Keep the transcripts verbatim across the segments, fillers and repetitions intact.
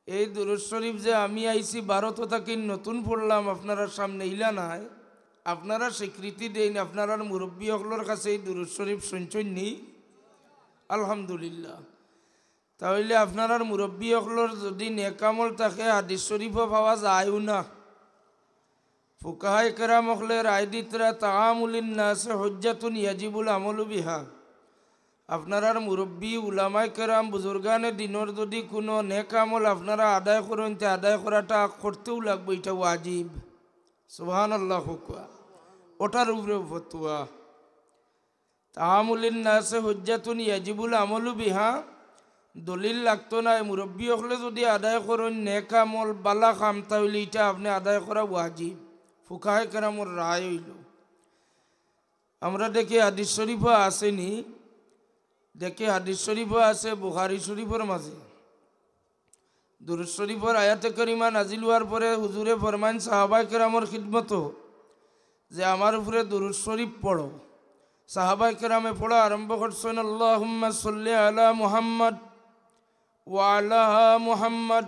এই দুরুদ শরীফ যে আমি আইছি ভারত থাকি নতুন পড়লাম আপনারার সামনে, ইলা নায়। আপনারা স্বীকৃতি দেইন, আপনারার মুরব্বী অকলর কাছে এই দুরুদ শরীফ শুনছইন নি? আলহামদুলিল্লাহ। তাইলে আপনারার মুরব্বী অকলর যদি নেক আমল থাকে, হাদিস শরীফও পাওয়া যায়ও না। ফুকাহায়ে কেরাম অকলে রায় দিতরা, "তাআমুলিন নাসে হুজ্জাতুন ইয়াজিবুল আমালু বিহা।" আপনারার মুরব্বী, উলামায়ে কেরাম, বুজুর্গানে দিনর যদি কুনু নেক আমল আপনারা আদায় করইন, তে আদায় করাটা করতেউ লাগবো, ইটা ওয়াজিব। সুবহানাল্লাহ কউক্কা। ওটার উপরে ফতোয়া। "তাআমুলিন নাসে হুজ্জাতুন ইয়াজিবুল আমালু বিহা", দলিল লাগতো নায়। মুরব্বী অকলে যদি আদায় করইন নেক আমল, বালা কাম, তাইলে ইটা আপনে আদায় করা ওয়াজিব। ফুকাহায়ে কেরামর রায় অইলো। আমরা দেখি হাদিস শরীফও আছে নি, দেখি হাদিস শরীফও আছে বুখারী শরীফর মাঝে। দুরুদ শরীফর আয়াতে কারিমা নাজিল অওয়ার পরে হুজুরে ফরমাইন সাহাবায়ে কেরামর খিদমতো যে, "আমার উপরে দুরুদ শরীফ পড়ো।" সাহাবায়ে কেরামে পড়া আরম্ভ করছইন, "আল্লাহুম্মা সাল্লি আলা মুহাম্মদ ওয়া আলা মুহাম্মদ।"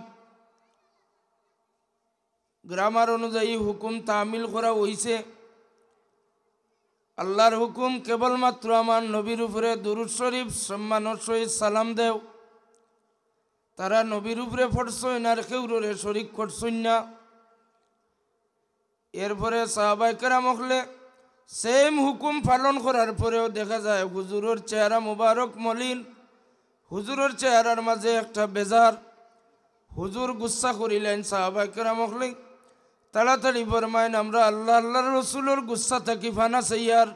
গ্রামার অনুযায়ী হুকুম তামিল করা অইছে। আল্লাহর হুকুম কেবলমাত্র আমার নবীর উপরে দুরুদ শরীফ সম্মানর সহিত সালাম দেও। তারা নবীর উপরে পড়ছইন, আর কেউররে শরিক করছইন না। এরপরে সাহাবায়ে কেরাম অকলে সেম হুকুম পালন করার পরেও দেখা যায় হুজুরর চেহারা মুবারক মলিন, হুজুরর চেহারার মাঝে একটা বেজার। হুজুর গুসা করিলাইন সাহাবায়ে কেরাম অকলে, তাড়াতাড়ি ফরমাইন, "আমরা আল্লাহ, আল্লাহর রসুলর গুসা থাকি ফানা চাইয়ার।"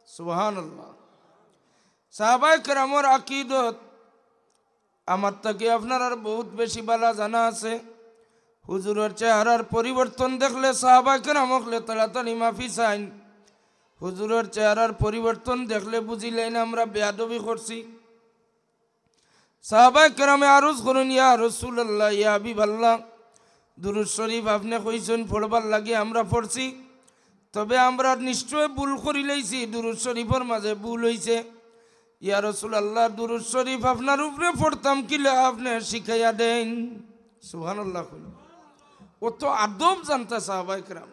সুবহানাল্লাহ। সাহাবায়ে কেরামর আকিদত আমার থাকি আপনারার বহুত বেশি বালা জানা আছে। হুজুরর চেহারার পরিবর্তন দেখলে সাহাবায়ে কেরাম অকলে তাড়াতাড়ি মাফি চাইন। হুজুরর চেহারার পরিবর্তন দেখলে বুঝিলাইন আমরা বেয়াদবি করছি। সাহাবায়ে কেরামে আরজ করইন, "ইয়া রাসূলুল্লাহ, ইয়া হাবিবাল্লাহ, দুরুদ শরীফ আপনে কইছইন পড়বার লাগি আমরা পড়ছি, তবে আমরা নিশ্চয় ভুল করিলাইছি, দুরুদ শরীফর মাঝে ভুল অইছে। ইয়া রাসূলুল্লাহ, দুরুদ শরীফ আপনার উপরে পড়তাম কিলা আপনে শিখাইয়া দেইন।" সুবহানাল্লাহ কইন। অত আদব জানতা সাহাবায়ে কেরাম।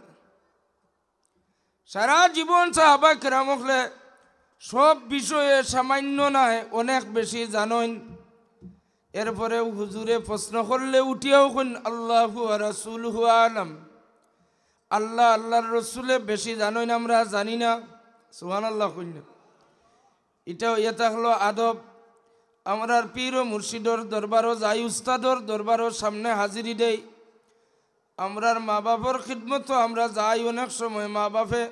সারা জীবন সাহাবায়ে কেরাম অকলে সব বিষয়ে সামান্য নায়, অনেক বেশি জানইন। এরপরেও হুজুরে প্রশ্ন করলে উঠিয়াও কইন, "আল্লাহু ওয়া রাসূলুহু আ'লাম।" আল্লাহ, আল্লাহর রসুলে বেশি জানইন, আমরা জানি না। সুবহানাল্লাহ কইন না। ইটা অইয়া থাকলো আদব। আমরার পীর ও মুর্শিদর দরবারও যাই, উস্তাদর দরবারও সামনে হাজিরি দেই। আমরার মা বাপর খিদমতো আমরা যাই, অনেক সময় মা বাপে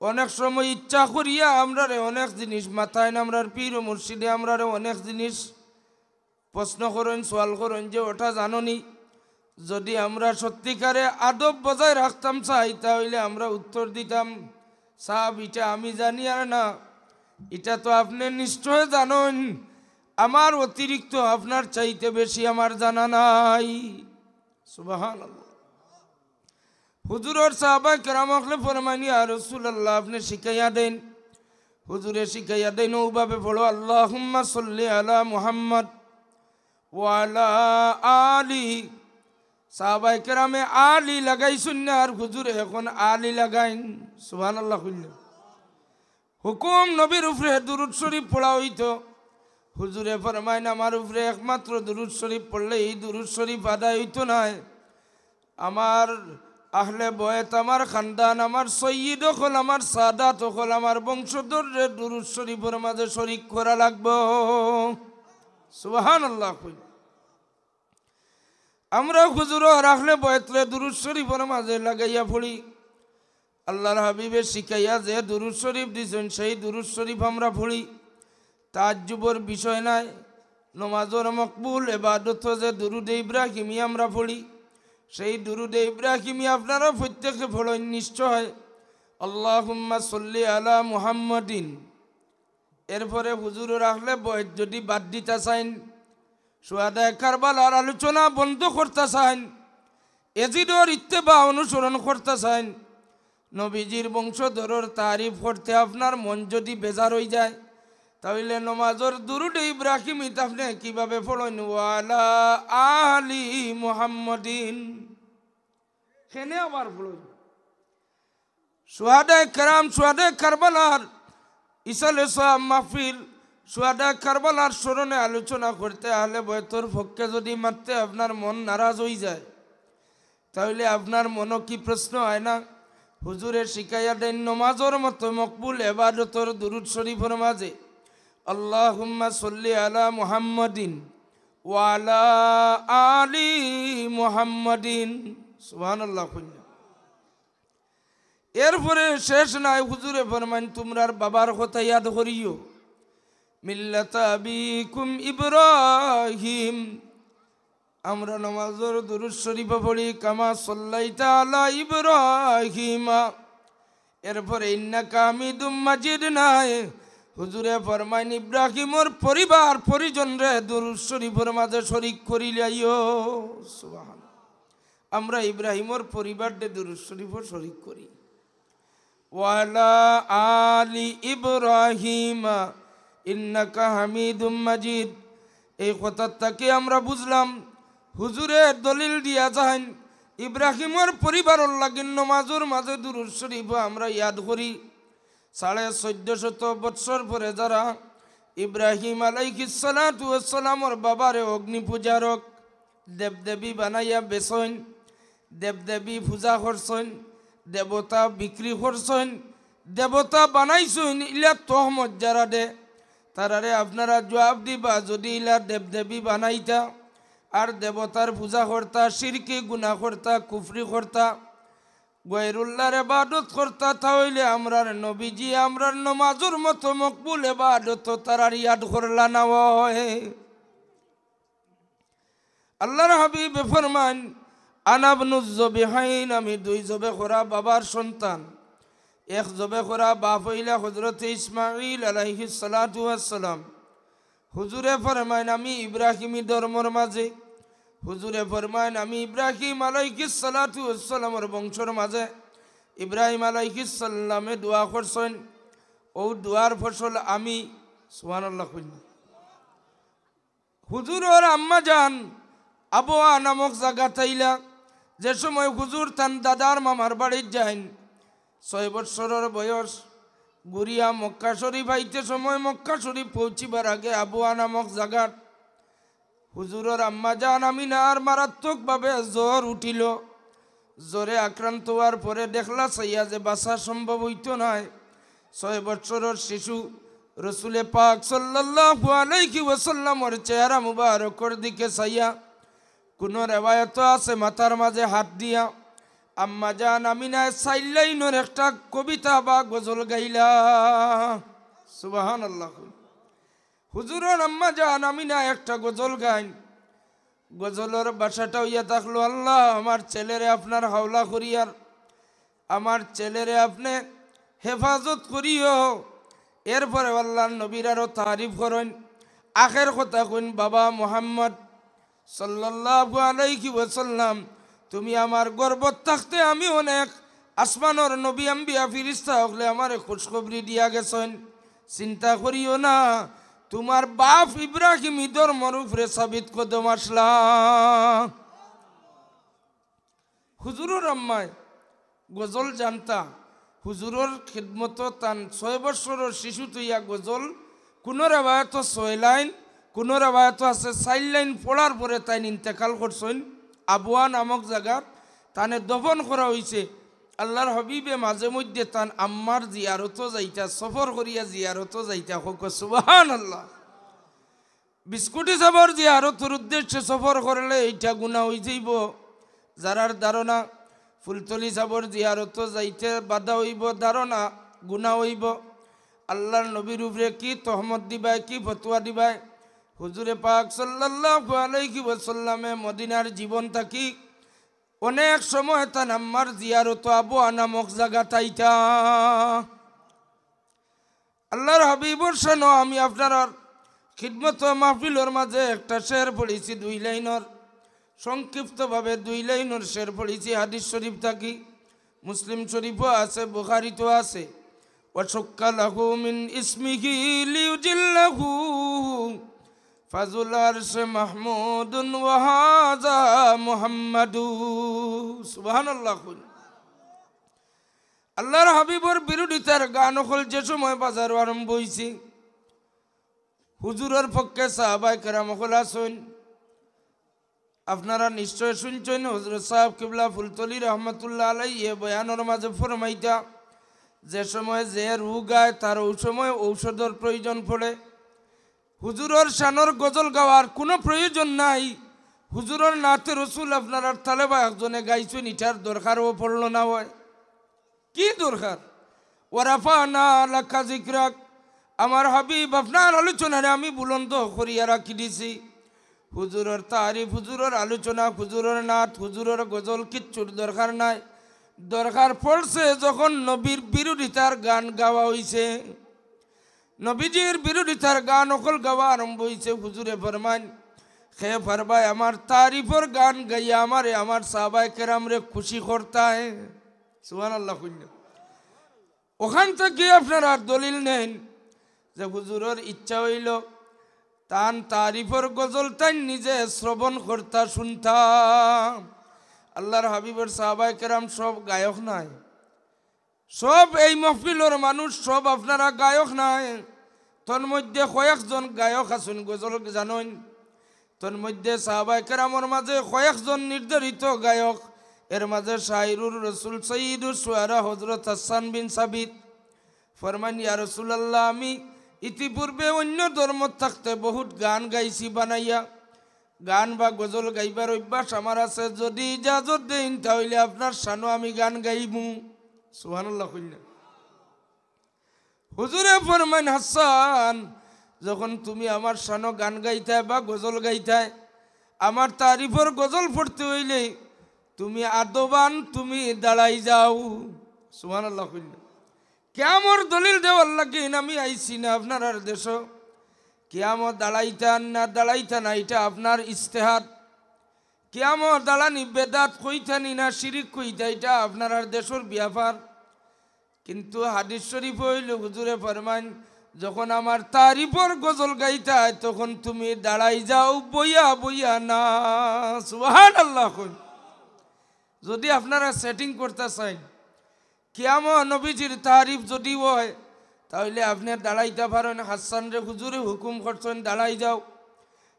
অনেক সময় ইচ্ছা করিয়া আমরারে অনেক জিনিস মাতাইন, আমরার পীর ও মুর্শিদে আমরারে অনেক জিনিস প্রশ্ন করইন, সওয়াল করইন যে, "ওটা জানো নি?" যদি আমরা সত্যিকারে আদব বজায় রাখতাম চাই, তা অইলে আমরা উত্তর দিতাম, "সাব, ইটা আমি জানি আর না, ইটা তো আপনে নিশ্চয় জানইন, আমার অতিরিক্ত আপনার চাইতে বেশি আমার জানা নাই।" সুবহানাল্লাহ। হুজুরর সাহাবায়ে কেরাম অকলে ফরমাইন, "ইয়া রাসূলুল্লাহ, আপনে শিখাইয়া দেইন।" হুজুরে শিখাইয়া দেইন, "অউভাবে পড়ো, আল্লাহুম্মা সাল্লি আলা মুহাম্মদ ওয়া আলা আলি।" সাহাবায়ে কেরামে আলি লাগাইছইন না, আর হুজুরে এখন আলি লাগাইন। সুবহানাল্লাহ কইন না। হুকুম নবীর উপরে দুরুদ শরীফ পড়া অইতো। হুজুরে ফরমাইন, "আমার উপরে একমাত্র দুরুদ শরীফ পড়লে এই দুরুদ শরীফ আদায় অইতো নায়। আমার আহলে বয়েত, আমার খানদান, আমার সৈয়দ অকল, আমার সাদাত অকল, আমার বংশধররে দুরুদ শরীফর মাঝে শরিক করা লাগবো।" সুবহানাল্লাহ কইন। আমরা হুজুরর আহলে বয়েতরে দুরুদ শরীফর মাঝে লাগাইয়া পড়ি। আল্লাহর হাবিবে শিখাইয়া যে দুরুদ শরীফ দিছইন, সেই দুরুদ শরীফ আমরা পড়ি। তাজ্জুবর বিষয় নাই, নমাজর মকবুল এবাদত যে দুরুদে ইব্রাহিমি আমরা পড়ি, সেই দুরুদে ইব্রাহিমি আপনারা প্রত্যেকে পড়ইন নিশ্চয়। আল্লাহুম্মা সাল্লি আলা মুহাম্মাদিন। এরপরে হুজুরর আহলে বয়েত যদি বাদ দিতা চাইন, শুহাদায়ে কারবালার আলোচনা বন্ধ করতা চাইন, এজিদর ইত্তেবা অনুসরণ করতা চাইন, নবীজির বংশধরর তারিফ করতে আপনার মন যদি বেজার অই যায়, তাইলে নমাজর দুরুদে ইব্রাহিমিত আপনে কিভাবে পড়ইন? ওয়ালা আলি মুহাম্মাদিন। কেনে আবার পড়ইন? শুহাদায়ে কেরাম, শুহাদায়ে কারবালার ইসালে সওয়াব মাহফিল, শুহাদায়ে কারবালার স্মরণে আলোচনা করতে আহলে বয়তর পক্ষে যদি মাততে আপনার মন নারাজ অইযায়, তাইলে আপনার মনো কি প্রশ্ন অয় না? হুজুরে শিখাইয়া দেইন নমাজর মতো মকবুল এবাদতর দুরুদ শরিফর মাজে, আল্লাহুম্মা সাল্লি আলা মুহাম্মাদিন ওয়া আলা আলি মুহাম্মাদিন। সুবহানাল্লাহ কইন না। এরপরে শেষ নাই, হুজুরে ফরমাইন, তুমরার বাবার কথা ইয়াদ করিও, মিল্লাতা আবিকুম ইব্রাহিম। আমরা নমাজর দুরুদ শরিফো পড়ি, কামা সাল্লাইতা আলা ইব্রাহিমা। এরপরে ইন্নাকা হামিদুম মাজিদ নাই, হুজুরে ফরমাইন, ইব্রাহিমর পরিবার পরিজনরে দুরুদ শরিফর মাজে শরিক করিলাইও। সুবহান। আমরা ইব্রাহিমর পরিবাররে দুরুদ শরিফো শরিক করি। ওয়ালা আলি ইব্রাহিমা ইন্নাকা হামিদুম মাজিদ। এই কথার থাকি আমরা বুঝলাম, হুজুরে দলিল দিয়া যাইন, ইব্রাহিমর পরিবারর লাগি নমাজর মাজে দুরুদ শরিফো আমরা ইয়াদ করি। সাড়ে চৌদ্দ শত বৎসর পরে যারা ইব্রাহিম আলাইহিস সালাতু ওয়াস সালামর বাবারে অগ্নি পূজারক, দেবদেবী বানাইয়া বেচইন, দেবদেবী পূজা করছইন, দেবতা বিক্রি করছইন, দেবতা বানাইছইন, ইলা তহমত যারা দে, তারারে আপনারা জুয়াব দিবা, যুদি ইলা দেবদেবী বানাইতা আর দেবতার পূজা করতা, শিরকি গুনা করতা, কুফরি করতা, গয়রুল্লাহর এবাদত করতা, তা অইলে আমরার নবীজি আমরার নমাজর মতো মকবুল এবাদত তারার ইয়াদ করলা না অয়। আল্লাহর হাবিবে ফরমাইন, আনা ইবনুজ জবিহাইন, আমি দুই জবে করা বাবার সন্তান। এক জবে করা বাপ অইলা হযরতে ইসমাঈল আলাইহিস সালাতু ওয়াস সালাম। হুজুরে ফরমাইন, আমি ইব্রাহিমী ধর্মর মাজে, হুজুরে ফরমাইন, আমি ইব্রাহিম আলাইহিস সালাতু ওয়াস সালামর বংশর মাজে। ইব্রাহিম আলাইহিস সালামে দোয়া করছইন, অউ দোয়ার ফসল আমি। সুবহানাল্লাহ কইন না। হুজুরর আম্মা জান আবওয়া নামক জাগাত আইলা, যে সময় হুজুর তান দাদার মামার বাড়িত যাইন, ছয় বৎসরর বয়স, ঘুরিয়া মক্কা শরিফ আইতে সময় মক্কা শরিফ পৌঁছিবার আগে আবওয়া নামক জাগাত হুজুরর আম্মা জান আমিনার মারাত্মকভাবে জ্বর উঠিল। জ্বরে আক্রান্ত অওয়ার পরে দেখলা চাইয়া যে বাঁচা সম্ভব অইতো নায়। ছয় বৎসরর শিশু রসুলে পাক সাল্লাল্লাহু আলাইহি ওয়াসাল্লামর চেহারা মুবারকর দিকে চাইয়া, কুনু রেওয়ায়তো আছে মাথার মাজে হাত দিয়া আম্মা জান আমিনায় চাইর লাইনর একটা কবিতা বা গজল গাইলা। সুবহানাল্লাহ। হুজুরর আম্মা জান আমিনায় একটা গজল গাইন। গজলর ভাষাটা অইয়া থাকলো, আল্লাহ, আমার ছেলেরে আপনার হাওলা করিয়ার, আমার ছেলেরে আপনে হেফাজত করিও। এরপরে আল্লাহর নবীর আরো তারিফ করইন। আখের কথা কইন, বাবা মুহাম্মদ সাল্লাল্লাহু আলাইহি ওয়াসাল্লাম, তুমি আমার গর্ভত থাকতে আমি অনেক আসমানর নবী, আম্বিয়া, ফিরিস্তা অকলে আমারে খুশখবরি দিয়া গেছইন। চিন্তা করিও না, তুমার বাপ ইব্রাহিমী ধর্মর উপরে সাবিত কদম আছলা। হুজুরর আম্মায় গজল জানতা, হুজুরর খিদমতো তান ছয় বৎসরর শিশু থইয়া গজল, কুনু রেওয়ায়তো ছয় লাইন, কুনু রেওয়ায়তো আছে চাইর লাইন পড়ার পরে তাইন ইন্তেকাল করছইন। আবওয়া নামক জাগাত তানে দফন করা অইছে। আল্লাহর হাবিবে মাঝে মধ্যে তান আম্মার জিয়ারতো যাইতা, সফর করিয়া জিয়ারতো যাইতা। কউক্কা সুবহানাল্লাহ। বিস্কুটি সাবর জিয়ারতর উদ্দেশ্যে সফর করলে ইটা গুনা অইযাইবো। যারার ধারণা ফুলতলি সাবর জিয়ারতো যাইতে বাধা অইবো, ধারণা গুনা অইবো। আল্লাহর নবীর উপরে কি তহমত দিবায়, কি ফতোয়া দিবায়? হুজুরে পাক সাল্লাল্লাহু আলাইহি ওয়াসাল্লামে মদিনার জীবন থাকি অনেক সময় তান আম্মার জিয়ারতো আবওয়া নামক জাগাত আইতা। আল্লাহর হাবিবর শানো আমি আপনারার খিদমতো মাহফিলর মাঝে একটা শের পড়ছি দুই লাইনর, সংক্ষিপ্তভাবে দুই লাইনর শের পড়ছি হাদিস শরিফ থাকি। মুসলিম শরিফো আছে, বুখারিতো আছে। وشق له من اسمه ليجله فذو العرش محمود وهذا محمد. সুবহানাল্লাহ কইন। আল্লাহর হাবিবর বিরোধিতার গান অকল যে সময় বাজারো আরম্ভ অইছে, হুজুরর পক্ষে সাহাবায়ে কেরাম অকল আছইন। আপনারা নিশ্চয় শুনছইন, হযরত সাহেব কিবলা ফুলতলি রহমতুল্লাহ আলাইহি এ বয়ানর মাঝে ফরমাইতা, যে সময় যে রোগ আয়, তার অউ সময় ঔষধর প্রয়োজন পড়ে। হুজুরর শানর গজল গাওয়ার কুনু প্রয়োজন নাই। হুজুরর নাতে রসুল আপনারার তালেবা একজনে গাইছইন, ইটার দরকারও পড়লো না অয়। কি দরকার? ওয়া রাফা'না লাকা যিকরাক, আমার হাবিব, আপনার আলোচনারে আমি বুলন্দ করিয়া রাখি দিছি। হুজুরর তারিফ, হুজুরর আলোচনা, হুজুরর নাত, হুজুরর গজল কিচ্ছুর দরকার নাই। দরকার পড়ছে যখন নবীর বিরোধিতার গান গাওয়া অইছে, নবীজির বিরোধিতার গান অকল গাওয়া আরম্ভ অইছে। হুজুরে ফরমাইন, কে পারবায় আমার তারিফর গান গাইয়া আমারে আমার সাহাবায়ে কেরামরে খুশি করতায়? সুবহানাল্লাহ কইন না। অখান থাকি আপনারা দলিল নেইন যে হুজুরর ইচ্ছা অইলো তান তারিফর গজল তাইন নিজে শ্রবণ করতা, শুনতা। আল্লাহর হাবিবর সাহাবায়ে কেরাম সব গায়ক নায়, সব এই মহফিলর মানুষ সব আপনারা গায়ক নায়। তন্মধ্যে কয়েকজন গায়ক আছইন, গজল জানইন। তন্মধ্যে সাহাবায়ে কেরামর মাঝে কয়েকজন নির্ধারিত গায়ক, এর মাঝে শাইরুর রসুল সৈয়দুস শুআরা হযরত হাসান বিন সাবিত ফরমাইন, ইয়া রাসূলুল্লাহ, আমি ইতিপূর্বে অন্য ধর্ম থাকতে বহুত গান গাইছি বানাইয়া, গান বা গজল গাইবার অভ্যাস আমার আছে, যদি ইজাজত দেইন তা অইলে আপনার শানো আমি গান গাইমু। সুবহানাল্লাহ কইন না। হুজুরে ফরমাইন, হাসান, যখন তুমি আমার শানো গান গাইতায় বা গজল গাইতায়, আমার তারিফর গজল পড়তে অইলে তুমি আদবান, তুমি দাঁড়াই যাও। সুবহানাল্লাহ কইন না। কিয়ামর দলিল দেওয়ার লাগি আমি আইছি না আপনারার দেশো। কিয়ামো দাঁড়াইতা না দাঁড়াইতা না, ইটা আপনার ইজতেহাদ। কিয়ামো দাঁড়ানি বেদাত কইতা নি না শিরিক কইতা, ইটা আপনারার দেশর ব্যাপার। কিন্তু হাদিস শরীফ অইলো, হুজুরে ফরমাইন, যখন আমার তারিফর গজল গাইতায়, তখন তুমি দাঁড়াই যাও, বইয়া বইয়া না। সুবহানাল্লাহ কইন। যদি আপনারা সেটিং করতা চাইন, কিয়ামো নবীজির তারিফ যদি অয়, তা অইলে আপনে দাঁড়াইতা পারইন। হাসানরে হুজুরে হুকুম করছইন, দাঁড়াই যাও।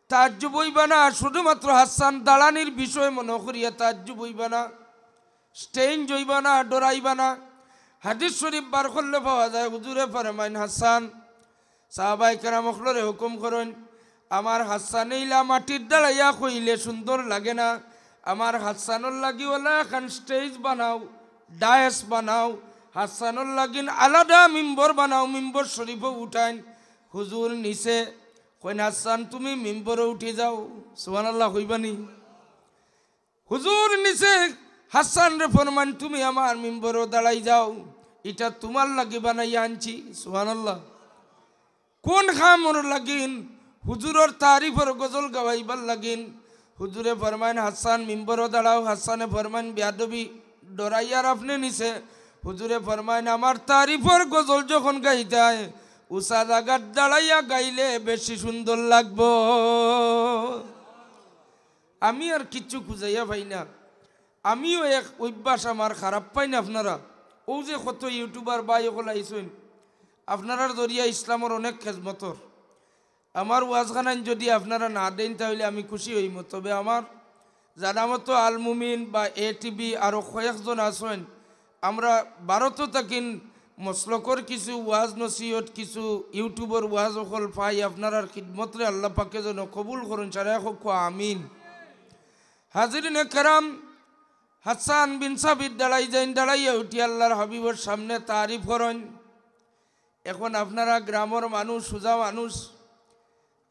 তাজ্জুব অইবা না, শুধুমাত্র হাসান দাঁড়ানির বিষয় মনো করিয়া তাজ্জুব অইবা না, স্টেঞ্জ অইবা না, ডরাইবা না। হাদিস শরীফ বার করলে পাওয়া যায়, হুজুরে ফরমাইন, হাসান, সাহাবায়ে কেরাম অকলরে হুকুম করইন, আমার হাসানে ইলা মাটিত দাঁড়াইয়া কইলে সুন্দর লাগে না, আমার হাসানর লাগি অলা এখান স্টেজ বানাও, ডায়াস বানাও, হাসানর লাগিন আলাদা মিম্বর বানাও, মিম্বর শরীফো উঠাইন। হুজুর নিচে কইন, হাসান, তুমি মিম্বরো উঠি যাও। সুবহানাল্লাহ কইবা নি? হুজুর নিচে হাসানরে ফরমাইন, তুমি আমার মিম্বরো দাঁড়াই যাও, ইটা তুমার লাগি বানাইয়া আনছি। সুবহানাল্লাহ। কোন কামর লাগিন? হুজুরর তারিফর গজল গাওয়াইবার লাগিন। হুজুরে ফরমাইন, হাসান মিম্বরো দাঁড়াও। হাসানে ফরমাইন, বেয়াদবি, ডরাইয়ার আপনে নিচে। হুজুরে ফরমাইন, আমার তারিফর গজল যখন গাইতায়, উচা জাগাত দাঁড়াইয়া গাইলে বেশি সুন্দর লাগবো। আমি আর কিচ্ছু খুজাইয়া পাই না। আমিও এক অভ্যাস আমার খারাপ পাইন আপনারা। অউ যে কত ইউটিউবার ভাই অকল আইছইন, আপনারার জরিয়া ইসলামর অনেক খেজমত অর। আমার ওয়াজখানাইন যদি আপনারা না দেইন, তা অইলে আমি খুশি অইমু। তবে আমার জানা মতো আল মুমিন বা এ টিভি আরো কয়েকজন আছইন, আমরা ভারতো থাকিন মসলকর কিছু ওয়াজ নসিহত, কিছু ইউটিউবর ওয়াজ অকল পাই। আপনারার খিদমতরে আল্লাহ পাকে যেন কবুল করইন, সারায় কউক্কা আমিন। হাজিরিনে কেরাম, হাসান বিন সাবিত দাঁড়াই যাইন, দাঁড়াইয়া উঠি আল্লাহর হাবিবর সামনে তারিফ করইন। এখন আপনারা গ্রামর মানুষ, সুজা মানুষ,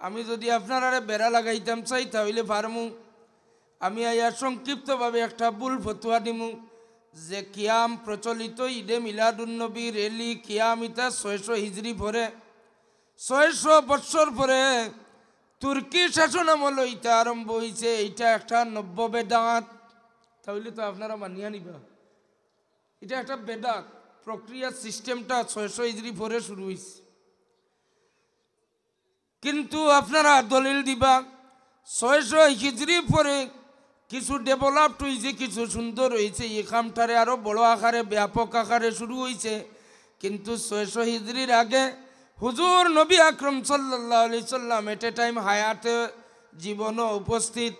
আমি যদি আপনারারে বেড়া লাগাইতাম চাই, তা অইলে পারমু। আমি আইয়া সংক্ষিপ্তভাবে একটা ভুল ফতুয়া দিমু যে কিয়াম প্রচলিত, ঈদে মিলাদুন্নবী, র‍্যালি, কিয়াম, ইতা ছয়শো হিজরি পরে, ছয়শো বৎসর পরে তুর্কি শাসন আমলো ইতা আরম্ভ অইছে। ইটা একটা নব্য বেদাত। তা অইলে তো আপনারা মানিয়া নিবা। ইটা একটা বেদাত। প্রক্রিয়া সিস্টেমটা ছয়শো হিজরি পরে শুরু অইছে। কিন্তু আপনারা দলিল দিবা, ছয়শো হিজরি পরে কিছু ডেভেলপড অইছে, কিছু সুন্দর অইছে, ই কামটারে আরো বড় আকারে, ব্যাপক আকারে শুরু অইছে। কিন্তু ছয়শো হিজরির আগে হুজুর নবী আকরম সাল্লাল্লাহু আলাইহি সাল্লাম at a time হায়াতে জীবনও উপস্থিত।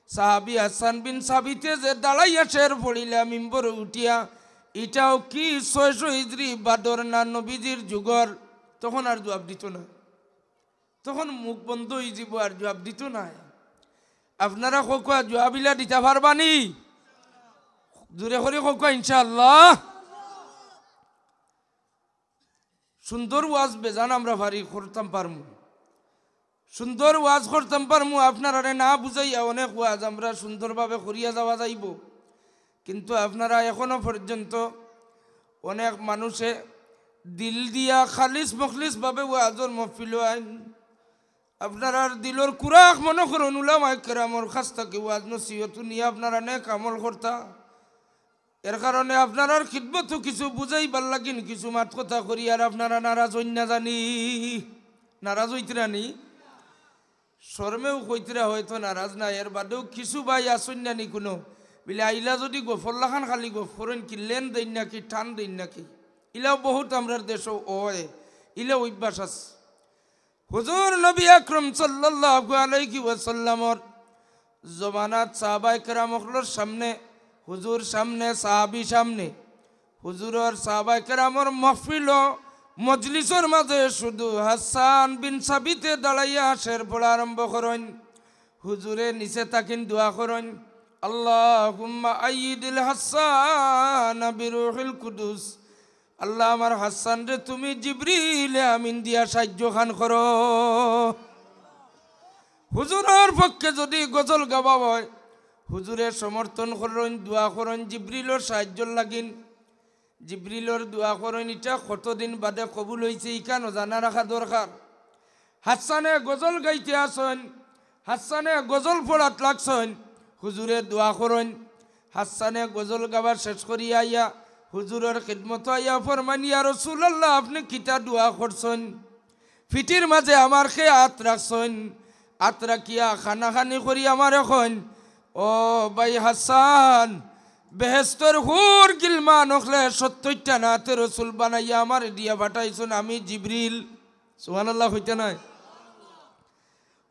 সাহাবী হাসান বিন সাবিতে যে দাঁড়াইয়া শের পড়িলা মিম্বরে উঠিয়া, ইটাও কি ছয়শো হিজরি বাদর না নবীজির যুগর? তখন আর জুয়াব দিত না, তখন মুখ বন্ধ অইযিবো, আর জুয়াব দিত নায়। আপনারা কউক্কা, জুয়াব ইলা দিতা পারবানি? জোরে করি কউক্কা, ইনশাআল্লাহ। সুন্দর ওয়াজ বেজান আমরা পারি, করতাম পারমু। সুন্দর ওয়াজ করতাম পারমু, আপনারারে না বুঝাইয়া অনেক ওয়াজ আমরা সুন্দরভাবে করিয়া যাওয়া যাইবো। কিন্তু আপনারা এখনো পর্যন্ত অনেক মানুষে দিল দিয়া খালিস মখলিসভাবে ওয়াজর মহফিলো আইন। আপনারার দিলর কুরাক মনো করইন, উলামায়ে কেরামর কাছ থাকি ওয়াজ নসিহত হুনিয়া আপনারা নেক আমল করতা। এর কারণে আপনারার খিদমতো কিছু বুঝাইবার লাগিন কিছু মাত কথা করি, আর আপনারা নারাজ অইন না জানি। নারাজ অইতরা নি? শরমেও কইতরা হয়তো নারাজ না, এর বাদেও কিছু ভাই আছইন না নি কুনু, বিলে আইলা যুদি গফর লাখান খালি গফ করইন, কি লেন দেইন নাকি, টান দেইন নাকি, ইলাও বহুত আমরার দেশো অয়, ইলাও অভ্যাস আছে। হুজুর নবী আকরম সাল্লাল্লাহু আলাইহি ওয়াসাল্লামর জমানাত সাহাবায়ে কেরাম অকলর সামনে, হুজুর সামনে, সাহাবী সামনে, হুজুরর সাহাবায়ে কেরামর মহফিলো মজলিসর মাঝে শুধু হাসান বিন সাবিতে দাঁড়াইয়া শের পড়া আরম্ভ করইন। হুজুরে নিচে থাকিন দোয়া করইন, "আল্লাহুম্মা আইয়িদিল হাসান বিরুহিল কুদুস।" আল্লাহ, আমার হাসানরে তুমি জিবরিলে আমিন দিয়া সাহায্য খান করো। হুজুরর পক্ষে যুদি গজল গাওয়া অয়, হুজুরে সমর্থন করইন, দোয়া করইন জিবরিলর সাহায্যর লাগিন। জিবরিলর দোয়া করইন, ইটা কতদিন বাদে কবুল অইছে, ইখানও জানা রাখা দরকার। হাসানে গজল গাইতে আছইন, হাসানে গজল পড়াত লাগছইন, হুজুরে দোয়া করইন। হাসানে গজল গাওয়া শেষ করিয়া আইয়া হুজুরর খিদমতো আইয়া ফরমাইন, "ইয়া রাসুলাল্লাহ, আপনে কিতা দোয়া করছইন?" পিঠির মাঝে আমার কে আত রাখছইন, আত রাখিয়া কানাকানি করি আমারে কইন, "ও ভাই হাসান, বেহেস্তর হুর গিলমান অকলে সত্তইরটা নাতে রসুল বানাইয়া আমারে দিয়া পাঠাইছইন, আমি জিবরিল।" সুবহানাল্লাহ কইতা নায়?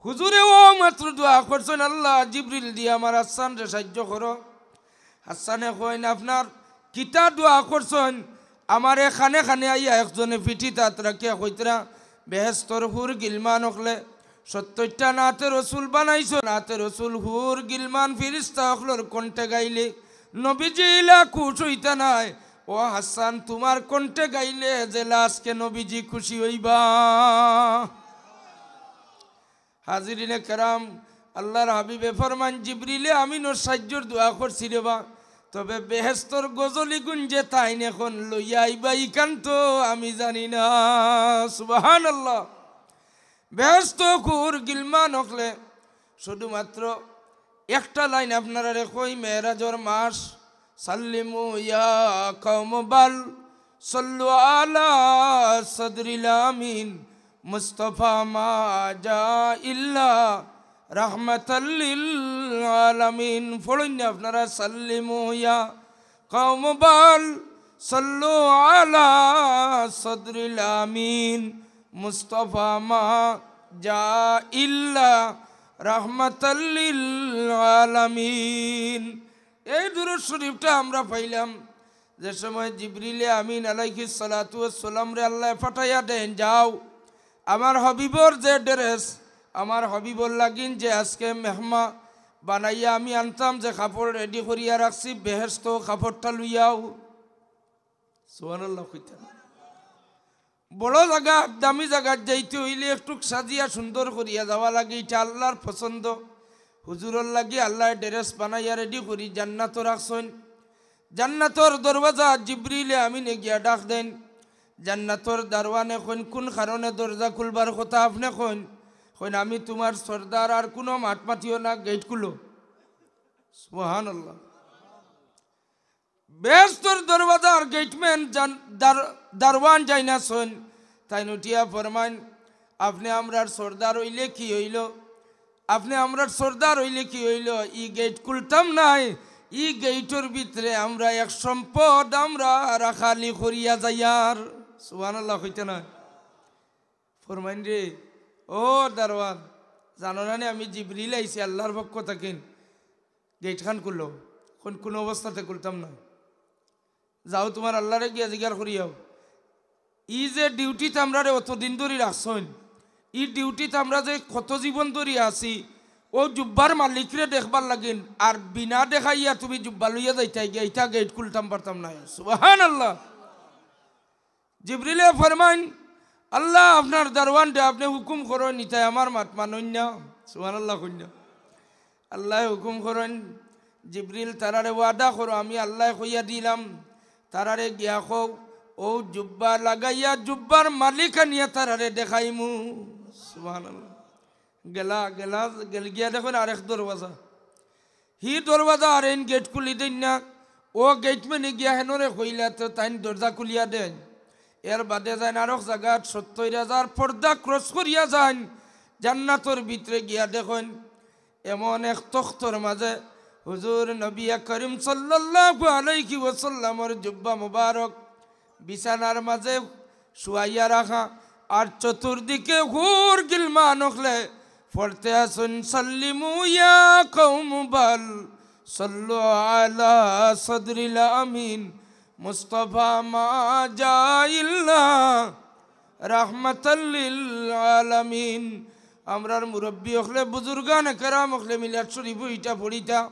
হুজুরে অউ মাত্র দোয়া করছইন, "আল্লাহ, জিবরিল দিয়া আমার হাসানরে সাহায্য করো।" হাসানে কইন, "আপনার কিতা দোয়া করছইন?" আমারে কানে কানে আইয়া একজনে পিঠিত আত রাখিয়া কইতরা, "বেহেস্তর হুর গিলমান অকলে সত্তইরটা নাতে রসুল বানাইছইন, নাতে রসুল হুর গিলমান ফিরিস্তা অকলর কণ্ঠে গাইলে নবীজি ইলা খুশ অইতা নায়। ও হাসান, তুমার কণ্ঠে গাইলে যেলা আজকে নবীজি খুশি অইবা।" হাজিরিনে কেরাম, আল্লাহর হাবিবে ফরমাইন, "জিবরিলে আমিনর সাহায্যর দোয়া করছি রে বা, তবে বেহেস্তর গজলিগুন যে তাইন এখন লইয়া আইবা, ইখান তো আমি জানি না।" সুবহানাল্লাহ। বেহেস্ত হুর গিলমান অকলে শুধুমাত্র একটা লাইন আপনারারে কই, মেরাজর মাস, "সাল্লিমু ইয়া কওম বাল সাল্লু আলা সদরিল আমিন, মুস্তফা মা জা ইল্লা রাহমাতাল লিল আলামিন।" পড়ইন না আপনারা, "সাল্লিমু ইয়া কওম বাল সাল্লু আলা সদরিল আমিন, মুস্তফা মা জা ইল্লা রাহমাতাল লিল আলামিন।" এই দুরূদ শরীফটা আমরা পাইলাম যে সময় জিবরিলে আমিন আলাইহিস সালাতু ওয়াস সালামরে আল্লায় পাঠাইয়া দেইন, "যাও, আমার হাবিবর যে ড্রেস, আমার হাবিবর লাগিন যে আজকে মেহমা বানাইয়া আমি আনতাম, যে কাপড় রেডি করিয়া রাখছি, বেহেস্ত কাপড়টা লইয়াও।" সুবহানাল্লাহ কইতা। বড় জাগাত, দামি জাগাত যাইতে অইলে একটুক সাজিয়া সুন্দর করিয়া যাওয়া লাগে, ইটা আল্লাহর পছন্দ। হুজুরর লাগি আল্লায় ড্রেস বানাইয়া রেডি করি জান্নাতো রাখছইন। জান্নাতর দরওয়াজা জিবরিলে আমিনে গিয়া ডাক দেইন। জান্নাতর দারোয়ানে কইন, "কুন কারণে দরজা খুলবার কথা আপনে কইন?" কইন, "আমি তুমার সর্দার, আর কুনু মাত মাতিও না, গেইট খুলো।" সুবহানাল্লাহ। বেহেস্তর দরওয়াজার গেটম্যান জান-, দার-, দারওয়ান যাইন আছইন, তাইন উঠিয়া ফরমাইন, "আপনে আমরার সর্দার অইলে কি অইলো? আপনে আমরার সর্দার অইলে কি অইলো? ই গেট খুলতাম নায়, ই গেটর ভিতরে আমরা এক সম্পদ আমরা রাখালি করিয়া যাইয়ার।" সুবহানাল্লাহ কইতা নায়? ফরমাইন রে, "ও দারওয়ান, জানো না নি আমি জিবরিল আইছি আল্লাহর পক্ষ থাকিন, গেটখান খুলো।" কইন, "কুনু অবস্থাতে খুলতাম না।" যাও, তুমার আল্লাহরে গিয়া জিগার করি আও। ই যে ডিউটিত আমরারে অতদিন ধরি রাখছইন, ই ডিউটিত আমরা যে কত জীবন ধরি আছি, অউ জুব্বার মালিকরে দেখবার লাগিন, আর বিনা দেখাইয়া তুমি জুব্বা লইয়া যাইতায় গিয়া, ইটা গেট খুলতাম পারতাম না। সুবহানাল্লাহ। জিবরিলে ফরমাইন, "আল্লাহ, আপনার দারওয়ানরে আপনে হুকুম করইন, ইতায় আমার মাত মানইন না।" সুবহানাল্লাহ কইন না। আল্লায় হুকুম করইন, "জিবরিল, তারারে ওয়াদা করো, আমি আল্লায় কইয়া দিলাম, তারারে গিয়া কও, অউ জুব্বা লাগাইয়া জুব্বার মালিক আনিয়া তারারে দেখাইমু।" সুবহানাল্লাহ। গেলা, গেলা, গেল গিয়া দেখইন আরেক দরওয়াজা। হি দরওয়াজা আর এইন গেট খুলি দেইন না। অউ গেটম্যানে গিয়া হেনরে কইলা তো তাইন দরজা খুলিয়া দেইন। এর বাদে যাইন আরক জাগাত সত্তইর হাজার পর্দা cross করিয়া যাইন। জান্নাতর ভিতরে গিয়া দেখইন এমন এক তখতর মাঝে হুজুর নবী করিম সাল্লাল্লাহু আলাইহি ওয়াসাল্লামর জুব্বা মুবারক বিছানার মাঝে শুয়াইয়া রাখা, আর চতুর্দিকে হুর গিলমান অকলে পড়তে আছইন, "সাল্লিমু ইয়া কওম বাল সাল্লু আলা সদরিল আমিন, মুস্তাফা মা জা ইল্লা রাহমাতাল লিল আলামিন।" আমরার মুরব্বি অকলে, বুজুর্গানে কেরাম অকলে মিলাদ শরীফো ইটা পড়িতা।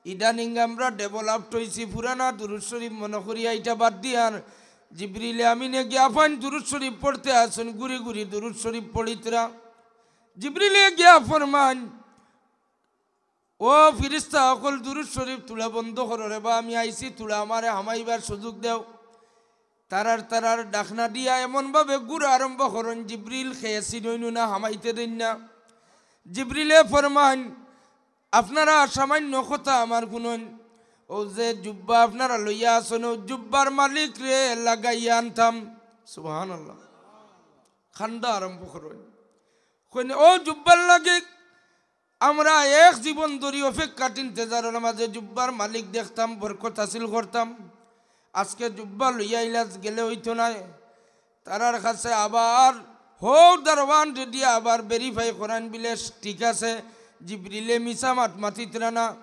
ইদানিং আমরা developed অইছি, পুরানা দুরুদ শরীফ মনো করিয়া ইটা বাদ দিয়ার। জিবরিলে আমিনে গিয়া পাইন দুরুদ শরীফ পড়তে আছইন, ঘুরি ঘুরি দুরুদ শরীফ পড়িতরা। জিবরিলে গিয়া ফরমাইন, "ও ফিরিস্তা অকল, দুরুদ শরীফ তুলা বন্ধ করো রে বা, আমি আইছি তুলা, আমারে হামাইবার সুযোগ দেও।" তারার তারার ডাকনা দিয়া এমনভাবে ঘুরা আরম্ভ করইন, জিবরিল খেয়েছি নইনু না, হামাইতে দেইন না। জিবরিলে ফরমাইন, "আপনারা সামান্য কথা আমার হুনইন, অউ যে জুব্বা আপনারা লইয়া আছইন, অউ জুব্বার মালিকরে লাগাইয়া আনতাম।" সুবহানাল্লাহ। কান্দা আরম্ভ করইন, কইন, "অউ জুব্বার লাগি আমরা এক জীবন ধরি অপেক্ষাত ইন্তেজারর মাঝে জুব্বার মালিক দেখতাম, বরকত হাসিল করতাম। আজকে জুব্বা লইয়া আইলা, গেলে অইতো নায়।" তারার কাছে আবার হউ দারওয়ানরে দিয়া আবার verify করাইন, বিলে ঠিক আছে, জিবরিলে মিছা মাত মাতিতরা না,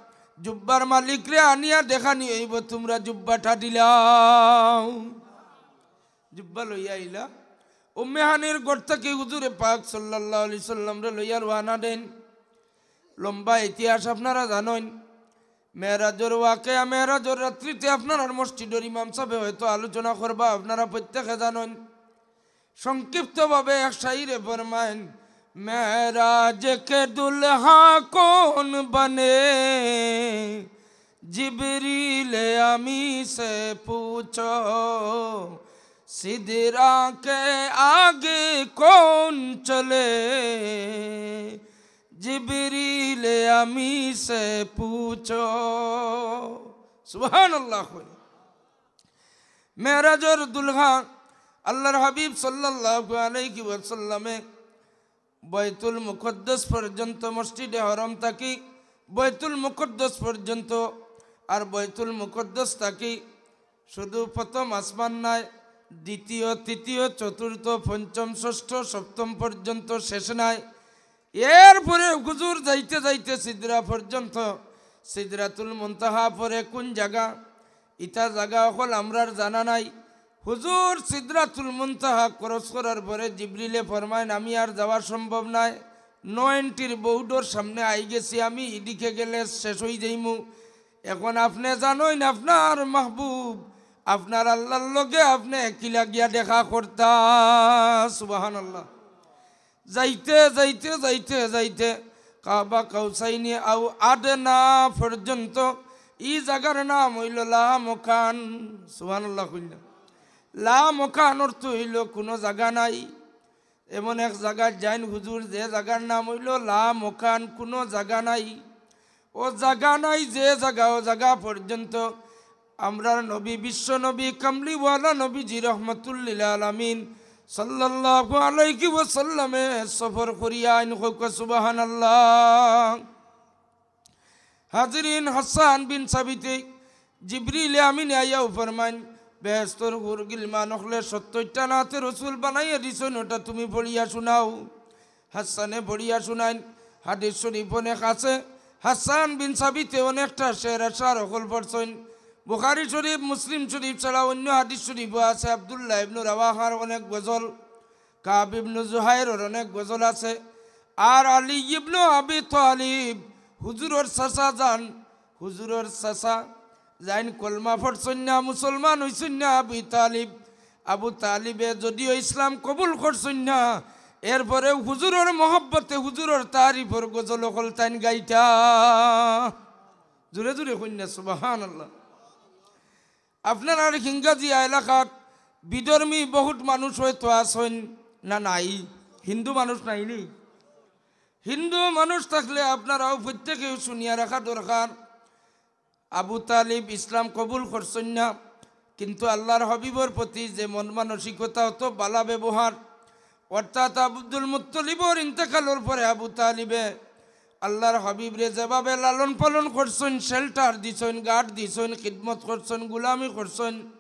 জুব্বার মালিকরে আনিয়া দেখানি অইবো, তুমরা জুব্বাটা দিলাও। জুব্বা লইয়া আইলা। উম্মে হানির ঘর থাকি হুজুরে পাক সাল্লাল্লাহু আলাইহি সাল্লামরে লইয়া রওয়ানা দেইন। লম্বা ইতিহাস আপনারা জানইন। মেরাজর ওয়াকিয়া, মেরাজর রাত্রিতে আপনারার মসজিদর ইমাম সাবে হয়তো আলোচনা করবা, আপনারা প্রত্যেকে জানইন। সংক্ষিপ্তভাবে এক শাইরে ফরমাইন, "মেরাজ কে দুলহা কৌন বনে, জিবরিল আমিন সে পুছো, সিদরা কে আগে কৌন চলে, জিবরিল আমিন সে পুছো।" সুবহানাল্লাহ। মেরাজর দুলহা আল্লাহর হাবিব সাল্লাল্লাহু আলাইহি ওয়াসাল্লামে বাইতুল মুকদ্দাস পর্যন্ত, মসজিদে হরম থাকি বাইতুল মুকদ্দাস পর্যন্ত, আর বাইতুল মুকদ্দাস থাকি শুধু প্রথম আসমান নায়, দ্বিতীয়, তৃতীয়, চতুর্থ, পঞ্চম, ষষ্ঠ, সপ্তম পর্যন্ত শেষ নায়। এরপরে হুজুর যাইতে যাইতে সিদরা পর্যন্ত, সিদরাতুল মুনতাহা পরে কোন জাগা, ইতা জাগা অকল আমরার জানা নাই। হুজুর সিদরাতুল মুনতাহা cross করার পরে জিবরিলে ফরমাইন, "আমি আর যাওয়া সম্ভব নায়, no entry board-র সামনে আই গেছি আমি, ইদিকে গেলে শেষ অই যাইমু। এখন আপনে জানইন আপনার মাহবুব, আপনার আল্লাহর লগে আপনে কিলা গিয়া দেখা করতা।" সুবহানাল্লাহ। যাইতে, যাইতে, যাইতে, যাইতে কাবা কাউসাইনি আও আদনা পর্যন্ত, ই জাগার নাম অইলো লামকান। সুবহানাল্লাহ কইলা। লামকান অর্থ অইলো কুনু জাগা নাই। এমন এক জাগাত যাইন হুজুর, যে জাগার নাম অইলো লামকান, কুনু জাগা নাই। অউ জাগা নাই, যে জাগা, অউ জাগা পর্যন্ত আমরার নবী, বিশ্ব নবী, কামলিওয়ালা নবীজি রহমাতুল্লিল আলামিন সাল্লাল্লাহু আলাইহি ওয়াসাল্লামে সফর করিয়া আইন। কউক্কা সুবহানাল্লাহ। হাজিরিন, হাসান বিন সাবিতে জিবরিল আমিনে আইয়াও ফরমাইন, বেহেস্তর হুর গিলমান অকলে সত্তইরটা নাতে রসুল বানাইয়া দিছইন, ওটা তুমি পড়িয়া শুনাও। হাসানে পড়িয়া শুনাইন। হাদিস শরীফ অনেক আছে। হাসান বিন সাবিতে অনেকটা শের আশার অকল পড়ছইন। বুখারী শরীফ, মুসলিম শরীফ ছাড়া অন্য হাদিস শরীফও আছে। আব্দুল্লাহ ইবনু রাওয়াহার অনেক গজল, কাব ইবনু জুহাইরর অনেক গজল আছে। আর আলী ইবনু আবি তালিব, হুজুরর চাচা যান, হুজুরর চাচা যাইন কলমা পড়ছইন না, মুসলমান অইছইন না আবু তালিব। আবু তালিবে যদিও ইসলাম কবুল করছইন না, এরপরেও হুজুরর মহব্বতে হুজুরর তারিফর গজল অকল তাইন গাইতা। জোরে জোরে কইন না, সুবহানাল্লাহ। আপনারার হিঙ্গাজিয়া এলাকাত বিধর্মী বহুত মানুষ হয়তো আছইন না নাই, হিন্দু মানুষ নাইনি? হিন্দু মানুষ থাকলে আপনারাও প্রত্যেকেও শুনিয়া রাখা দরকার। আবু তালিব ইসলাম কবুল করছইন না, কিন্তু আল্লাহর হাবিবর প্রতি যে মন মানসিকতা, অত বালা ব্যবহার, অর্থাৎ আব্দুল মুত্তলিবর ইন্তেকালর পরে আবু তালিবে আল্লাহর হাবিবরে যেভাবে লালন পালন করছইন, শেল্টার দিছইন, গার্ড দিছইন, খিদমত করছইন, গুলামি করছইন,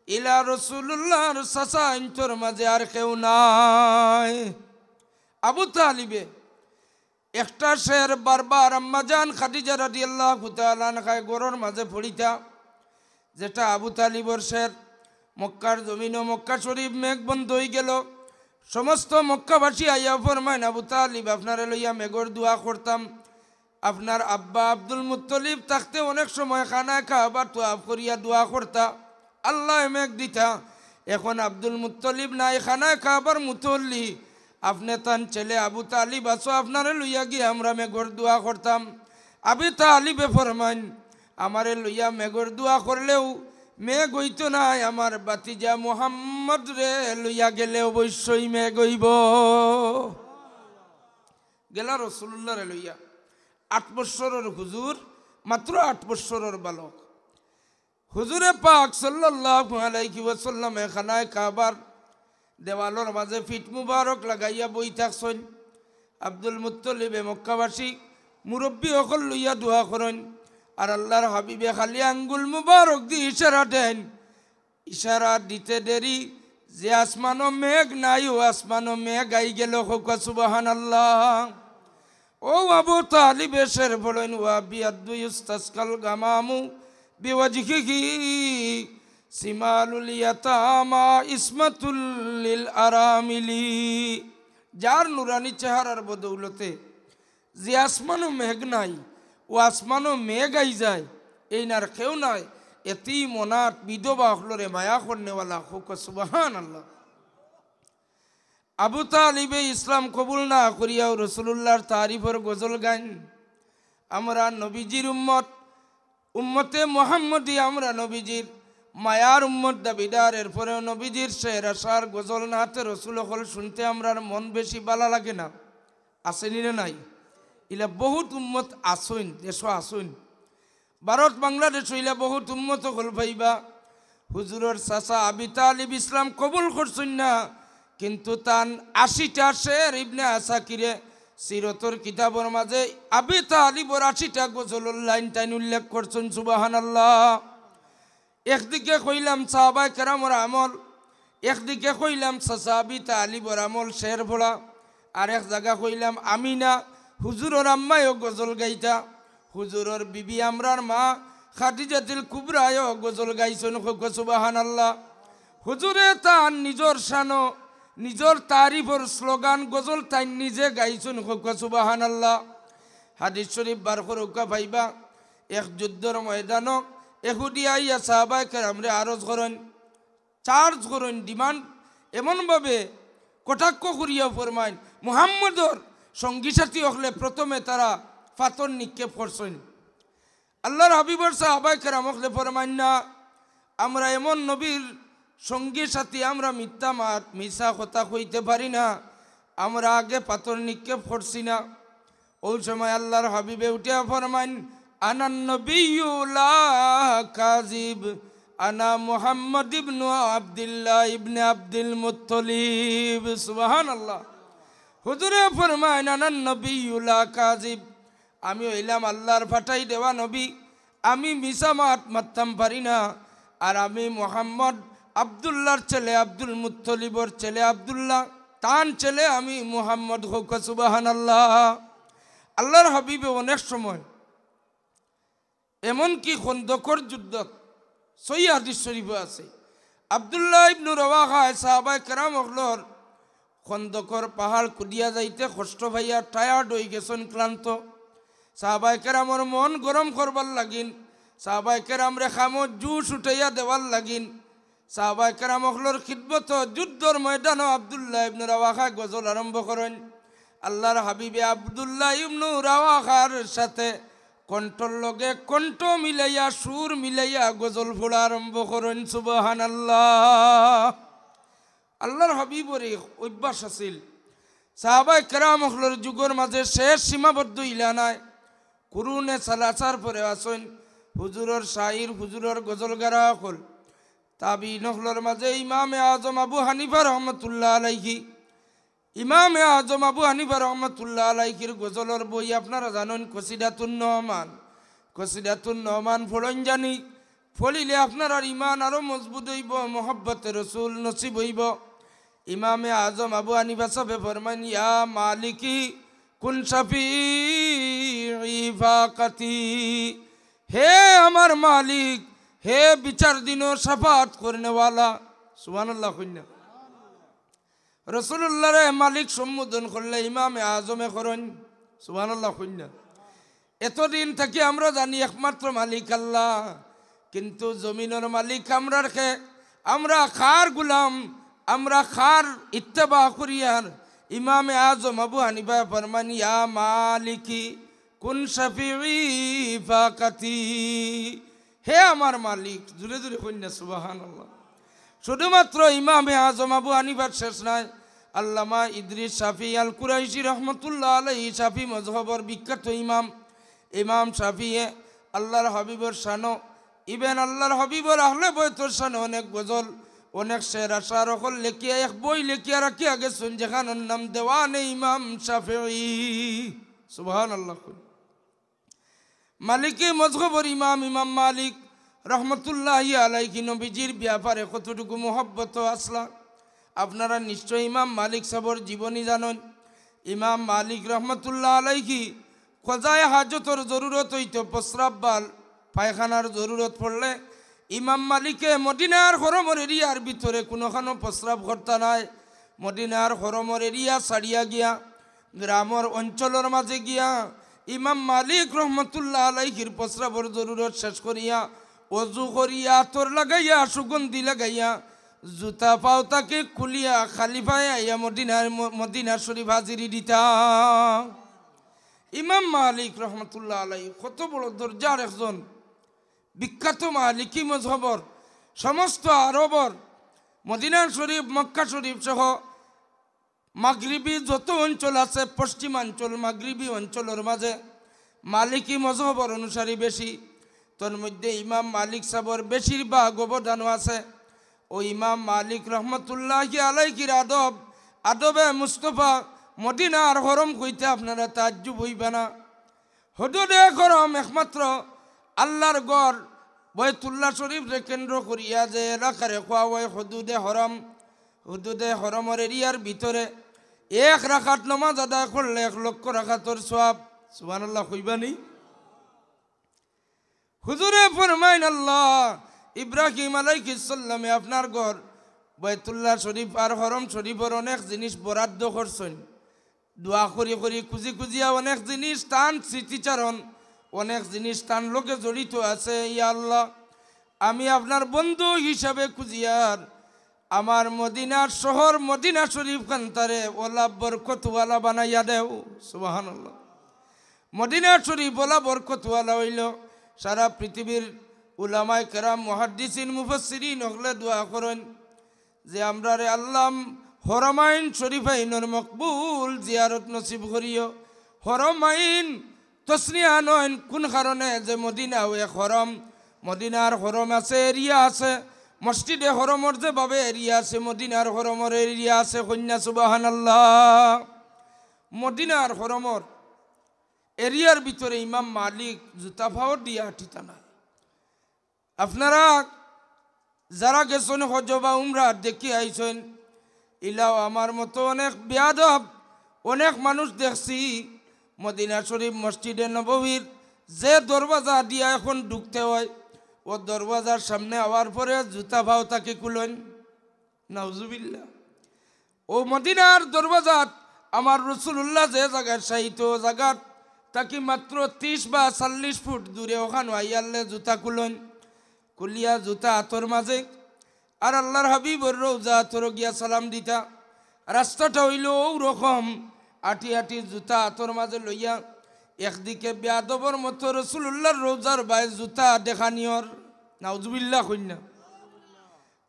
ইলা রসুলুল্লাহর চাচা আইন্তর মাঝে আর কেউ নাই। আবু তালিবে একটা শের বারবার আম্মাজান খাদিজা রাদিয়াল্লাহু তাআলা আনহায় ঘরর মাঝে পড়িতা, যেটা আবু তালিবর শের। মক্কার জমিনো মক্কা শরীফ মেঘ বন্ধ অইগেল। সমস্ত মক্কাবাসী আইয়া ফরমাইন, "আবু তালিব, আপনারে লইয়া মেঘর দোয়া করতাম।" আপনার আব্বা আব্দুল মুত্তলিব থাকতে অনেক সময় খানায় কাবা তওয়াফ করিয়া দোয়া করতা, আল্লায় মেঘ দিতা। এখন আব্দুল মুত্তলিব নাই, খানায় কাবার মুতল্লি, আপনে তান ছেলে আবু তালিব আছো, আপনারে লইয়া গিয়া আমরা মেঘর দোয়া করতাম। আবু তালিবে ফরমাইন, "আমারে লইয়া মেঘর দোয়া করলেও মেঘ অইতো নায়, আমার ভাতিজা মুহাম্মদরে লইয়া গেলে অবশ্যই মেঘ অইবো।" গেলা রসুলুল্লাহরে লইয়া, আট বৎসরর হুজুর, মাত্র আট বৎসরর বালক। হুজুরে পাক সাল্লাল্লাহু আলাইহি ওয়াসাল্লামে খানায় কাবার দেওয়ালর মাঝে ফিট মুবারক লাগাইয়া বই থাকছইন। আব্দুল মুত্তলিবে মক্কাবাসী মুরব্বী অকল লইয়া দোয়া করইন, আর আল্লাহর হাবিবে খালি আঙ্গুল মুবারক দি ইশারা দেইন। ইশারা দিতে দেরি যে আসমানো মেঘ নাই, ও আসমানো মেঘ আইগেল। কউক্কা সুবহানাল্লাহ। ও আবু তালিবে শের পড়ইন, "ওয়া বিয়াদ্দু ইউস্তাসকাল গামামু বিওয়াজহিহি সিমালুল ইয়াতামা ইসমাতুল লিল আরামিলি।" যার নুরানি চেহারার বদৌলতে যে আসমানো মেঘ নাই, ও আসমানো মেঘ আই যায়, এইন আর কেউ নাই। এতিম অনাথ বিধবা অকলরে মায়া করনেওয়ালা। কউক্কা সুবহানাল্লাহ। আবু তালিবে ইসলাম কবুল না করিয়াও রসুলুল্লাহর তারিফর গজল গাইন। আমরা নবীজির উম্মত, উম্মতে মুহাম্মদী, আমরা নবীজির মায়ার উম্মত দাবিদার। এরপরেও নবীজির শের আশার গজল নাতে রসুল অকল শুনতে আমরার মন বেশি বালা লাগে না? আছেনি না নাই? ইলা বহুত উম্মত আছইন, দেশো আছইন। ভারত, বাংলাদেশ অইলা বহুত উম্মত অকল পাইবা। হুজুরর চাচা আবি তালিব ইসলাম কবুল করছইন না, কিন্তু তান আশিটা শের ইবনে আসাকিরে সিরতর কিতাবর মাঝে আবি তালিবর আশিটা গজলর লাইন তাইন উল্লেখ করছইন। সুবহানাল্লাহ। একদিকে কইলাম সাহাবায়ে কেরামর আমল, একদিকে কইলাম চাচা আবি তালিবর আমল শের পড়া, আর এক জাগা কইলাম আমিনা হুজুরর আম্মায়ও গজল গাইতা, হুজুরর বিবি আমরার মা খাদিজাতুল কুবরায়ও গজল গাইছইন। কউক্কা সুবহানাল্লাহ। হুজুরে তান নিজর শানো, নিজর তারিফর স্লোগান গজল তাইন নিজে গাইছইন। কউক্কা সুবহানাল্লাহ। হাদিস শরীফ বার করউক্কা পাইবা, এক যুদ্ধর ময়দানো এহুদি আইয়া সাহাবায়ে কেরামরে আরজ করইন, চার্জ করইন, ডিমান্ড এমনভাবে কটাক্ষ করিয়া ফরমাইন, মুহাম্মদর সঙ্গী সাথী অকলে প্রথমে তারা পাথর নিক্ষেপ করছইন। আল্লাহর হাবিবর সাহাবায়ে কেরাম অকলে ফরমাইন না, আমরা এমন নবীর সঙ্গী সাথী, আমরা মিথ্যা মাত, মিছা কথা কইতে পারি না, আমরা আগে পাথর নিক্ষেপ করছি না। ওই সময় আল্লাহর হাবিবে উঠিয়া ফরমাইন, "আনান নবিয়্যু লা কাযিব, আনা মুহাম্মদ ইবনু আব্দুল্লাহ ইবনে আব্দুল মুত্তালিব।" সুবহানাল্লাহ। হুজুরে ফরমাইন, "আনান নবিয়্যু লা কাযিব।" আমি অইলাম আল্লাহর পাঠাই দেওয়া নবী, আমি মিছা মাত মাততাম পারি না। আর আমি মুহাম্মদ, আব্দুল্লাহর ছেলে, আব্দুল মুত্তলিবর ছেলে আব্দুল্লাহ, তান ছেলে আমি মুহাম্মদ। কউক্কা সুবহানাল্লাহ। আল্লাহর হাবিবে অনেক সময়, এমনকি খন্দকর যুদ্ধত, সহিহ হাদিস শরীফো আছে, আব্দুল্লাহ ইবনু রাওয়াহায় সাহাবায়ে কেরাম অকলর খন্দকর পাহাড় কুদিয়া যাইতে কষ্ট পাইয়া টায়ার্ড অইগেছইন, ক্লান্ত। সাহাবায়ে কেরামর মন গরম করবার লাগিন, সাহাবায়ে কেরামরে কামো জোশ উঠাইয়া দেওয়ার লাগিন, সাহাবায়ে কেরাম অকলর খিদমতো যুদ্ধর ময়দানো আব্দুল্লাহ ইবনু রাওয়াহায় গজল আরম্ভ করইন। আল্লাহর হাবিবে আব্দুল্লাহ ইবনু রাওয়াহার সাথে কণ্ঠর লগে কণ্ঠ মিলাইয়া, সুর মিলাইয়া গজল পড়া আরম্ভ করইন। সুবহানাল্লাহ। আল্লাহর হাবিবর এই অভ্যাস আছিল। সাহাবায়ে কেরাম অকলর যুগর মাঝে শেষ সীমাবদ্ধ ইলা নাই। কুরুনে সালাসার পরে আছইন হুজুরর শাইর, হুজুরর গজল গারা অকল। তাবিঈন অকলর মাঝে ইমামে আজম আবু হানিফা রহমতুল্লাহ আলাইহি, ইমামে আজম আবু হানিফা রহমতুল্লাহ আলাইহির গজলর বই আপনারা জানইন, কসিদাতুন নোমান। কসিদাতুন নোমান পড়ইন জানি, পড়িলে আপনারার ইমান আরো মজবুত অইবো, মহব্বতে রসুল নসিব অইবো। ইমামে আজম আবু হানিফা সাহেবে ফরমাইন, "ইয়া মালিকি কুন শাফিঈ ফাকাতি।" হে আমার মালিক, হে বিচার দিনো শাফাআত করনেওয়ালা। সুবহানাল্লাহ কইন না। রসুলুল্লাহরে মালিক সম্বোধন করলে ইমামে আজমে করইন। সুবহানাল্লাহ কইন না। এতদিন থাকি আমরা জানি একমাত্র মালিক আল্লাহ, কিন্তু জমিনর মালিক আমরার কে? আমরা কার গুলাম? আমরা কার ইত্তেবা করিয়ার? ইমামে আজম আবু হানিফায় ফরমাইন, "ইয়া মালিকি কুন শাফিঈ ফাকাতি।" হে আমার মালিক, জোরে জোরে কইন না, সুবহানাল্লাহ। শুধুমাত্র ইমামে আজম আবু হানিফার শেষ নাই, আল্লামা ইদ্রিস শাফিঈ আল কুরাইশি রহমতুল্লাহ আলাইহি, শাফি মজহবর বিখ্যাত ইমাম, ইমাম শাফিয়ে আল্লাহর হাবিবর শানো, ইভেন আল্লাহর হাবিবর আহলে বয়তর শানো অনেক গজল, অনেক শের আশার অকল লেখিয়া এক বই লেখিয়া রাখিয়া গেছইন, যেখানর নাম দেওয়ানে ইমাম শাফিঈ। সুবহানাল্লাহ। মালিকি মজহবর ইমাম, ইমাম মালিক রহমতুল্লাহি আলাইহি নবীজির ব্যাপারে কতটুকু মহব্বত আছলা, আপনারা নিশ্চয় ইমাম মালিক সাবর জীবনী জানইন। ইমাম মালিক রহমতুল্লাহ আলাইহি কজায়ে হাজতর জরুরত অইতো, প্রস্রাব বা পায়খানার জরুরত পড়লে ইমাম মালিকে মদিনার হরমর এরিয়ার ভিতরে কুনুখানো প্রস্রাব করতা নায়, মদিনার হরমর এরিয়া ছাড়িয়া গিয়া গ্রামর অঞ্চলর মাঝে গিয়া ইমাম মালিক রহমতুল্লাহ আলাইহির প্রস্রাবর জরুরত শেষ করিয়া, অজু করিয়া, আতর লাগাইয়া, সুগন্ধি লাগাইয়া, জুতা পাও থাকি খুলিয়া খালি পায়ে আইয়া মদিনার ম-, মদিনা শরীফ হাজিরি দিতা। ইমাম মালিক রহমতুল্লাহ আলাইহি কত বড় দরজার একজন বিখ্যাত মালিকি মজহবর, সমস্ত আরবর মদিনা শরীফ, মক্কা শরীফ সহ মাগরিবি যত অঞ্চল আছে, পশ্চিমাঞ্চল, মাগরিবি অঞ্চলর মাঝে মালিকি মজহবর অনুসারী বেশি। তন্মধ্যে ইমাম মালিক সাবর বেশিরভাগ অবদানও আছে। ও ইমাম মালিক রহমতুল্লাহি আলাইহির আদব, আদবে মুস্তফা, মদিনার হরম কইতে আপনারা তাজ্জুব অইবা না। হুদুদে হরম একমাত্র আল্লাহর ঘর বয়তুল্লাহ শরীফরে কেন্দ্র করিয়া যে এলাকারে কওয়া অয় হুদুদে হরম। হুদুদে হরমর এরিয়ার ভিতরে এক রাকাত নামাজ আদায় করলে এক লক্ষ রাকাতর সওয়াব। সুবহানাল্লাহ কইবা নি? হুজুরে ফরমাইন, "আল্লাহ, ইব্রাহিম আলাইহিস সালামে আপনার ঘর বয়তুল্লাহ শরীফ আর হরম শরীফর অনেক জিনিস বরাদ্দ করছইন।" দোয়া করি করি, খুঁজি খুঁজিয়া অনেক জিনিস তান স্মৃতিচারণ, অনেক জিনিস তান লগে জড়িত আছে। ইয়া আল্লাহ, আমি আপনার বন্ধু হিসাবে খুঁজিয়ার আমার মদিনার শহর, মদিনা শরীফ খানতারে ওলা বরকতওয়ালা বানাইয়া দেও। সুবহানাল্লাহ। মদিনা শরীফ ওলা বরকতওয়ালা অইলো। সারা পৃথিবীর উলামায়ে কেরাম, মুহাদ্দিসিন, মুফাসসিরিন হকলে দোয়া করইন যে আমরারে আল্লাহ হরমাইন শরীফাইনর মকবুল জিয়ারত নসিব করিও। হরমাইন তসনিয়া নইন, কোন কারণে? যে মদিনাও এক হরম, মদিনার হরম আছে, এরিয়া আছে, মসজিদে হরমর যেভাবে এরিয়া আছে, মদিনার হরমর এরিয়া আছে। কইন্যা সুবহানাল্লাহ। মদিনার হরমর এরিয়ার ভিতরে ইমাম মালিক জুতা ফাওর দিয়া আটিতা নায়। আপনারা যারা গেছইন হজ বা উমরা দেখি আইছইন, ইলাও আমার মতো অনেক বেয়াদব, অনেক মানুষ দেখছি মদিনা শরীফ মসজিদে নববীর যে দরওয়াজা দিয়া এখন ঢুকতে হয়, ও দরওয়াজার সামনে আওয়ার পরে জুতা ফাও থাকি খুলইন। নাউজুবিল্লাহ। ও মদিনার দরওয়াজাত আমার রসুলুল্লাহ যে জাগাত শায়িত, ও জাগাত থাকি মাত্র ত্রিশ বা চল্লিশ ফুট দূরে ওখানো আইয়ারলে জুতা খুলইন, খুলিয়া জুতা আতর মাঝে আর আল্লাহর হাবিবর রওজা আতর গিয়া সালাম দিতা। রাস্তাটা অইলো অউ রকম, আটি আটি জুতা আতর মাঝে লইয়া একদিকে বেয়াদবর মতো রসুলুল্লাহর রওজার বায় জুতা দেখানিয়র। নাউজুবিল্লাহ কইন্যা।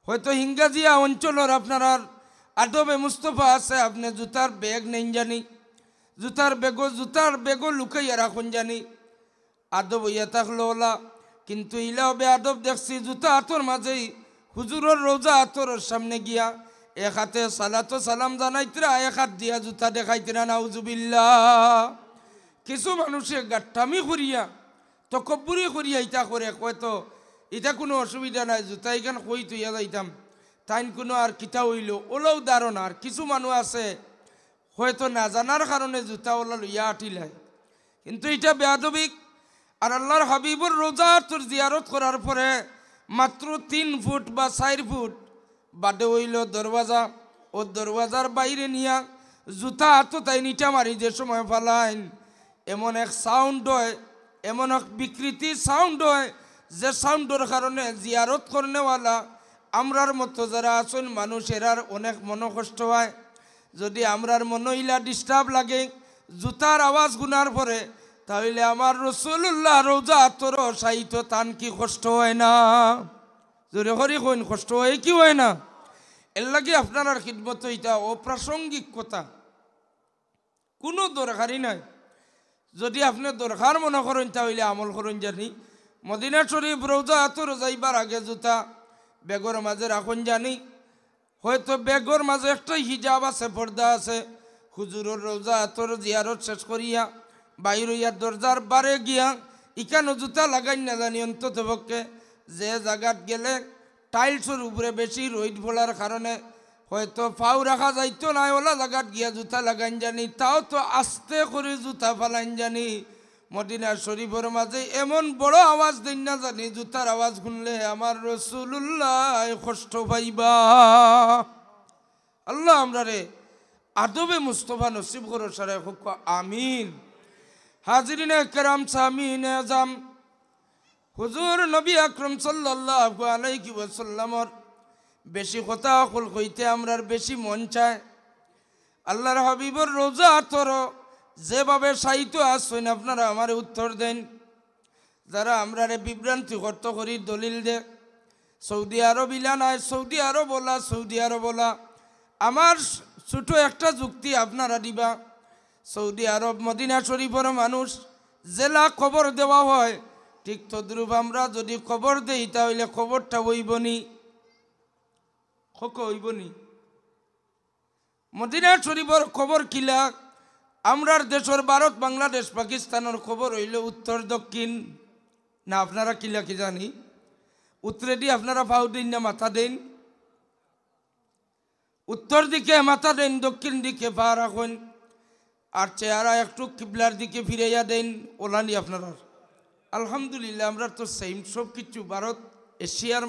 হয়তো হিঙ্গাজিয়া অঞ্চলর আপনারার আদবে মুস্তফা আছে, আপনে জুতার ব্যাগ নেইন জানি, জুতার ব্যাগও, জুতার ব্যাগও লুকাইয়া রাখইন জানি। আদব অইয়া থাকলো ওলা, কিন্তু ইলাও বেয়াদব দেখছি জুতা আতর মাঝেই হুজুরর রওজা আতরর সামনে গিয়া এক হাতে সালাতো সালাম জানাইতরা, এক হাত দিয়া জুতা দেখাইতরা। নাউজুবিল্লাহ। কিছু মানুষে গাট্টামি করিয়া, তকব্বুরি করিয়া ইতা করে, কয় তো ইতা কুনু অসুবিধা নাই, জুতা ইখান কই থইয়া যাইতাম, তাইন কুনু আর কিতা অইলো, ওলাও ধারণা। আর কিছু মানুষ আছে হয়তো না জানার কারণে জুতা ওলা লইয়া আটিলায়, কিন্তু ইটা বেয়াদবিক। আর আল্লাহর হাবিবর রওজা আতর জিয়ারত করার পরে মাত্র তিন ফুট বা চাইর ফুট বাদে অইলো দরওয়াজা। ও দরওয়াজার বাইরে নিয়া জুতা আতো তাইন ইটা মারি যে সময় ফালাইন, এমন এক সাউন্ড হয়, এমন এক বিকৃতি সাউন্ড হয়, যে সাউন্ডর কারণে জিয়ারত করনেওয়ালা আমরার মতো যারা আছইন মানুষ, এরার অনেক মনকষ্ট হয়। যদি আমরার মনো ইলা ডিস্টার্ব লাগে, জুতার আওয়াজ হুনার পরে, তাইলে আমার রসুলুল্লাহ রওজা আতরো শায়িত তান কি কষ্ট হয় না? জোরে করি কইন, কষ্ট হয় কি হয় না? এর লাগি আপনারার খিদমতো ইটা অপ্রাসঙ্গিক কথা, কুনু দরকারই নাই। যদি আপনে দরকার মনো করইন, তাইলে আমল করইন জানি। মদিনা শরীফ রওজা আতর যাইবার আগে জুতা ব্যাগর মাঝে রাখইন জানি। হয়তো ব্যাগর মাঝে একটাই হিজাব আছে, পর্দা আছে। হুজুরর রওজা আতর জিয়ারত শেষ করিয়া বাইর অইয়া দরজার বারে গিয়া ইখানো জুতা লাগাইন না জানি। অন্তত পক্ষে যে জাগাত গেলে টাইলসর উপরে বেশি রইদ পড়ার কারণে হয়তো পাও রাখা যাইতো নায়, ওলা জাগাত গিয়া জুতা লাগাইন জানি, তাও তো আস্তে করি জুতা ফালাইন জানি। মদিনা শরীফর মাঝে এমন বড় আওয়াজ দেইন না জানি, জুতার আওয়াজ হুনলে আমার রসুলুল্লাহ কষ্ট পাইবা। আল্লাহ আমরারে আদবে মুস্তফা নসিব করো, সারায় কউক্কা আমিন। হাজিরিনে কেরাম, সামিইনে আজাম, হুজুর নবী আকরাম সাল্লাল্লাহু আলাইহি ওয়াসাল্লামর বেশি কথা অকল কইতে আমরার বেশি মন চায়। আল্লাহর হাবিবর রওজা আতর যেভাবে শায়িত আছইন, আপনারা আমারে উত্তর দেইন। যারা আমরারে বিভ্রান্তি করতো করি দলিল দে, সৌদি আরব ইলা নায়, সৌদি আরব ওলা, সৌদি আরব ওলা। আমার ছোট একটা যুক্তি আপনারা দিবা। সৌদি আরব মদিনা শরীফর মানুষ যেলা কবর দেওয়া হয়, ঠিক তদ্রূপ আমরা যদি কবর দেই, তাইলে কবরটা অইবনি? কউক্কা অইবনি? মদিনা শরীফর কবর কিলা? আমরার দেশর ভারত, বাংলাদেশ, পাকিস্তানর কবর অইলো উত্তর দক্ষিণ। না, আপনারা কিলা কি জানি? উত্তরেদি আপনারা পাও দেইন না মাথা দেইন? উত্তর দিকে মাথা দেইন, দক্ষিণ দিকে পা রাখইন, আর চেহারা একটু কিবলার দিকে ফিরাইয়া দেইন, ওলানি আপনারার। আলহামদুলিল্লাহ, আমরার তো সেম সব কিছু। ভারত, এশিয়ার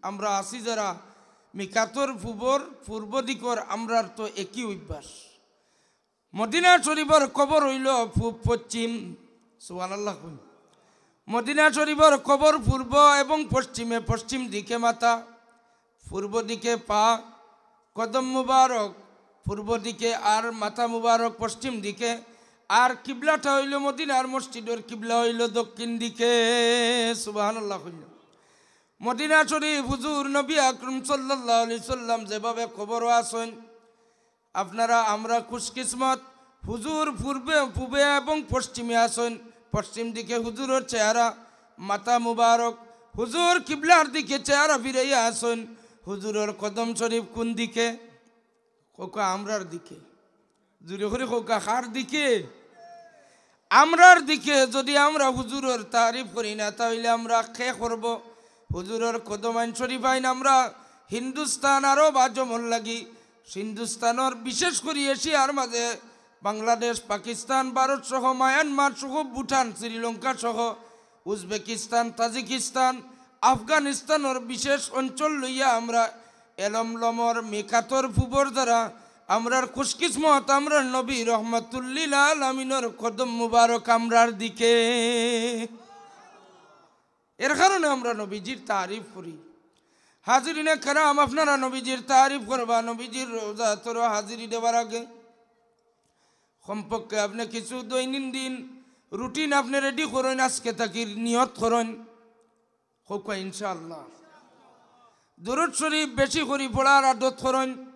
আমরা আছি যারা, মিকাতর পূবর, পূর্ব দিকর, আমরার তো একই অভ্যাস। মদিনা শরীফর কবর অইলো পূব পশ্চিম। সুবহানাল্লাহ কইন। মদিনা শরীফর কবর পূর্ব এবং পশ্চিমে, পশ্চিম দিকে মাথা, পূর্ব দিকে পা, কদম মুবারক পূর্ব দিকে, আর মাথা মুবারক পশ্চিম দিকে। আর কিবলাটা অইলো, মদিনার মসজিদর কিবলা অইলো দক্ষিণ দিকে। সুবহানাল্লাহ কইন। মদিনা শরীফ হুজুর নবী আকরাম সাল্লাল্লাহু আলাইহি সাল্লাম যেভাবে কবরো আছইন, আপনারা, আমরা খুশকিসমত, হুজুর পূর্বে, পূবে এবং পশ্চিমে আছইন। পশ্চিম দিকে হুজুরর চেহারা, মাথা মুবারক। হুজুর কিবলার দিকে চেহারা ফিরাইয়া আছইন। হুজুরর কদম শরীফ কুন দিকে? কউক্কা আমরার দিকে। জুরে করি কউক্কা, কার দিকে? আমরার দিকে। যদি আমরা হুজুরর তারিফ করি না, তা অইলে আমরা কে করবো? হুজুরর কদমাইন শরীফাইন আমরা হিন্দুস্তান, আরব, আজমর লাগি, হিন্দুস্তানর, বিশেষ করি এশিয়ার মাঝে বাংলাদেশ, পাকিস্তান, ভারত সহ, মায়ানমার সহ, ভুটান, শ্রীলঙ্কা সহ, উজবেকিস্তান, তাজিকিস্তান, আফগানিস্তানর বিশেষ অঞ্চল লইয়া আমরা এলম লমর মেকাতর ফুবর যারা, আমরার খুশকিসমত, আমরার নবী রহমাতুল্লিল আলামিনর কদম মুবারক আমরার দিকে। এর কারণে আমরা নবীজির তারিফ করি। হাজিরিনে কেরাম, আপনারা নবীজির তারিফ করবা, নবীজির রওজাতর হাজিরি দেওয়ার আগে কমপক্ষে আপনে কিছু দৈনন্দিন রুটিন আপনে রেডি করইন, আজকে থাকি নিয়ত করইন। কউক্কা ইনশাআল্লাহ। দুরুদ শরীফ বেশি করি পড়ার আদত করইন।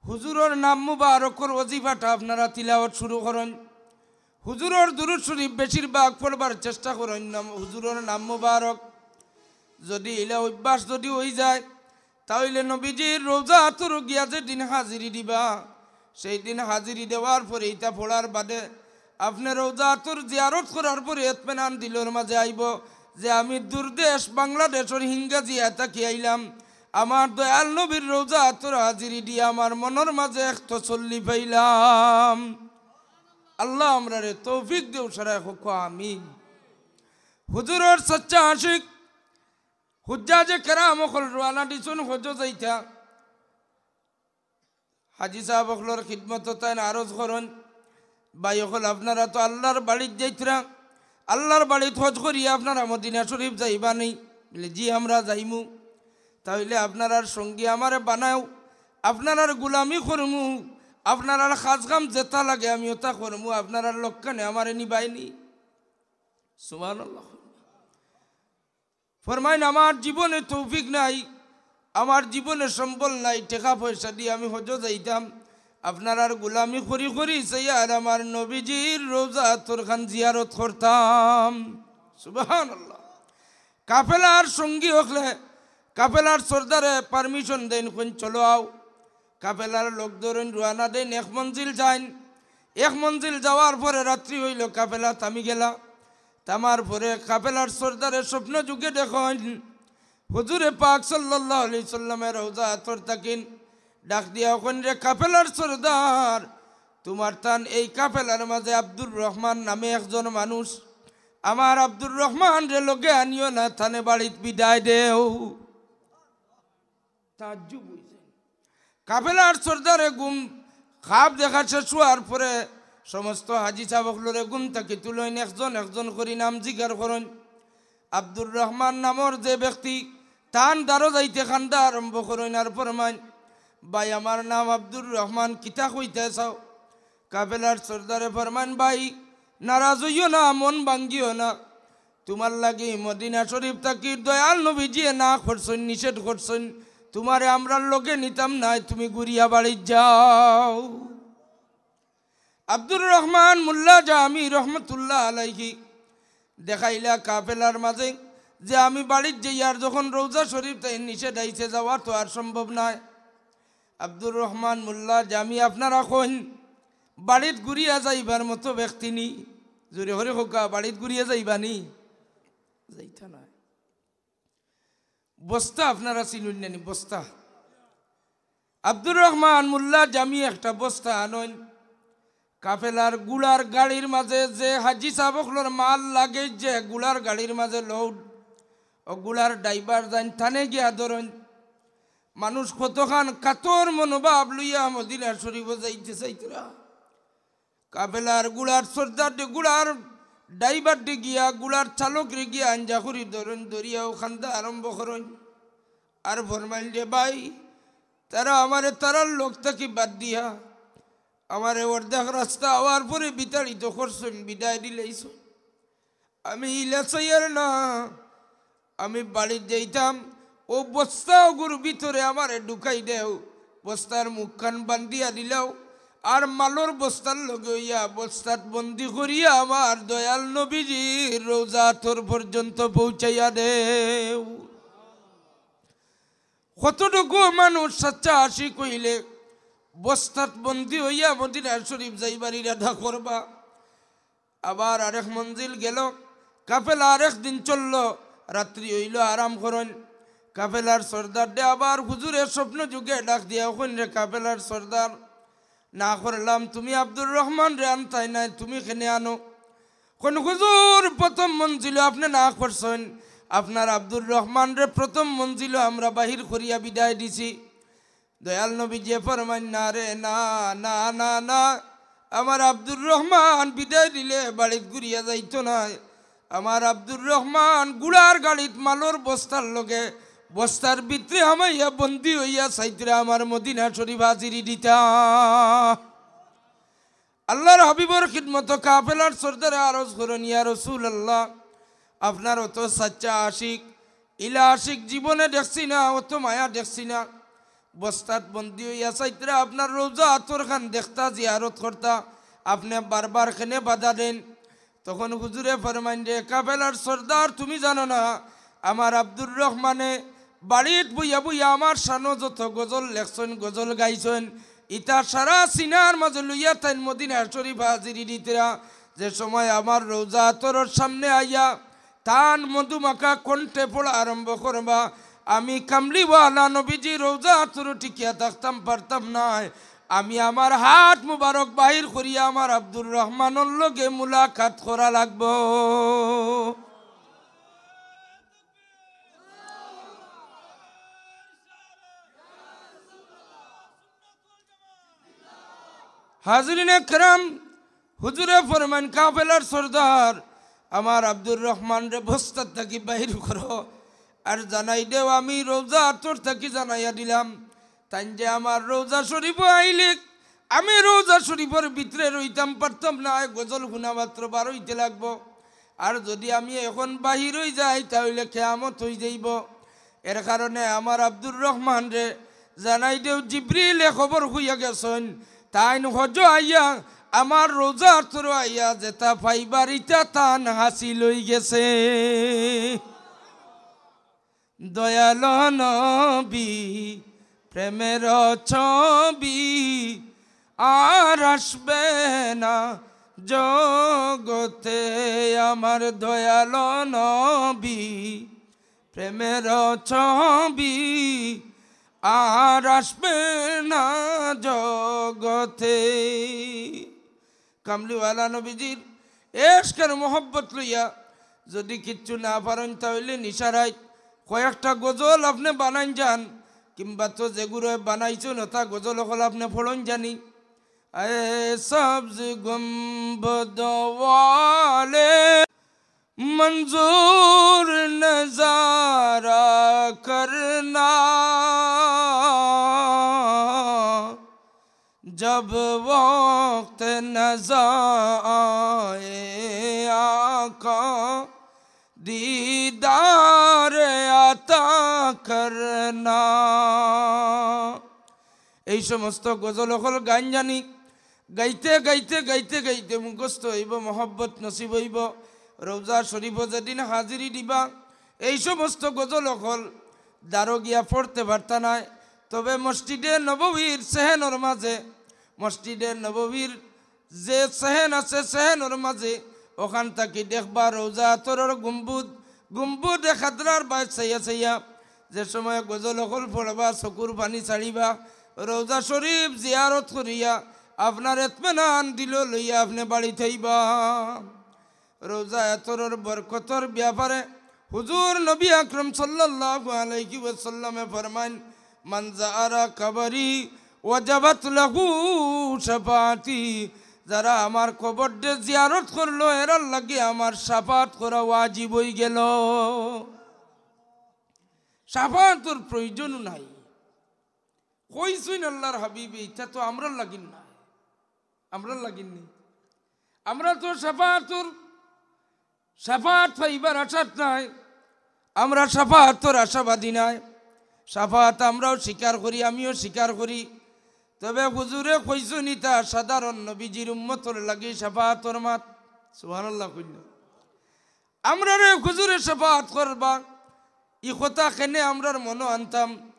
হুজুরর নাম মুবারকর ওজিফাটা আপনারা তিলাওয়াত শুরু করইন। হুজুরর দুরুদ শরীফ বেশিরভাগ পড়বার চেষ্টা করইন, নাম, হুজুরর নাম মুবারক। যদি ইলা অভ্যাস যদি অইযায়, তা অইলে নবীজির রওজাতর গিয়া যেদিন হাজিরি দিবা, সেই দিন হাজিরি দেওয়ার পরে ইতা পড়ার বাদে আপনে রওজাতর জিয়ারত করার পরে ইতমিনান দিলর মাঝে আইবো যে আমি দূরদেশ বাংলাদেশর হিঙ্গাজিয়া থাকি আইলাম, আমার দয়াল নবীর রওজাতর হাজিরি দিয়া আমার মনর মাঝে এক তসল্লি পাইলাম। আল্লাহ আমরারে তৌফিক দেও, সারায় কউক্কা আমিন। হুজুরর সচ্চা আশিক হুজ্জাজে কেরাম অকল রওয়ানা দিছইন হজ যাইতা। হাজি সাব অকলর খিদমতো তাইন আরজ করইন, ভাই অকল, আপনারা তো আল্লার বাড়িত যাইতরা, আল্লার বাড়িত হজ করিয়া আপনারা মদিনা শরীফ যাইবা নি? বলে, "জি, আমরা যাইমু।" "তা অইলে আপনারার সঙ্গী আমারে বানাও, আপনারার গুলামি করমু, আপনারার কাজ কাম যেতা লাগে আমি অতা করমু, আপনারার লগে নি আমারে নিবায় নি?" সুবহানাল্লাহ। ফরমাইন, "আমার জীবনে তৌফিক নাই, আমার জীবনে সম্বল নাই, টেকা পয়সা দি আমি হজ যাইতাম, আপনারার গুলামি করি করি চাইয়া আর আমার নবীজির রওজাতর খান জিয়ারত করতাম।" সুবহানাল্লাহ। কাফেলার সঙ্গী অকলে কাফেলার সর্দারে পারমিশন দেইন, কইন, "চলো আও।" কাফেলার লোক ধরইন, রওয়ানা দেইন, এক মঞ্জিল যাইন। এক মঞ্জিল যাওয়ার পরে রাত্রি অইলো, কাফেলা থামি গেলা। থামার পরে কাফেলার সর্দারে স্বপ্ন যুগে দেখইন, হুজুরে পাক সাল্লাল্লাহু আলাইহি সাল্লামে রওজাতর থাকিন ডাক দিয়া কইন, "রে কাফেলার সর্দার, তুমার তান এই কাফেলার মাঝে আব্দুর রহমান নামে একজন মানুষ, আমার আব্দুর রহমানরে লগে আনিও না, তানে বাড়িত বিদায় দেও।" তাজ্জুব অইযায়। কাফেলার সর্দারে ঘুম, খাব দেখা শেষ অওয়ার পরে সমস্ত হাজি সাব অকলরে ঘুম থাকি তুলইন, একজন একজন করি নাম জিকার করইন। আব্দুর রহমান নামর যে ব্যক্তি, তান দ্বারো যাইতে কান্দা আরম্ভ করইন আর ফরমাইন, "ভাই, আমার নাম আব্দুর রহমান, কিতা কইতায় চাও?" কাফেলার সর্দারে ফরমাইন, "ভাই, নারাজ অইও না, মন ভাঙ্গিও না, তুমার লাগি মদিনা শরীফ থাকি দয়াল নবীজিয়ে না করছইন, নিষেধ করছইন, তুমারে আমরার লগে নিতাম নায়, তুমি ঘুরিয়া বাড়িত যাও।" আব্দুর রহমান মোল্লা জামি রহমতুল্লাহ আলাইহি দেখাইলা কাফেলার মাঝে যে আমি বাড়িত যাইয়ার, যখন রওজা শরীফ তাইন নিষেধ আইছে, যাওয়া তো আর সম্ভব নায়। আব্দুর রহমান মোল্লা জামি, আপনারা কইন, বাড়িত ঘুরিয়া যাইবার মতো ব্যক্তি নি? জুরে করি কউক্কা, বাড়িত ঘুরিয়া যাইবা নি? যাইতা নায়। বস্তা আপনারা চিনইন না নি? বস্তা। আব্দুর রহমান মোল্লা জামি একটা বস্তা আনইন। কাফেলার ঘুড়ার গাড়ির মাঝে যে হাজি সাব অকলর মাল লাগে, যে ঘুড়ার গাড়ির মাঝে load, অউ ঘুড়ার driver যাইন, তানে গিয়া ধরইন। মানুষ কতখান কাতর মনোভাব লইয়া মদিনা শরীফো যাইতে চাইতরা। কাফেলার ঘুড়ার সর্দাররে, ঘুড়ার driverরে গিয়া, ঘুড়ার চালকরে গিয়া আঞ্জা করি ধরইন, ধরিয়া অউ কান্দা আরম্ভ করইন। আর ফরমাইন, "রে ভাই, তারা আমারে তারার লগ থাকি বাদ দিয়া, আমারে অর্ধেক রাস্তা আওয়ার পরে বিতাড়িত করছইন, বিদায় দিলাইছইন। আমি ইলা চাইয়ার না, আমি বাড়িত যাইতাম, অউ বস্তা অগুর ভিতরে আমারে ঢুকাই দেও, বস্তার মুখখান বান্ধিয়া দিলাও, আর মালর বস্তার লগে অইয়া বস্তাত বন্দি করিয়া আমার দয়াল নবীজির রওজা আতর পর্যন্ত পৌঁছাইয়া দেও। কতটুকু মানুষ সাচ্চা আশিক অইলে বস্তাত বন্দি অইয়া মদিনা শরীফ যাইবার ইরাদা করবা। আবার আরেক মঞ্জিল গেল, কাফেলা আরেক দিন চলল, রাত্রি অইল, আরাম করইন। কাফেলার সর্দাররে আবার হুজুরে স্বপ্ন যুগে ডাক দিয়া কইন, "রে কাফেলার সর্দার, না করলাম, তুমি আব্দুর রহমানরে আনতায় নায়, তুমি কেনে আনো?" কইন, "হুজুর, প্রথম মঞ্জিলো আপনে না করছইন, আপনার আব্দুর রহমানরে প্রথম মঞ্জিলো আমরা বাহির করিয়া বিদায় দিছি।" দয়াল নবীজিয়ে ফরমাইন, "না রে, না, না, না, না, আমার আব্দুর রহমান বিদায় দিলে বাড়িত ঘুরিয়া যাইতো নায়। আমার আব্দুর রহমান ঘুড়ার গাড়িত মালর বস্তার লগে, বস্তার ভিতরে হামাইয়া বন্দি অইয়া চাইতরা আমার মদিনা শরীফ হাজিরি দিতা।" আল্লাহর হাবিবর খিদমতো কাফেলার সর্দারে আরজ করইন, "ইয়া রাসূলুল্লাহ, আপনার অত সাচ্চা আশিক, ইলা আশিক জীবনে দেখছি না, অত মায়া দেখছি না। বস্তাত বন্দি অইয়া চাইতরা আপনার রওজা আতর খান দেখতা, জিয়ারত করতা, আপনে বারবার কেনে বাধা দেইন?" তখন হুজুরে ফরমাইন, "রে কাফেলার সর্দার, তুমি জানো না, আমার আব্দুর রহমানে বাড়িত বইয়া বইয়া আমার শানো যত গজল লেখছইন, গজল গাইছইন, ইতা সারা সিনার মাঝে লইয়া তাইন মদিনা শরীফ হাজিরি দিতরা। যে সময় আমার রওজা আতরর সামনে আইয়া তান মধুমাখা কণ্ঠে পড়া আরম্ভ করবা, আমি কামলিওয়ালা নবীজি রওজা আতরো টিকিয়া থাকতাম পারতাম নায়। আমি আমার হাত মুবারক বাহির করিয়া আমার আব্দুর রহমানর লগে মুলাকাত করা লাগবো।" হাজিরিনে কেরাম, হুজুরে ফরমাইন, "কাফেলার সর্দার, আমার আব্দুর রহমানরে বস্তাত থাকি বাইর করো, আর জানাই দেও আমি রওজা আতর থাকি জানাইয়া দিলাম।" তাইন যে আমার রওজা শরীফো আইলে আমি রওজা শরীফর ভিতরে রইতাম পারতাম নায়, গজল হুনা মাত্র বার অইতে লাগবো। আর যদি আমি এখন বাহির অই যাই, তা অইলে কিয়ামত অই যাইবো। এর কারণে আমার আব্দুর রহমানরে জানাই দেও, জিবরিলে খবর কইয়া গেছইন, তাইন হজো আইয়া আমার রওজা আতরো আইয়া যেতা পাইবার ইতা তান হাসিল অই গেছে। দয়াল নবী, প্রেমের ছবি আর আসবে না জগতে। আমার দয়াল নবী, প্রেমের ছবি আর আসবে না জগতে। কামলিওয়ালা নবীজির এশকের মহব্বত লইয়া যদি কিচ্ছু না পারইন, তা অইলে নিশারাইত কয়েকটা গজল আপনে বানাইন যান, কিংবা তো যেগুরে বানাইছইন, অতা গজল অকল আপনে পড়ইন যানি। اے سبز گنبد والے منظور نظارہ کرنا، جب وقت نظر آئے آقا دیدار عطا کرنا۔ এই সমস্ত গজল অকল গাইন যানি, গাইতে গাইতে গাইতে গাইতে মুখস্থ অইবো, মহব্বত নসিব অইবো, রওজা শরীফো যেদিন হাজিরি দিবা, এই সমস্ত গজল অকল দারো গিয়া পড়তে পারতা নায়। তবে মসজিদে নববীর সেহেনর মাঝে, মসজিদে নববীর যে সেহেন আছে, সেহেনর মাঝে অখান থাকি দেখবা রওজা আতরর গুম্বুদ, গুম্বুদে খাদরার বায় চাইয়া চাইয়া যে সময় গজল অকল পড়বা, চকুর পানি ছাড়িবা, রওজা শরীফ জিয়ারত করিয়া আপনার ইতমিনান দিলো লইয়া আপনে বাড়িত আইবা। রওজা আতরর বরকতর ব্যাপারে হুজুর নবী আকরাম সাল্লাল্লাহু আলাইহি ওয়াসাল্লামে ফরমাইন, "মান যারা কবরি ওয়াজাবাত লাহু শাফাআতি।" যারা আমার কবররে জিয়ারত করলো, এরার লাগি আমার শাফাআত করা ওয়াজিব অই গেলো। শাফাআতর প্রয়োজনও নাই। কইছইন আল্লাহর হাবিবে, ইতা তো আমরার লাগিন নায়, আমরার লাগিন নি। আমরা তো শাফাআতর, শাফাআত পাইবার আশাত নায়, আমরা শাফাআতর আশাবাদী নায়। শাফাআত আমরাও স্বীকার করি, আমিও স্বীকার করি। তবে হুজুরে কইছইন ইতা সাধারণ নবীজির উম্মতর লাগি শাফাআতর মাত। সুবহানাল্লাহ কইন না। আমরারে হুজুরে শাফাআত করবা, ই কথা কেনে আমরার মনো আনতাম?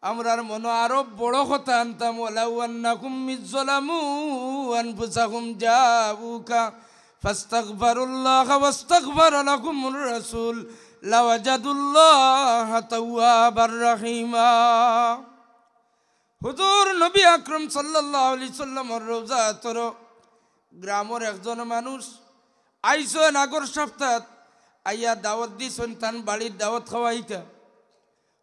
আমরার মনো আরো বড় কথা আনতাম, "ওয়ালাউ আন্নাহুম ইয যালামু আনফুসাহুম জাউকা ফাস্তাগফারুল্লাহা ওয়াস্তাগফারা লাহুমুর রাসূল লাওয়াজাদুল্লাহা তাওয়াবার রাহিমা।" হুজুর নবী আকরাম সাল্লাল্লাহু আলাইহি সাল্লামর রওজা আতর গ্রামর একজন মানুষ আইছইন আগর সপ্তাহত, আইয়া দাওয়াত দিছইন, তান বাড়ির দাওয়াত খাওয়াইতা।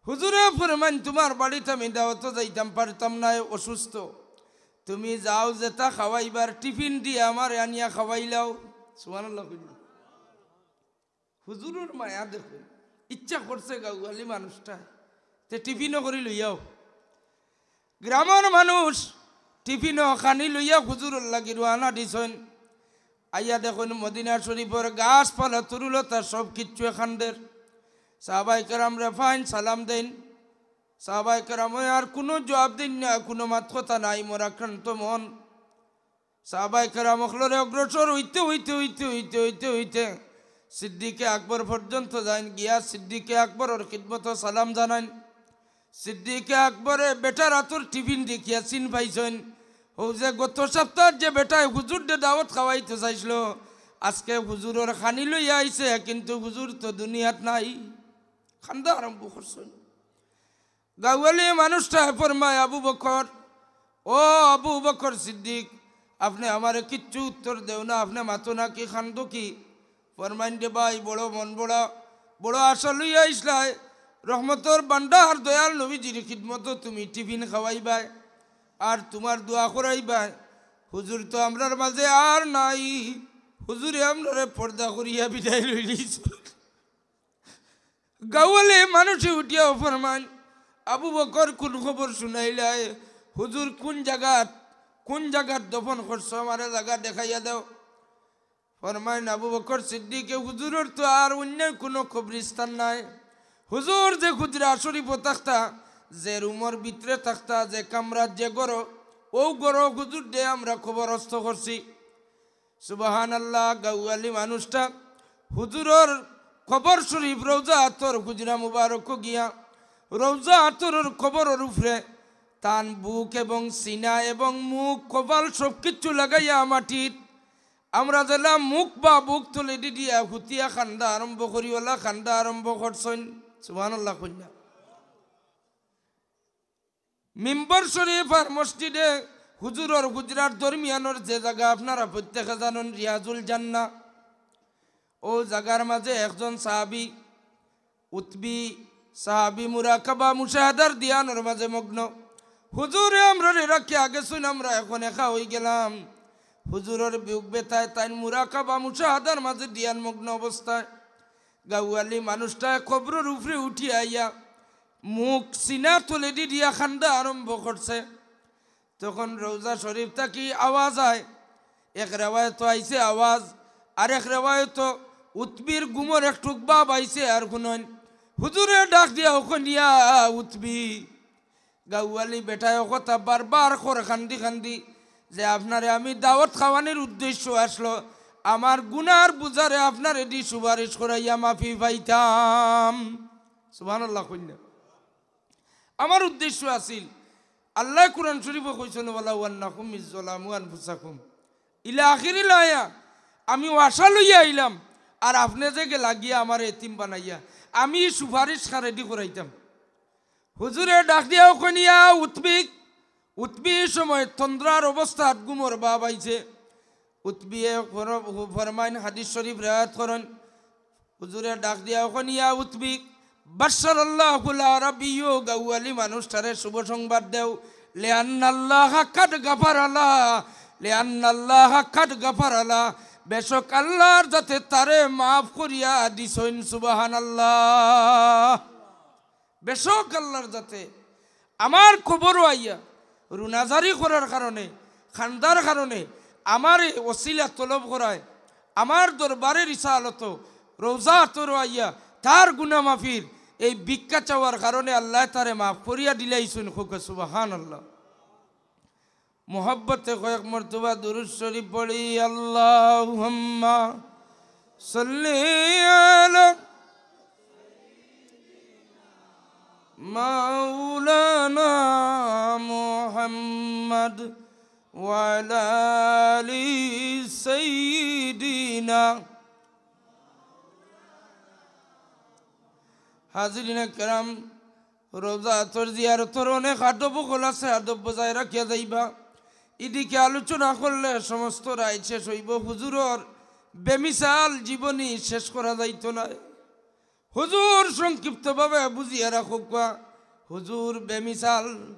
হুজুরে ফরমাইন, "তুমার বাড়িত আমি দাওয়াতো যাইতাম পারতাম নায়, অসুস্থ। তুমি যাও, যেতা খাওয়াইবার টিফিন দিয়া আমারে আনিয়া খাওয়াইলাও।" সুবহানাল্লাহ কইন। হুজুরর মায়া দেখো, ইচ্ছা করছে গাঁওয়ালি মানুষটা, তে টিফিনও করি লইয়াও। গ্রামর মানুষ টিফিনও খানি লইয়া হুজুরর লাগি রওয়ানা দিছইন। আইয়া দেখইন মদিনা শরীফর গাছপালা তরুলতা সব কিচ্ছু এখানদের। সাহাবায়ে কেরামরে পাইন, সালাম দেইন। সাহাবায়ে কেরামে আর কুনু জবাব দেইন না, কুনু মাত কথা নাই, মরাক্রান্ত মন। সাহাবায়ে কেরাম অকলরে অগ্রসর অইতে, অইতে, অইতে, অইতে, অইতে, অইতে সিদ্দিকে আকবর পর্যন্ত যাইন, গিয়া সিদ্দিকে আকবরর খিদমতো সালাম জানাইন। সিদ্দিকে আকবরে বেটার আতর টিফিন দেখিয়া চিন পাইছইন। হউ যে গত সপ্তাহত যে বেটায় হুজুররে দাওয়াত খাওয়াইতো চাইছিল, আজকে হুজুরর খানি লইয়া আইছে, কিন্তু হুজুর তো দুনিয়াত নাই। কান্দা আরম্ভ করছইন। গাঁওয়ালি মানুষটায় ফরমায়, "আবু বকর, ও আবু বকর সিদ্দিক, আপনে আমারে কিচ্ছু উত্তর দেও না, আপনে মাতো না কি, কান্দো কি?" ফরমাইন, "রে ভাই, বড় মন বড়া, বড় আশা লইয়া আইছলায়, রহমতর ভান্ডার দয়াল নবীজির খিদমতো তুমি টিফিন খাওয়াইবায়, আর তুমার দোয়া করাইবায়। হুজুর তো আমরার মাঝে আর নাই, হুজুরে আমরারে পর্দা করিয়া বিদায় লইলিছইন।" গাঁওয়ালি মানুষে উঠিয়াও ফরমাইন, "আবু বকর, কুন খবর শুনাইলায়? হুজুর কুন জাগাত, কুন জাগাত দফন করছো? আমারে জাগা দেখাইয়া দেও।" ফরমাইন আবু বকর সিদ্দিকে, "হুজুরর তো আর অইন্য কুনু কবরস্থান নাই। হুজুর যে হুজরা শরীফো থাকতা, যে রুমর ভিতরে থাকতা, যে কামরাত, যে ঘরো, অউ ঘরো হুজুররে আমরা কবরস্থ করছি।" সুবহানাল্লাহ, গাঁওয়ালি মানুষটা হুজুরর কবর শরীফ, রওজা আতর, হুজরা মুবারকো গিয়া রওজা আতরর কবরর উপরে তান বুক এবং সিনা এবং মুখ, কপাল সব কিচ্ছু লাগাইয়া মাটিত, আমরা যেলা মুখ বা বুক তলেদি দিয়া হুতিয়া কান্দা আরম্ভ করি, অলা কান্দা আরম্ভ করছইন। সুবহানাল্লাহ কইন না। মিম্বর শরীফ আর মসজিদে হুজুরর হুজরার দরমিয়ানর যে জাগা আপনারা প্রত্যেকে জানইন, রিয়াজুল জান্নাহ, অউ জাগার মাঝে একজন সাহাবী উতবি সাহাবী মুরাকাবা মুশাহাদার ধিয়ানর মাঝে মগ্ন। "হুজুরে আমরারে রাখিয়া গেছইন, আমরা এখন একা অইগেলাম।" হুজুরর বিয়োগ বেথায় তাইন মুরাকাবা মুশাহাদার মাঝে ধিয়ান মগ্ন অবস্থায় গাঁওয়ালি মানুষটায় কবরর উপরে উঠিয়া আইয়া মুখ সিনা তলেদি দিয়া কান্দা আরম্ভ করছে। তখন রওজা শরীফ থাকি আওয়াজ আয়, এক রেওয়ায়তো আইছে আওয়াজ, আর এক রেওয়ায়তো উতবির ঘুমর একটুক ভাব আইছে। আর হুনইন, হুজুরে ডাক দিয়া কইন, "ইয়া উতবি।" গাঁওয়ালি বেটায় অউ কথা বারবার কর কান্দি কান্দি যে, "আপনারে আমি দাওয়াত খাওয়ানির উদ্দেশ্য আছলো, আমার গুনার বুঝারে আপনারেদি সুপারিশ করাইয়া মাফি পাইতাম।" সুবহানাল্লাহ কইন না। আমার উদ্দেশ্য আছিল, আল্লায় কুরআন শরীফো কইছইন, "ওয়ালাউ আন্নাহুম ইয যালামু আনফুসাহুম।" ইলা আখিরিল আয়া, আমি অউ আশা লইয়া আইলাম, আর আপনে যে গেলা গিয়া আমারে এতিম বানাইয়া, আমি সুপারিশ কারেদি করাইতাম? হুজুরে ডাক দিয়াও কইন, "ইয়া উতবি।" উতবি ই সময় তন্দ্রার অবস্থাত ঘুমর ভাব আইছে। উতবিয়ে ফর-, ফরমাইন, হাদিস শরীফ রেওয়ায়াত করইন, হুজুরে ডাক দিয়াও কইন, "ইয়া উতবি, বাশশারাল্লাহুল আরাবিয়্যু, গাঁওয়ালি মানুষটারে শুভ সংবাদ দেও, লিআন্নাল্লাহা কাদ গাফারালা, লিআন্নাল্লাহা কাদ গাফারালা, বেশক আল্লার জাতে তারে মাফ করিয়া দিছইন।" সুবহানাল্লাহ। বেশক আল্লার জাতে আমার কবরো আইয়া রুনাজারি করার কারণে, কান্দার কারণে আমারে ওসিলা তলব করায়, আমার দরবারে রিসালতো রওজা আতরো আইয়া তার গুনা মাফির এই ভিক্ষা চাওয়ার কারণে আল্লায় তারে মাফ করিয়া দিলাইছইন। কউক্কা সুবহানাল্লাহ। মোহাব্বতে কয়েক মর্তবা দুরূদ শরীফ পড়ি, আল্লাহুম্মা সাল্লি আলা মাওলানা মুহাম্মদ ওয়া আলা আলি সাইয়্যিদিনা। হাজিরিনে কেরাম, রওজাতর জিয়ারতর অনেক আদব অকল আছে, আদব বজায় রাখিয়া যাইবা। ইদিকে আলোচনা করলে সমস্ত রাইত শেষ অইবো। হুজুরর বেমিসাল জীবনী শেষ করা যাইতো নায়। হুজুর সংক্ষিপ্তভাবে বুঝিয়া রাখউক্কা, হুজুর বেমিসাল।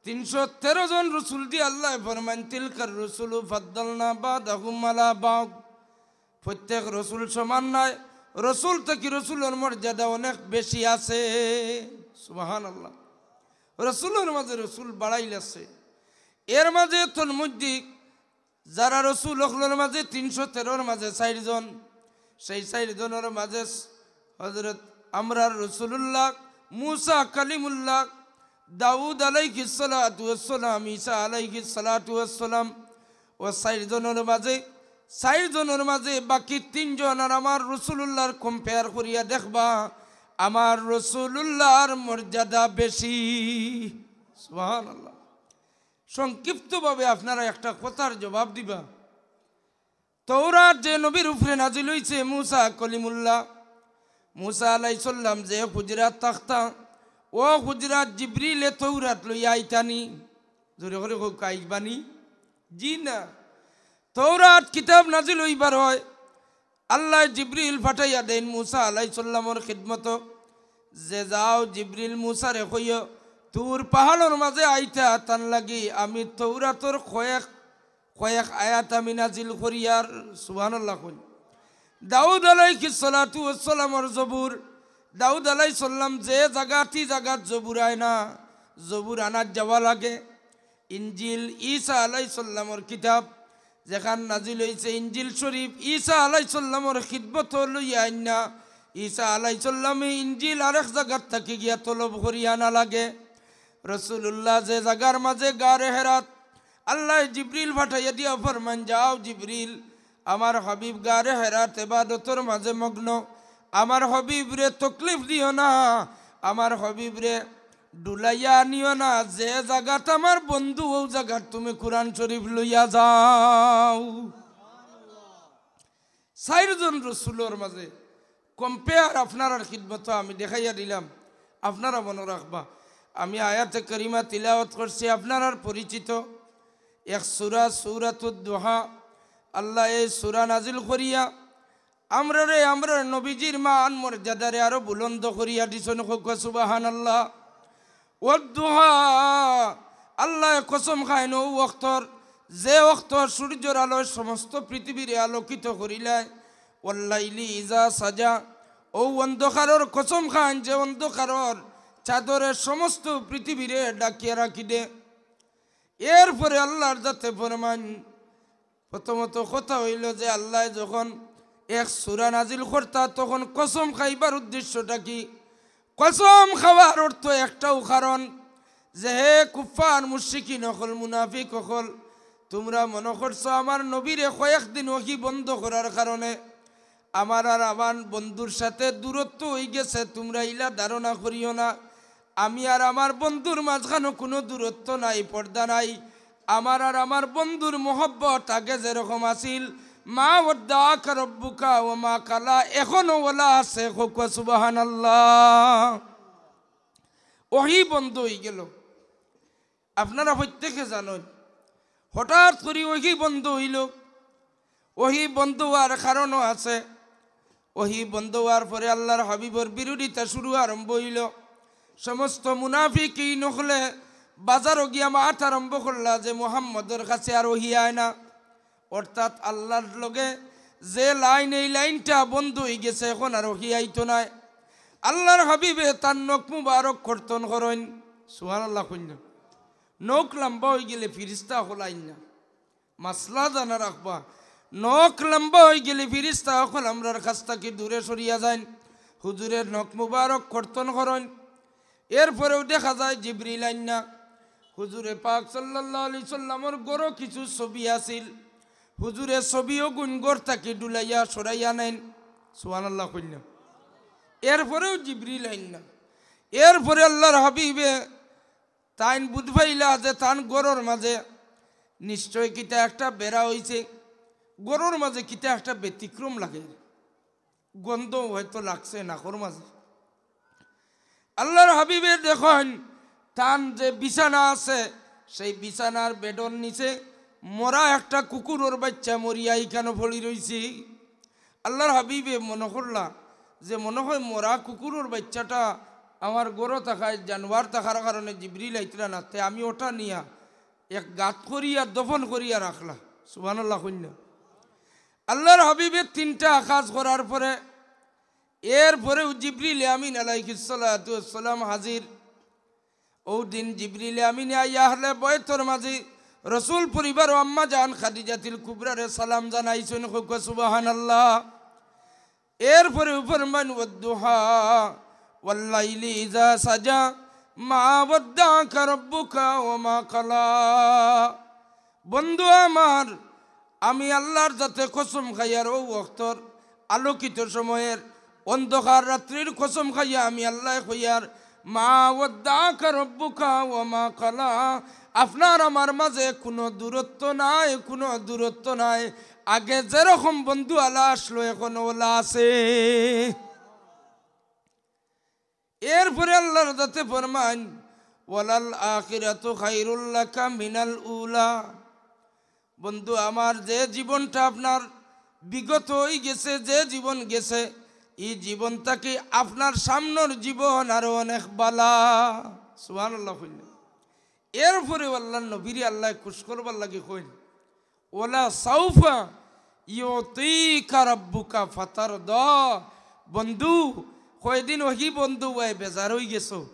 তিনশো তেরো জন রসুল দি আল্লায় ফরমাইন, "তিলকার রুসুলু ফাদ্দালনা বাদাহুম আলা বাদ।" প্রত্যেক রসুল সমান নায়, রসুল থাকি রসুলর মর্যাদা অনেক বেশি আছে। সুবহানাল্লাহ। রসুলর মাঝে রসুল বাড়াইল আছে। এর মাঝে তন্মধ্যে যারা রসুল অকলর মাঝে তিনশো তেরোর মাঝে চাইরজন, সেই চাইরজনর মাঝে হযরত আমরার রসুলুল্লাহ মুসা কালিমুল্লাহ, দাউদ আলাইহিস সালাতু ওয়াস সালাম, ঈসা আলাইহিস সালাতু ওয়াস সালাম, অউ চাইরজনর মাঝে, চাইরজনর মাঝে বাকি তিনজন আর আমার রসুলুল্লাহর compare করিয়া দেখবা, আমার রসুলুল্লাহর মর্যাদা বেশি। সুবহানাল্লাহ। সংক্ষিপ্তভাবে আপনারা একটা কথার জবাব দিবা। তৌরাত যে নবীর উপরে নাজিল অইছে, মুসা কলিমুল্লাহ, মুসা আলাইহিস সালাম যে হুজরাত থাকতা, অউ হুজরাত জিবরিলে তৌরাত লইয়া আইতানি? জোরে করি কউক্কা, আইবানি? জি না। তৌরাত কিতাব নাজিল অইবার অয়, আল্লায় জিবরিল পাঠাইয়া দেইন মুসা আলাইহিস সালামর খিদমতো, যে যাও জিবরিল মুসারে কইও, তুর পাহাড়র মাঝে আইতা তান লাগি আমি তৌরাতর কয়েক, কয়েক আয়াত আমি নাজিল করিয়ার। সুবহানাল্লাহ কইন। দাউদ আলাইহিস সালাতু ওয়াস সালামর জবুর, দাউদ আলাইহিস সালাম যে জাগাত ই জাগাত জবুর আয় না, জবুর আনাত যাওয়া লাগে। ইঞ্জিল ঈসা আলাইহিস সালামর কিতাব, যেখান নাজিল অইছে ইঞ্জিল শরীফ, ঈসা আলাইহিস সালামর খিদমতো লইয়া আইন না। ঈসা আলাইহিস সালামে ইঞ্জিল আরেক জাগাত থাকি গিয়া তলব করিয়া আনা লাগে। রসুলুল্লাহ যে জাগার মাঝে গারে হেরাত, আল্লায় জিবরিল পাঠাইয়া দিয়া ফরমাইন, যাও জিবরিল, আমার হাবিব গারে হেরাত ইবাদতর মাঝে মগ্ন, আমার হাবিবরে তকলিফ দিও না, আমার হাবিবরে ডুলাইয়া আনিও না, যে জাগাত আমার বন্ধু, অউ জাগাত তুমি কুরআন শরীফ লইয়া যাও। চাইরজন রসুলর মাঝে compare আপনারার খিদমতো আমি দেখাইয়া দিলাম, আপনারা মনো রাখবা। আমি আয়াতে কারিমা তিলাওয়াত করছি, আপনারার পরিচিত এক সূরা, সূরাতুদ দুহা। আল্লায় এই সূরা নাজিল করিয়া আমরারে, আমরার নবীজির মান মর্যাদারে আরো বুলন্দ করিয়া দিছইন। কউক্কা সুবহানাল্লাহ। ওয়াদ্দুহা, আল্লায় কসম খাইন অউ অক্তর, যে অক্ত সূর্যর আলোয় সমস্ত পৃথিবীরে আলোকিত করিলায়। ওয়াল্লাইলি ইযা সাজা, অউ অন্ধকারর কসম খাইন যে অন্ধকারর চাদরে সমস্ত পৃথিবীরে ঢাকিয়া রাখি দে। এরপরে আল্লার জাতে ফরমাইন, প্রথমত কথা অইলো যে আল্লায় যখন এক সূরা নাজিল করতা, তখন কসম খাইবার উদ্দেশ্যটা কি? কসম খাওয়ার অর্থ একটাউ কারণ যে, হে কুফফার মুশরিকিন অকল, মুনাফিক অকল, তুমরা মনো করছো আমার নবীরে কয়েকদিন ওহী বন্ধ করার কারণে আমার আর আমার বন্ধুর সাথে দূরত্ব অইগেছে, তুমরা ইলা ধারণা করিও না। আমি আর আমার বন্ধুর মাঝখানো কুনু দূরত্ব নাই, পর্দা নাই। আমার আর আমার বন্ধুর মহব্বত আগে যেরকম আছিল, মা ওয়াদ্দাআকা রাব্বুকা ওয়া মা কালা, এখনো অলা আছে। কউক্কা সুবহানাল্লাহ। ওহী বন্ধ অইগেলো। আপনারা প্রত্যেকে জানইন, হঠাৎ করি ওহী বন্ধ অইলো। ওহী বন্ধ অওয়ার কারণও আছে। ওহী বন্ধ অওয়ার পরে আল্লার হাবিবর বিরোধিতা শুরু আরম্ভ অইলো। সমস্ত মুনাফিকিন অকলে বাজারো গিয়া মাত আরম্ভ করলা যে মুহাম্মদর কাছে আর ওহী আয় না। অর্থাৎ আল্লার লগে যে লাইন, এই লাইনটা বন্ধ অইগেছে, এখন আর ওহী আইতো নায়। আল্লার হাবিবে তান নখ মুবারক কর্তন করইন। সুবহানাল্লাহ কইন না। নখ লাম্বা অইগেলে ফিরিস্তা অকল আইন না। মাসলা জানা রাখবা, নখ লাম্বা অইগেলে ফিরিস্তা অকল আমরার কাছ থাকি দূরে সরিয়া যাইন। হুজুরে নখ মুবারক কর্তন করইন। এরপরেও দেখা যায় জিবরিল আইন না। হুজুরে পাক সাল্লাল্লাহু আলাইহি সাল্লামর ঘরো কিছু ছবি আছিল। হুজুরে ছবি অগুন ঘর থাকি ডুলাইয়া সরাইয়া নেইন। সুবহানাল্লাহ কইন না। এরপরেও জিবরিল আইন না। এরপরে আল্লাহর হাবিবে তাইন বুঝ পাইলা যে তান ঘরর মাঝে নিশ্চয় কিতা একটা বেড়া অইছে, ঘরর মাঝে কিতা একটা ব্যতিক্রম লাগে, গন্ধ হয়তো লাগছে নাকর মাঝে। আল্লাহর হাবিবে দেখইন, তান যে বিছানা আছে, সেই বিছানার বেডর নিচে মরা একটা কুকুরর বাইচ্চা মরিয়া ইখানো পড়ি রইছে। আল্লাহর হাবিবে মনো করলা যে মনো হয় মরা কুকুরর বাইচ্চাটা আমার ঘরো থাকায়, জানোয়ার থাকার কারণে জিবরিল আইতরা না, তে আমি ওটা নিয়া এক গাত করিয়া দফন করিয়া রাখলা। সুবহানাল্লাহ কইন না। আল্লাহর হাবিবে তিনটা কাজ করার পরে, এরপরেও জিবরিল আমিন আলাইহিস সালাতু ওয়াস সালাম হাজির। অউ দিন জিবরিল আমিনে আইয়া আহলে বয়তর মাঝে রসুল পরিবার ও আম্মা জান খাদিজাতুল কুবরারে সালাম জানাইছইন। কউক্কা সুবহানাল্লাহ। এরপরে ফরমাইন, "ওয়াদ্দুহা ওয়াল্লাইলি ইযা সাজা, মা ওয়াদ্দাআকা রাব্বুকা ওয়া মা ক্বালা।" বন্ধু আমার, আমি আল্লাহর জাতে কসম খাইয়ার, অউ অক্তর আলোকিত সময়ের অন্ধকার রাত্রির কসম খাইয়া আমি আল্লায় কইয়ার, "মা ওয়াদ্দাআকা রাব্বুকা ওয়া মা ক্বালা।" আপনার আমার মাঝে কুনু দূরত্ব নাই, কুনু দূরত্ব নাই। আগে যেরকম বন্ধু আলা আসলো, এখন ওলা আছে। এরপরে আল্লাহর জাতে ফরমাইন, "ওয়ালাল আখিরাতু খায়রুল লাকা মিনাল উলা।" বন্ধু আমার, যে জীবনটা আপনার বিগত অইগেছে, যে জীবন গেছে, ই জীবন থাকি আপনার সামনর জীবন আরো অনেক বালা। সুবহানাল্লাহ কইন না। এরপরে আল্লাহর নবীরে আল্লায় খুশ করবার লাগি কইন, "ওয়ালা সাউফা ইউতিকা রাব্বুকা ফাতারদা।" বন্ধু, কয়দিন অগি বন্ধু অয় বেজার অইগেছো,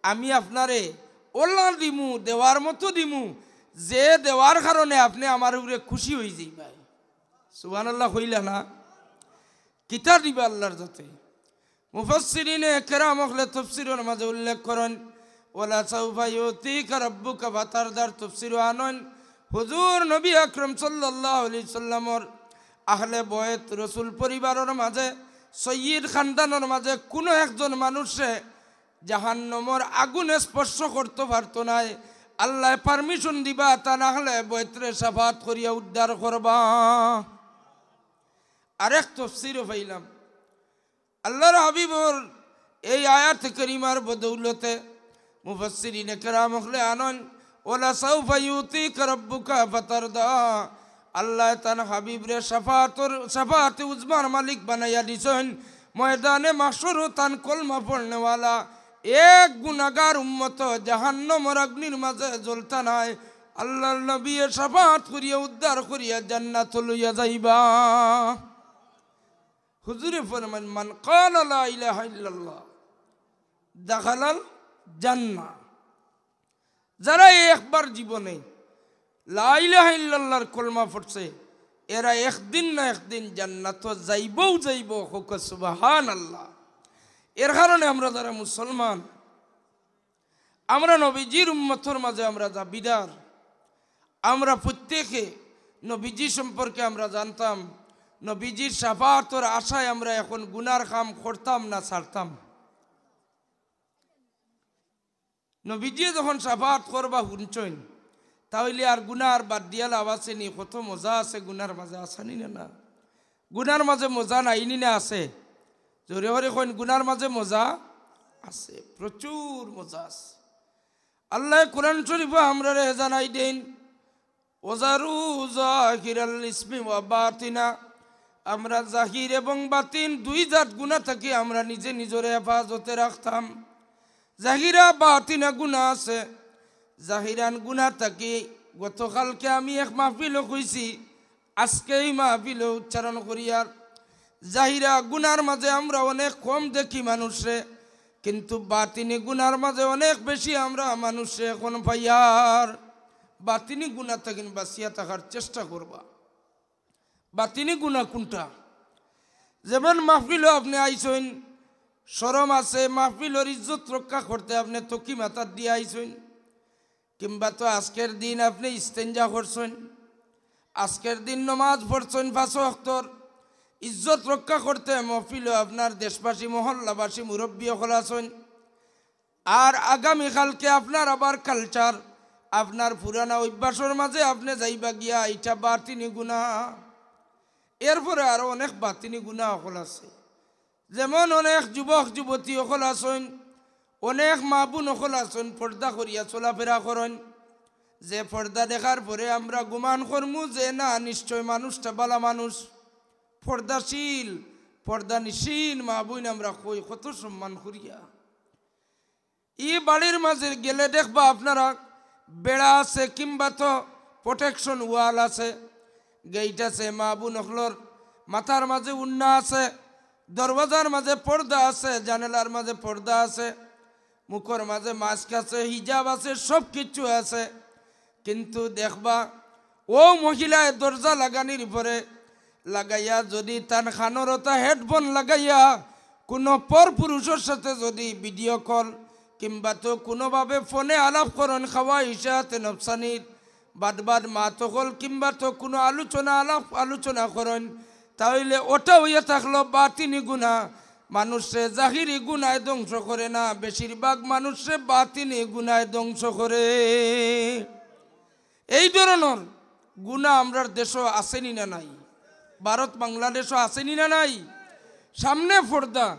আমি আপনারে ওলা দিমু, দেওয়ার মতো দিমু, যে দেওয়ার কারণে আপনে আমার উপরে খুশি অইযাইবায়। সুবহানাল্লাহ কইলা না? কিতা দিবা আল্লাহর জাতে? মুফাসসিরিনে কেরাম অকলে তফসিরর মাঝে উল্লেখ করইন, "ওয়ালা সাউফা ইউতিকা রাব্বুকা ফাতারদার" তফসিরো আনইন, হুজুর নবী আকরাম সাল্লাল্লাহু আলাইহি সাল্লামর আহলে বয়ত, রসুল পরিবারর মাঝে, সৈয়দ খানদানর মাঝে কুনু একজন মানুষে জাহান্নামর আগুনে স্পর্শ করতো পারতো নায়। আল্লায় permission দিবা, তান আহলে বয়তরে শাফাআত করিয়া উদ্ধার করবা। আরেক তফসিরো পাইলাম, আল্লাহর হাবিবর এই আয়াত করিমার বদৌলতে মুফাসসিরিনে কেরাম অকলে আনইন, "ওয়ালা সাউফা ইউতিকা রাব্বুকা ফাতারদা।" আল্লায় তান হাবিবরে শাফাআতর, শাফাআতে উজমার মালিক বানাইয়া দিছইন। ময়দানে মাহশরো তান কলমা পড়নেওয়ালা এক গুনাগার উম্মত জাহান্নামর আগুনির মাঝে জ্বলতা নায়। আল্লাহর নবীয়ে শাফাআত করিয়া উদ্ধার করিয়া জান্নাতো লইয়া যাইবা। হুজুরে ফরমাইন, "মান ক্বালা লা ইলাহা ইল্লাল্লাহ দাখালাল জান্নাহ।" যারা একবার জীবনে লা ইলাহা ইল্লাল্লাহর কলমা পড়ছে, এরা একদিন না একদিন জান্নাতো যাইবউ যাইবো। কউক্কা সুবহানাল্লাহ। এর কারণে আমরা যারা মুসলমান, আমরা নবীজির উম্মতর মাঝে আমরা দাবিদার। আমরা প্রত্যেকে নবীজি সম্পর্কে আমরা জানতাম, নবীজির শাফাআতর আশায় আমরা এখন গুনার কাম করতাম না ছাড়তাম। নবীজিয়ে যখন শাফাআত করবা হুনছইন, তা অইলে আর গুনা আর বাদ দিয়া লাভ আছে নি? কত মজা আছে গুনার মাঝে, আছে নি না? না, গুনার মাঝে মজা নাই নি না আছে? জোরে করি কইন, গুনার মাঝে মজা আছে, প্রচুর মজা আছে। আল্লায় কোরআন শরীফো আমরারে জানাই দেইন, "ওয়াজারু জাহিরাল ইসমি ওয়া বাতিনা।" আমরা জাহির এবং বাতিন দুই জাত গুনা থাকি আমরা নিজে নিজরে হেফাজতে রাখতাম। জাহিরা বাতিনা গুনা আছে। জাহিরান গুনা থাকি গতকালকে আমি এক মাহফিলো কইছি, আজকে এই মাহফিলো উচ্চারণ করিয়ার। জাহিরা গুনার মাঝে আমরা অনেক কম দেখি মানুষরে, কিন্তু বাতিনি গুনার মাঝে অনেক বেশি আমরা মানুষরে এখন পাইয়ার। বাতিনি গুনা থাকি বাঁচিয়া থাকার চেষ্টা করবা। বাতিনি গুনা কুনটা? যেমন মাহফিলো আপনে আইছইন, শরম আছে, মাহফিলর ইজ্জত রক্ষা করতে আপনে টুপি মাথাত দিয়া আইছইন। কিংবা তো আজকের দিন আপনে ইস্তেঞ্জা করছইন, আজকের দিন নমাজ পড়ছইন পাঁচ ওয়াক্তর, ইজ্জত রক্ষা করতে মহফিলো আপনার দেশবাসী, মহল্লাবাসী, মুরব্বি অকল আছইন। আর আগামীকালকে আপনার আবার culture, আপনার পুরানা অভ্যাসর মাঝে আপনে যাইবা গিয়া, ইটা বাতিনি গুনা। এরপরে আরো অনেক বাতিনি গুনা অকল আছে, যেমন অনেক যুবক যুবতী অকল আছইন, অনেক মা বোন অকল আছইন, পর্দা করিয়া চলাফেরা করইন। যে পর্দা দেখার পরে আমরা গুমান করমু যে না, নিশ্চয় মানুষটা ভালা মানুষ, পর্দাশীল, পর্দানিশীন মা বোন আমরা কই, কত সম্মান করিয়া। ই বাড়ির মাঝে গেলে দেখবা আপনারা বেড়া আছে, কিংবা তো protection wall আছে, gate আছে, মা বোন অকলর মাথার মাঝে উন্না আছে, দরওয়াজার মাঝে পর্দা আছে, জানালার মাঝে পর্দা আছে, মুখর মাঝে mask আছে, হিজাব আছে, সব কিছু আছে। কিন্তু দেখবা, ও মহিলায় দরজা লাগানির পরে লাগাইয়া যদি তান কানর অতা headphone লাগাইয়া কোনো পর পুরুষর সাথে যদি video call কিংবা তো কোনোভাবে ফোনে আলাপ করইন, খাওয়া ইশাতে নফসানির বাদ বাদ মাত অকল কিংবা তো কোনো আলোচনা, আলাপ আলোচনা করইন, তাইলে ওটা অইয়া থাকলো বাতিনি গুনা। মানুষরে জাহিরি গুনায় ধ্বংস করে না, বেশিরভাগ মানুষরে বাতিনি গুনায় ধ্বংস করে। এই ধরনর গুনা আমরার দেশো আছেনি না নাই? ভারত বাংলাদেশো আছেনি না নাই? সামনে পর্দা,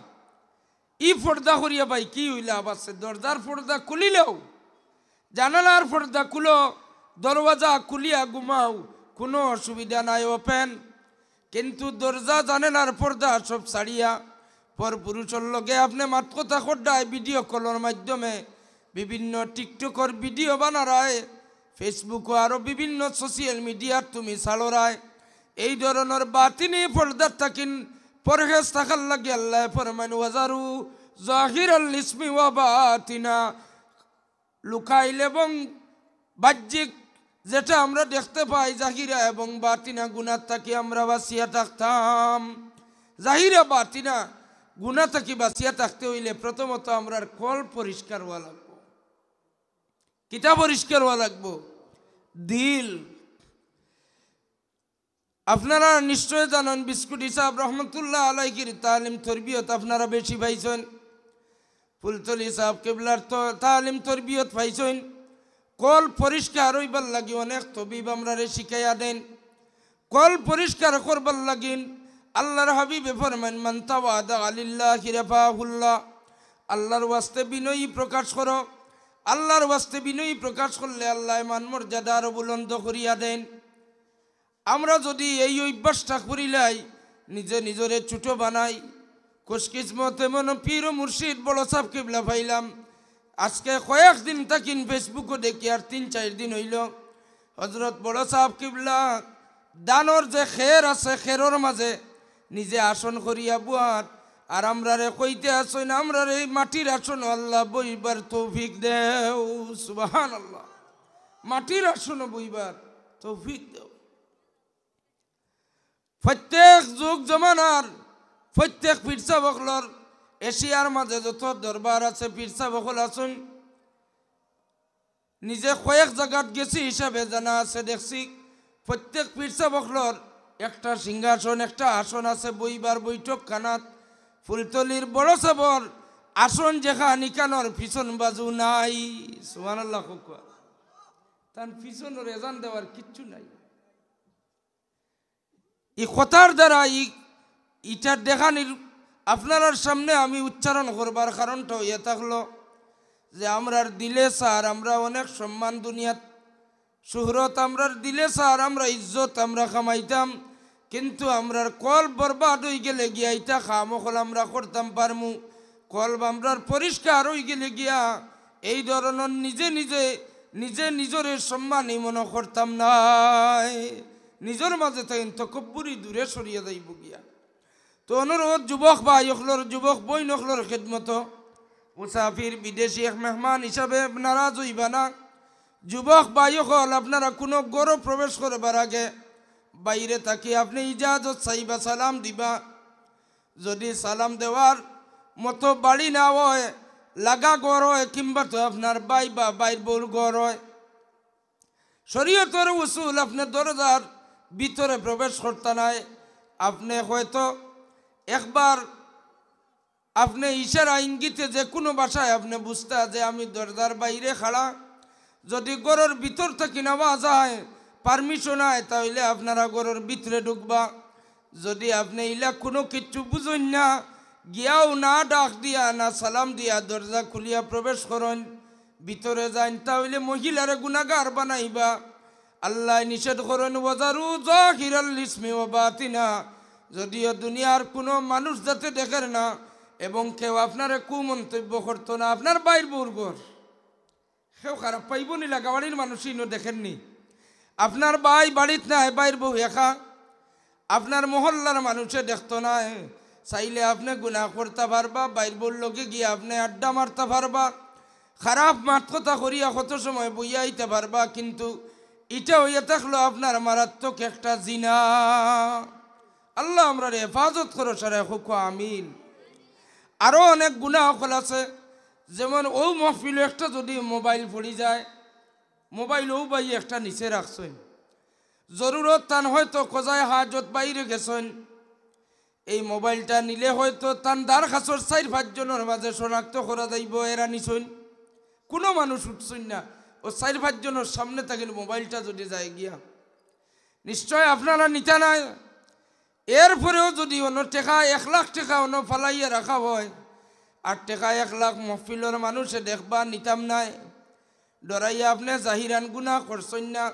ই পর্দা করিয়া ভাই কি অইলা? আবার সে দরজার পর্দা খুলিলেও, জানালার পর্দা খুলো, দরওয়াজা খুলিয়া ঘুমাও, কোনো অসুবিধা নাই, open। কিন্তু দরজা জানালার পর্দা সব ছাড়িয়া পর পুরুষর লগে আপনে মাত কথা কররায়, video callর মাধ্যমে বিভিন্ন TikTokর video বানারায়, Facebookও আরো বিভিন্ন social mediaত তুমি ছাড়রায়। এই ধরনর বাতিনি পর্দার থাকিন পরহেজ থাকার লাগি আল্লায় ফরমাইন, "ওয়াজারু জাহিরাল ইসমি ওয়া বাতিনা।" লুকাইল এবং বাহ্যিক যেটা আমরা দেখতে পাই, জাহিরা এবং বাতিনা গুনার থাকি আমরা বাঁচিয়া থাকতাম। জাহিরা বাতিনা গুনা থাকি বাঁচিয়া থাকতে অইলে প্রথমত আমরার কল পরিষ্কার অওয়া লাগবো। কিতা পরিষ্কার অওয়া লাগবো? দিল। আপনারা নিশ্চয় জানইন, বিস্কুটি সাহেব রহমতুল্লাহ আলাইহির তালিম তরবিয়ত আপনারা বেশি পাইছইন, ফুলতলি সাহেব কিবলার ত-, তালিম তরবিয়ত পাইছইন। কল পরিষ্কার অইবার লাগি অনেক তবিব আমরারে শিখাইয়া দেইন। কল পরিষ্কার করবার লাগিন আল্লাহর হাবিবে ফরমাইন, "মান তাওয়াদা লিল্লাহি রাফাহুল্লাহ।" আল্লাহর ওয়াস্তে বিনয়ী প্রকাশ করো। আল্লাহর ওয়াস্তে বিনয়ী প্রকাশ করলে আল্লায় মান মর্যাদা আরো বুলন্দ করিয়া দেইন। আমরা যদি এই অভ্যাসটা করিলাই, নিজে নিজরে ছোট বানাই, খুশকিসমত এমন পীর ও মুর্শিদ বড় সাহেব কিবলা পাইলাম। আজকে কয়েকদিন থাকিন Facebookও দেখি, আর তিন চাইর দিন অইলো, হজরত বড় সাহেব কিবলা ধানর যে খের আছে, খেরর মাঝে নিজে আসন করিয়া বওয়াত, আর আমরারে কইতে আছইন, "আমরারে এই মাটির আসনো আল্লাহ বইবার তৌফিক দেও।" সুবহানাল্লাহ। মাটির আসনো বইবার তৌফিক দেও। প্রত্যেক যুগ জমানার প্রত্যেক পীর সাহেব অকলর, এশিয়ার মাঝে যত দরবার আছে, পীর সাহেব অকল আছইন, নিজে কয়েক জাগাত গেছি হিসাবে জানা আছে, দেখছি প্রত্যেক পীর সাহেব অকলর একটা সিংহাসন, একটা আসন আছে, বইবার বৈঠকখানাত। ফুলতলির বড় সাহেবর আসন যেখান, ইখানর পিছন বাজু নাই। সুবহানাল্লাহ কউক্কা। তান পিছনর এজান দেওয়ার কিচ্ছু নাই। ই কথার দ্বারা ই, ইটা দেখানির আপনারার সামনে আমি উচ্চারণ করবার কারণটা অইয়া থাকলো যে আমরার দিলে চার, আমরা অনেক সম্মান দুনিয়াত, শুহরত আমরার দিলে চার, আমরা ইজ্জত আমরা কামাইতাম, কিন্তু আমরার কলব বরবাদ অইগেলে গিয়া ইতা কাম অকল আমরা করতাম পারমু। কলব আমরার পরিষ্কার অইগেলে গিয়া এই ধরনর নিজে নিজে, নিজে নিজরে সম্মানী মনো করতাম নায়। নিজর মাঝে থাকি তকব্বুরি দূরে সরিয়া যাইবো গিয়া। তো অনুরোধ যুবক ভাই অকলর, যুবক বইন অকলর খেদমতো, মুসাফির বিদেশি এক মেহমান হিসাবে নারাজ অইবা না। যুবক ভাই অকল, আপনারা কুনু ঘরো প্রবেশ করবার আগে বাইরে থাকি আপনে ইজাজত চাইবা, সালাম দিবা। যদি সালাম দেওয়ার মতো বাড়ি না অয়, লাগা ঘর অয়, কিংবা তো আপনার ভাই বা ভাইর বউর ঘর অয়, শরীয়তর উসুল, আপনে দরজার ভিতরে প্রবেশ করতা নায়। আপনে হয়তো একবার আপনে ইশারা ইঙ্গিতে যে কুনু ভাষায় আপনে বুঝতা যে আমি দরজার বাইরে খাড়া। যদি ঘরর ভিতর থাকি আওয়াজ আয়, permission আয়, তা অইলে আপনারা ঘরর ভিতরে ঢুকবা। যদি আপনে ইলা কুনু কিচ্ছু বুঝইন না, গিয়াও না ডাক দিয়া না সালাম দিয়া দরজা খুলিয়া প্রবেশ করইন, ভিতরে যাইন, তা অইলে মহিলারে গুনাগার বানাইবা। আল্লায় নিষেধ করইন, "ওয়াজারু জাহিরাল ইসমি ওয়া বাতিনা।" যদিও দুনিয়ার কুনু মানুষ যাতে দেখের না এবং কেউ আপনারে কুমন্তব্য করতো না, আপনার বাইর বউর ঘর। কেউ খারাপ পাইবো নি, লাগাবাড়ির মানুষ ইনো দেখের নি। আপনার বাই বাড়িত নাই, বাইর বউ একা। আপনার মহল্লার মানুষে দেখতো নায়। চাইলে আপনে গুনা করতা পারবা, বাইর বউর লগে গিয়া আপনে আড্ডা মারতা পারবা, খারাপ মাত কথা করিয়া কত সময় বইয়া আইতা পারবা, কিন্তু ইটা অইয়া থাকলো আপনার মারাত্মক একটা জিনা। আল্লাহ আমরারে হেফাজত করো, সারা হুকু আমিন। আরো অনেক গুনা অকল আছে, যেমন অউ মহফিলো একটা যদি মোবাইল পড়ি যায়, মোবাইল অউ ভাই একটা নিচে রাখছইন, জরুরত তান হয়তো কজায় হাজত বাইরে গেছইন, এই মোবাইলটা নিলে হয়তো তান দার কাছর চাইর পাঁচ জনর মাঝে শনাক্ত করা যাইবো এরা নিছইন। কুনু মানুষ উঠছইন না, অউ চাইর পাঁচ জনর সামনে থাকি মোবাইলটা যদি যায় গিয়া, নিশ্চয় আপনারা নিতা নায়। এরপরেও যদি অনো টেকা, এক লাখ টেকা অনো ফালাইয়া রাখা হয়, আর টেকা এক লাখ মহফিলর মানুষে দেখবা, নিতাম নায়। ডরাইয়া আপনে জাহিরান গুনা করছইন না,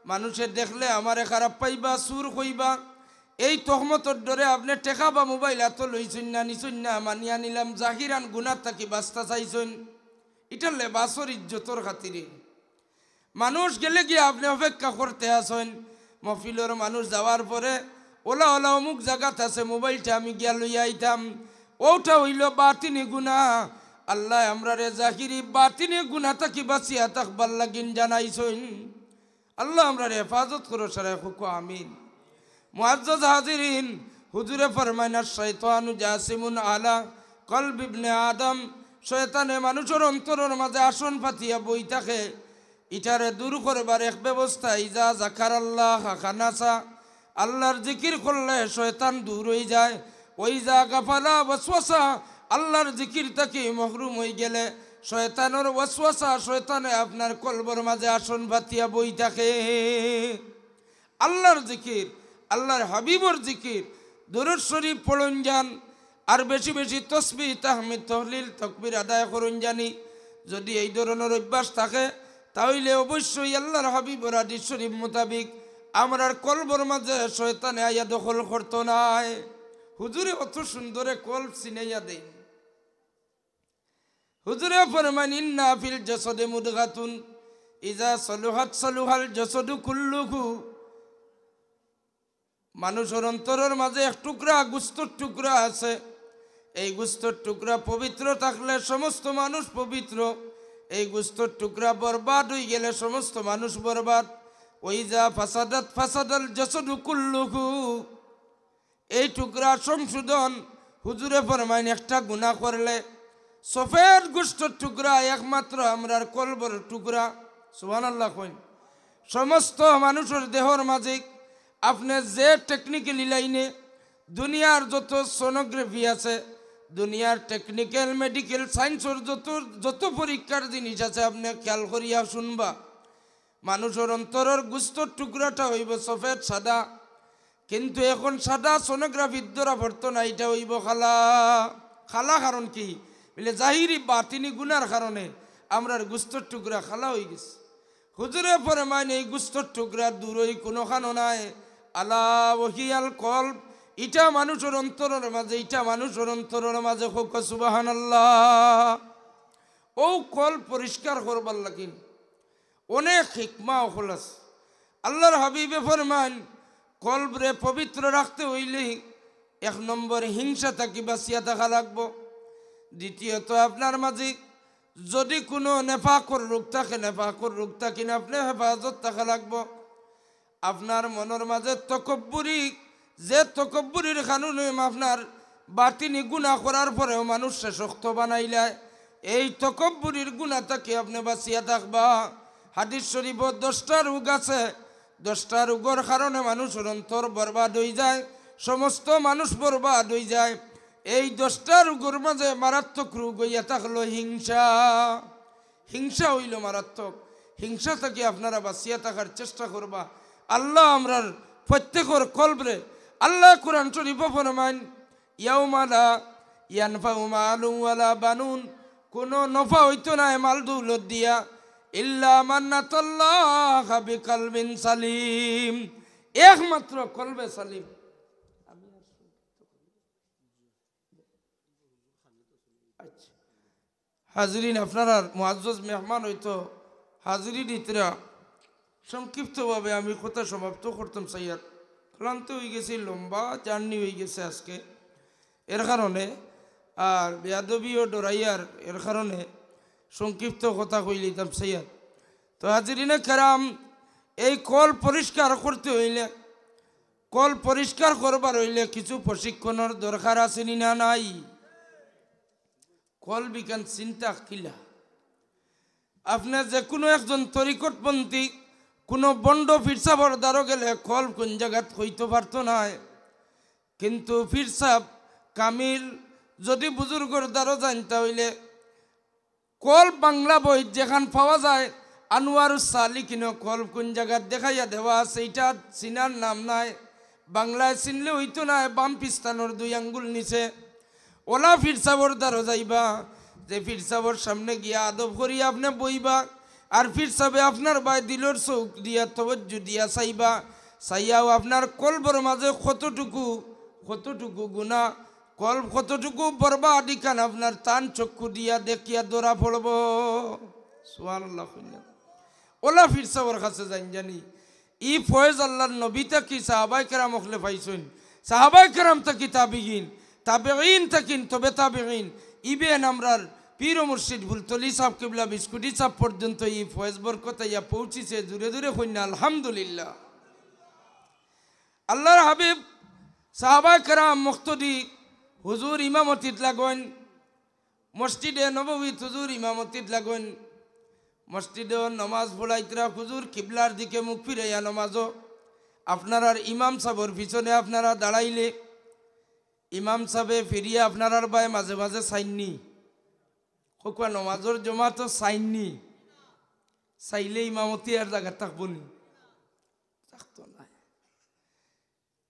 মানুষে দেখলে আমারে খারাপ পাইবা, চুর কইবা, এই তহমতর ডরে আপনে টেকা বা মোবাইল আতো লইছইন না, নিছইন না, মানিয়া নিলাম, জাহিরান গুনা থাকি বাঁচতা চাইছইন। ইটা লেবাসর ইজ্জতর খাতিরে। মানুষ গেলে গিয়া আপনে অপেক্ষা করতে আছইন, মহফিলর মানুষ যাওয়ার পরে, "ওলা ওলা অমুক জাগাত আছে, মোবাইলটা আমি গিয়া লইয়া আইতাম।" অউটা অইলো বাতিনি গুনা। আল্লায় আমরারে জাহিরি বাতিনি গুনা থাকি বাঁচিয়া থাকবার লাগিন জানাইছইন। আল্লাহ আমরারে হেফাজত করো, সারা হুকু আমিন। মুআজ্জাজ হাজিরিন, হুজুরে ফরমাইন, "আশ-শাইতানু জাসিমুন আলা কলবি ইবনে আদম।" শয়তানে মানুষর অন্তরর মাঝে আসন পাতিয়া বই থাকে। ইটারে দূর করবার এক ব্যবস্থা, ইজা জাকারাল্লাহ খানাসা, আল্লাহর জিকির করলে শয়তান দূর অই যায়। ওইজা গাফালা ওয়াসওয়াসা, আল্লাহর জিকির থাকি মহরুম অই গেলে শয়তানর ওয়াসওয়াসা, শয়তানে আপনার কলবর মাঝে আসন পাতিয়া বই থাকে। আল্লাহর জিকির, আল্লাহর হাবিবর জিকির, দুরূদ শরীফ পড়ইন যান, আর বেশি বেশি তসবিহ, তাহমিদ, তহলিল, তকবির আদায় করইন জানি। যদি এই ধরনর অভ্যাস থাকে, তা অইলে অবশ্যই আল্লাহর হাবিবর হাদিস শরীফ মোতাবিক আমরার কলবর মাঝে শয়তানে আইয়া দখল করতো নায়। হুজুরে অত সুন্দরে কলব চিনাইয়া দেইন। হুজুরে ফরমাইন, "ইন্না ফিল জাসাদে মুদগাতুন, ইজা সলুহাত সলুহাল জাসাদু কুল্লুহু।" মানুষর অন্তরর মাঝে এক টুকরা, গুস্তর টুকরা আছে। এই গুস্তর টুকরা পবিত্র থাকলে সমস্ত মানুষ পবিত্র। এই গুস্তর টুকরা বরবাদ অই গেলে সমস্ত মানুষ বরবাদ। ওইজা ফাসাদাত ফাসাদাল জাসাদু কুল্লুহু। এই টুকরা সংশোধন, হুজুরে ফরমাইন, একটা গুনা করলে সফেদ গুস্তর টুকরা একমাত্র আমরার কলবর টুকরা। সুবহানাল্লাহ কইন। সমস্ত মানুষর দেহর মাঝে আপনে যে টেকনিক্যালি লাইনে দুনিয়ার যত সোনোগ্রাফি আছে, দুনিয়ার টেকনিক্যাল, মেডিকেল, সায়েন্সর যত, যত পরীক্ষার জিনিস আছে, আপনে খেয়াল করিয়া শুনবা। মানুষর অন্তরর গুস্তর টুকরাটা অইবো সফেদ সাদা, কিন্তু এখন সাদা সোনোগ্রাফিত ধরা পড়তো না, ইটা অইবো কালা। কালা কারণ কি? বলে জাহিরি বাতিনি গুনার কারণে আমরার গুস্তর টুকরা কালা অই গেছে। হুজুরে ফরমাইন, এই গুস্তর টুকরা দূরই কুনুখানো নাই। আলা ওয়াহিয়াল কলব, ইটা মানুষর অন্তরর মাঝে, ইটা মানুষর অন্তরর মাঝে। কউক্কা সুবহানাল্লাহ। অউ কলব পরিষ্কার করবার লাগিন অনেক হিকমা অকল আছে। আল্লাহর হাবিবে ফরমাইন, কলবরে পবিত্র রাখতে অইলে এক নম্বর হিংসা থাকি বাঁচিয়া থাকা লাগবো। দ্বিতীয়ত, আপনার মাঝে যদি কুনু নেফাকর রোগ থাকে, নেফাকর রোগ থাকি আপনে হেফাজত থাকা লাগবো। আপনার মনর মাঝে তকব্বুরি, যে তকব্বুরির কারণে আপনার বাতিনি গুনা করার পরেও মানুষরে শক্ত বানাইলায়, এই তকব্বুরির গুনা থাকি আপনে বাঁচিয়া থাকবা। হাদিস শরীফো দশটা রোগ আছে, দশটা রোগর কারণে মানুষর অন্তর বরবাদ অইযায়, সমস্ত মানুষ বরবাদ অইযায়। এই দশটা রোগর মাঝে মারাত্মক রোগ অইয়া থাকলো হিংসা। হিংসা অইলো মারাত্মক। হিংসা থাকি আপনারা বাঁচিয়া থাকার চেষ্টা করবা। আল্লাহ আমরার প্রত্যেকর কলবরে, আল্লাহ কোরআন শরীফো ফরমাইন, ইয়াউমা লা ইয়ানফাউ মালুন ওয়ালা বানুন, কোনো নফা অইতো নায় মাল দৌলত দিয়া, ইল্লা মান আতাল্লাহা বিকালবিন সালিম, একমাত্র কলবে সালিম। আচ্ছা। হাজিরিন, আপনারার মুআজ্জাজ মেহমান অইতো হাজিরিন ইতরা, সংক্ষিপ্তভাবে আমি কথা সমাপ্ত করতাম চাইয়ার। ক্লান্ত অইগেছি, লম্বা journey অইগেছে আজকে, এর কারণে, আর বেয়াদবিও ডরাইয়ার, এর কারণে সংক্ষিপ্ত কথা কইলিতাম চাইয়ার। তো হাজিরিনে কেরাম, এই কলব পরিষ্কার করতে অইলে, কলব পরিষ্কার করবার অইলে কিছু প্রশিক্ষণর দরকার আছে নি না নাই? কলব ইখান চিন্তা কিলা? আপনে যেকুনু একজন তরিকতপন্থী, কুনু ভন্ড পীর সাবর দ্বারো গেলে কলব কুন জাগাত কইতো পারতো নায়। কিন্তু পীর সাব কামিল যুদি বুজুর্গর দ্বারো যাইন, তা অইলে কলব বাংলা বইত যেখান পাওয়া যায়, আনোয়ারুস সালিকিনো কলব কুন জাগাত দেখাইয়া দেওয়া আছে, ইটা চিনার নাম নাই। বাংলায় চিনলে অইতো নায়, বাম পিস্তানোর দুই আঙ্গুল নিচে। অলা পীর সাবর দ্বারো যাইবা, যে পীর সাবর সামনে গিয়া আদব করিয়া আপনে বইবা, আর পীর সাবে আপনার বায় দিলর চউখ দিয়া তওয়াজ্জু দিয়া চাইবা, চাইয়াও আপনার কলবর মাঝে কতটুকু, কতটুকু গুনা, কলব কতটুকু বরবাদ, ইখান আপনার তান চক্ষু দিয়া দেখিয়া ধরা পড়বো। সুবহানাল্লাহ কইন না। অলা পীর সাবর কাছে যাইন জানি। ই ফয়েজ আল্লার নবী থাকি সাহাবায়ে কেরাম অকলে পাইছইন, সাহাবায়ে কেরাম থাকি তাবিঈন, তাবিঈন থাকি তবে তাবিঈন, ইভেন আমরার পীর ও মুর্শিদ ফুলতলি সাব কিবলা বিস্কুটি সাব পর্যন্ত ই ফয়েজ বরকত আইয়া পৌঁছিছে। জুরে জুরে কইন না আলহামদুলিল্লাহ। আল্লার হাবিব, সাহাবায়ে কেরাম, মুক্তাদি, হুজুর ইমামতিত লাগইন, মসজিদে নববীত হুজুর ইমামতিত লাগইন, মসজিদো নমাজ পড়াইতরা হুজুর কিবলার দিকে মুখ ফিরাইয়া নমাজো। আপনারার ইমাম সাবর পিছনে আপনারা দাঁড়াইলে ইমাম সাবে ফিরিয়া আপনারার বায় মাঝে মাঝে চাইন নি? কউক্কা, নমাজর জমাতো চাইন নি? চাইলে ইমামতি আর জাগাত থাকবো নি? থাকতো নায়।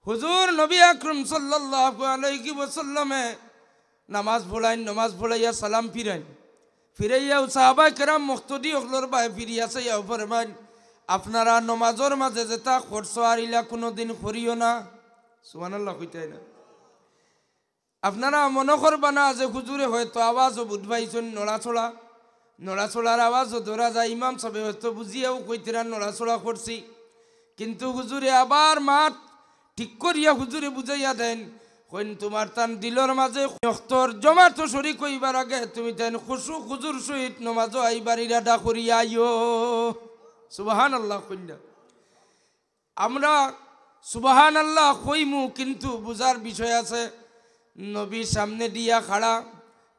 হুজুর নবী আকরাম সাল্লাল্লাহু আলাইহি ওয়াসাল্লামে নামাজ পড়াইন, নামাজ পড়াইয়া সালাম ফিরাইন, ফিরাইয়াও সাহাবায়ে কেরাম মুক্তাদি অকলর বায় ফিরিয়া চাইয়াও ফরমাইন, "আপনারা নমাজর মাঝে যেতা করছো আর ইলা কুনুদিন করিও না।" সুবহানাল্লাহ কইতায় না? আপনারা মনো করবা না যে হুজুরে হয়তো আওয়াজো বুঝ পাইছইন, নড়াচড়া, নড়াচড়ার আওয়াজো ধরা যায়, ইমাম সাবে হয়তো বুঝিয়াও কইতরা নড়াচড়া করছি, কিন্তু হুজুরে আবার মাত ঠিক করিয়া হুজুরে বুঝাইয়া দেইন, কইন, "তুমার তান দিলর মাঝে অক্তর জমাতো শরিক অইবার আগে তুমি তাইন খুশু খুজুর সহিত নমাজো আইবার ইরাদা করিয়া আইও।" সুবহানাল্লাহ কইন না। আমরা সুবহানাল্লাহ কইমু, কিন্তু বুঝার বিষয় আছে। নবী সামনে দিয়া খাড়া,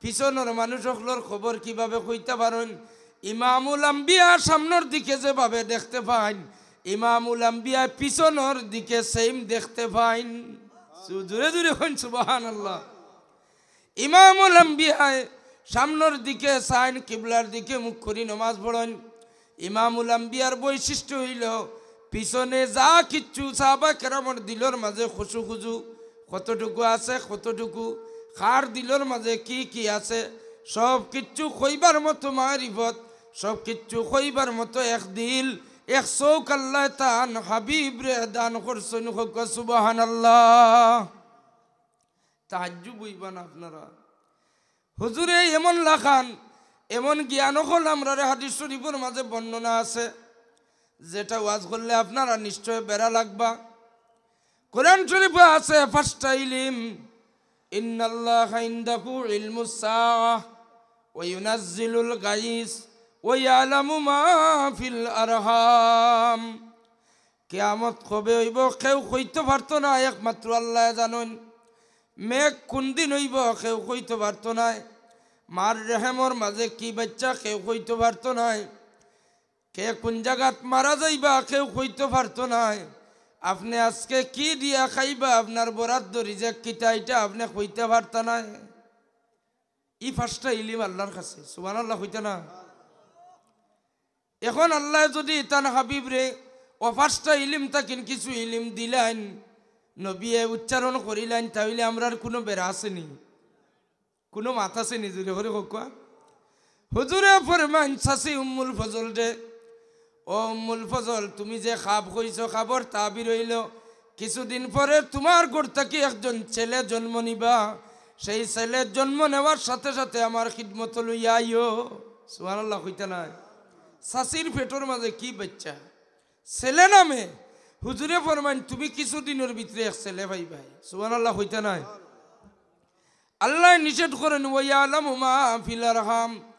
পিছনর মানুষ অকলর খবর কিভাবে কইতা পারইন? ইমামুল আম্বিয়া সামনর দিকে যেভাবে দেখতে পাইন, ইমামুল আম্বিয়া পিছনর দিকে same দেখতে পাইন। সু-, জুরে জুরে কইন সুবহানাল্লাহ। ইমামুল আম্বিয়ায় সামনর দিকে চাইন, কিবলার দিকে মুখ করি নমাজ পড়ইন। ইমামুল আম্বিয়ার বৈশিষ্ট্য অইলো, পিছনে যা কিচ্ছু সাহাবা কেরামর দিলর মাঝে খুশু খুজু কতটুকু আছে, কতটুকু, কার দিলর মাঝে কি কি আছে, সব কিচ্ছু কইবার মতো মারিফত, সব কিচ্ছু কইবার মতো এক দিল, এক চউখ আল্লায় তান হাবিবরে দান করছইন। কউক্কা সুবহানাল্লাহ। তাজ্জুব অইবা না আপনারা। হুজুরে এমন লাখান, এমন জ্ঞান অকল আমরারে হাদিস শরিফর মাঝে বর্ণনা আছে, যেটা ওয়াজ করলে আপনারা নিশ্চয় বেড়া লাগবা। কোরআন শরিফো আছে, "ফাস্তাইলিম, ইন্নাল্লাহা ইনদাহু ইলমুস সাআহ, ওয়া ইউনাজ্জিলুল গাইস, ওয়া ইয়ালামু মা ফিল আরহাম।" কিয়ামত কবে অইবো কেউ কইতো পারতো নায়, একমাত্র আল্লায় জানইন। মেঘ কুনদিন অইবো কেউ কইতো পারতো নায়। মার রেহেমর মাঝে কি বাইচ্চা কেউ কইতো পারতো নায়। কে কুন জাগাত মারা যাইবা কেউ কইতো পারতো নায়। আপনে আজকে কি দিয়া খাইবা, আপনার বরাদ্দ রিজেক কিতা, ইটা আপনে কইতা পারতা নায়। ই পাঁচটা ইলিম আল্লার কাছে, সুবহানাল্লাহ কইতা না? এখন আল্লায় যুদি তান হাবিবরে অউ পাঁচটা ইলিম থাকিন কিছু ইলিম দিলাইন, নবিয়ে উচ্চারণ করিলাইন, তা অইলে আমরার কুনু বেড়া আছে নি? কুনু মাত আছে নি? জুরে করি কউক্কা। হুজুরে ফরমাইন, চাচি উম্মুল ফজলরে, "ও উম্মুল ফজল, তুমি যে খাব কইছো, খাবর তাবির অইলো, কিছুদিন পরে তুমার ঘর থাকি একজন ছেলে জন্ম নিবা, সেই ছেলে জন্ম নেওয়ার সাথে সাথে আমার খিদমতো লইয়া আইও।" সুবহানাল্লাহ কইতা নায়? চাচির পেটর মাঝে কি বাইচ্চা? ছেলে নামে। হুজুরে ফরমাইন, "তুমি কিছুদিনর ভিতরে এক ছেলে পাইবায়।" সুবহানাল্লাহ কইতা নায়? আল্লায় নিষেধ করইন, "ওয়া ইয়ালামু মা ফিল আরহাম।"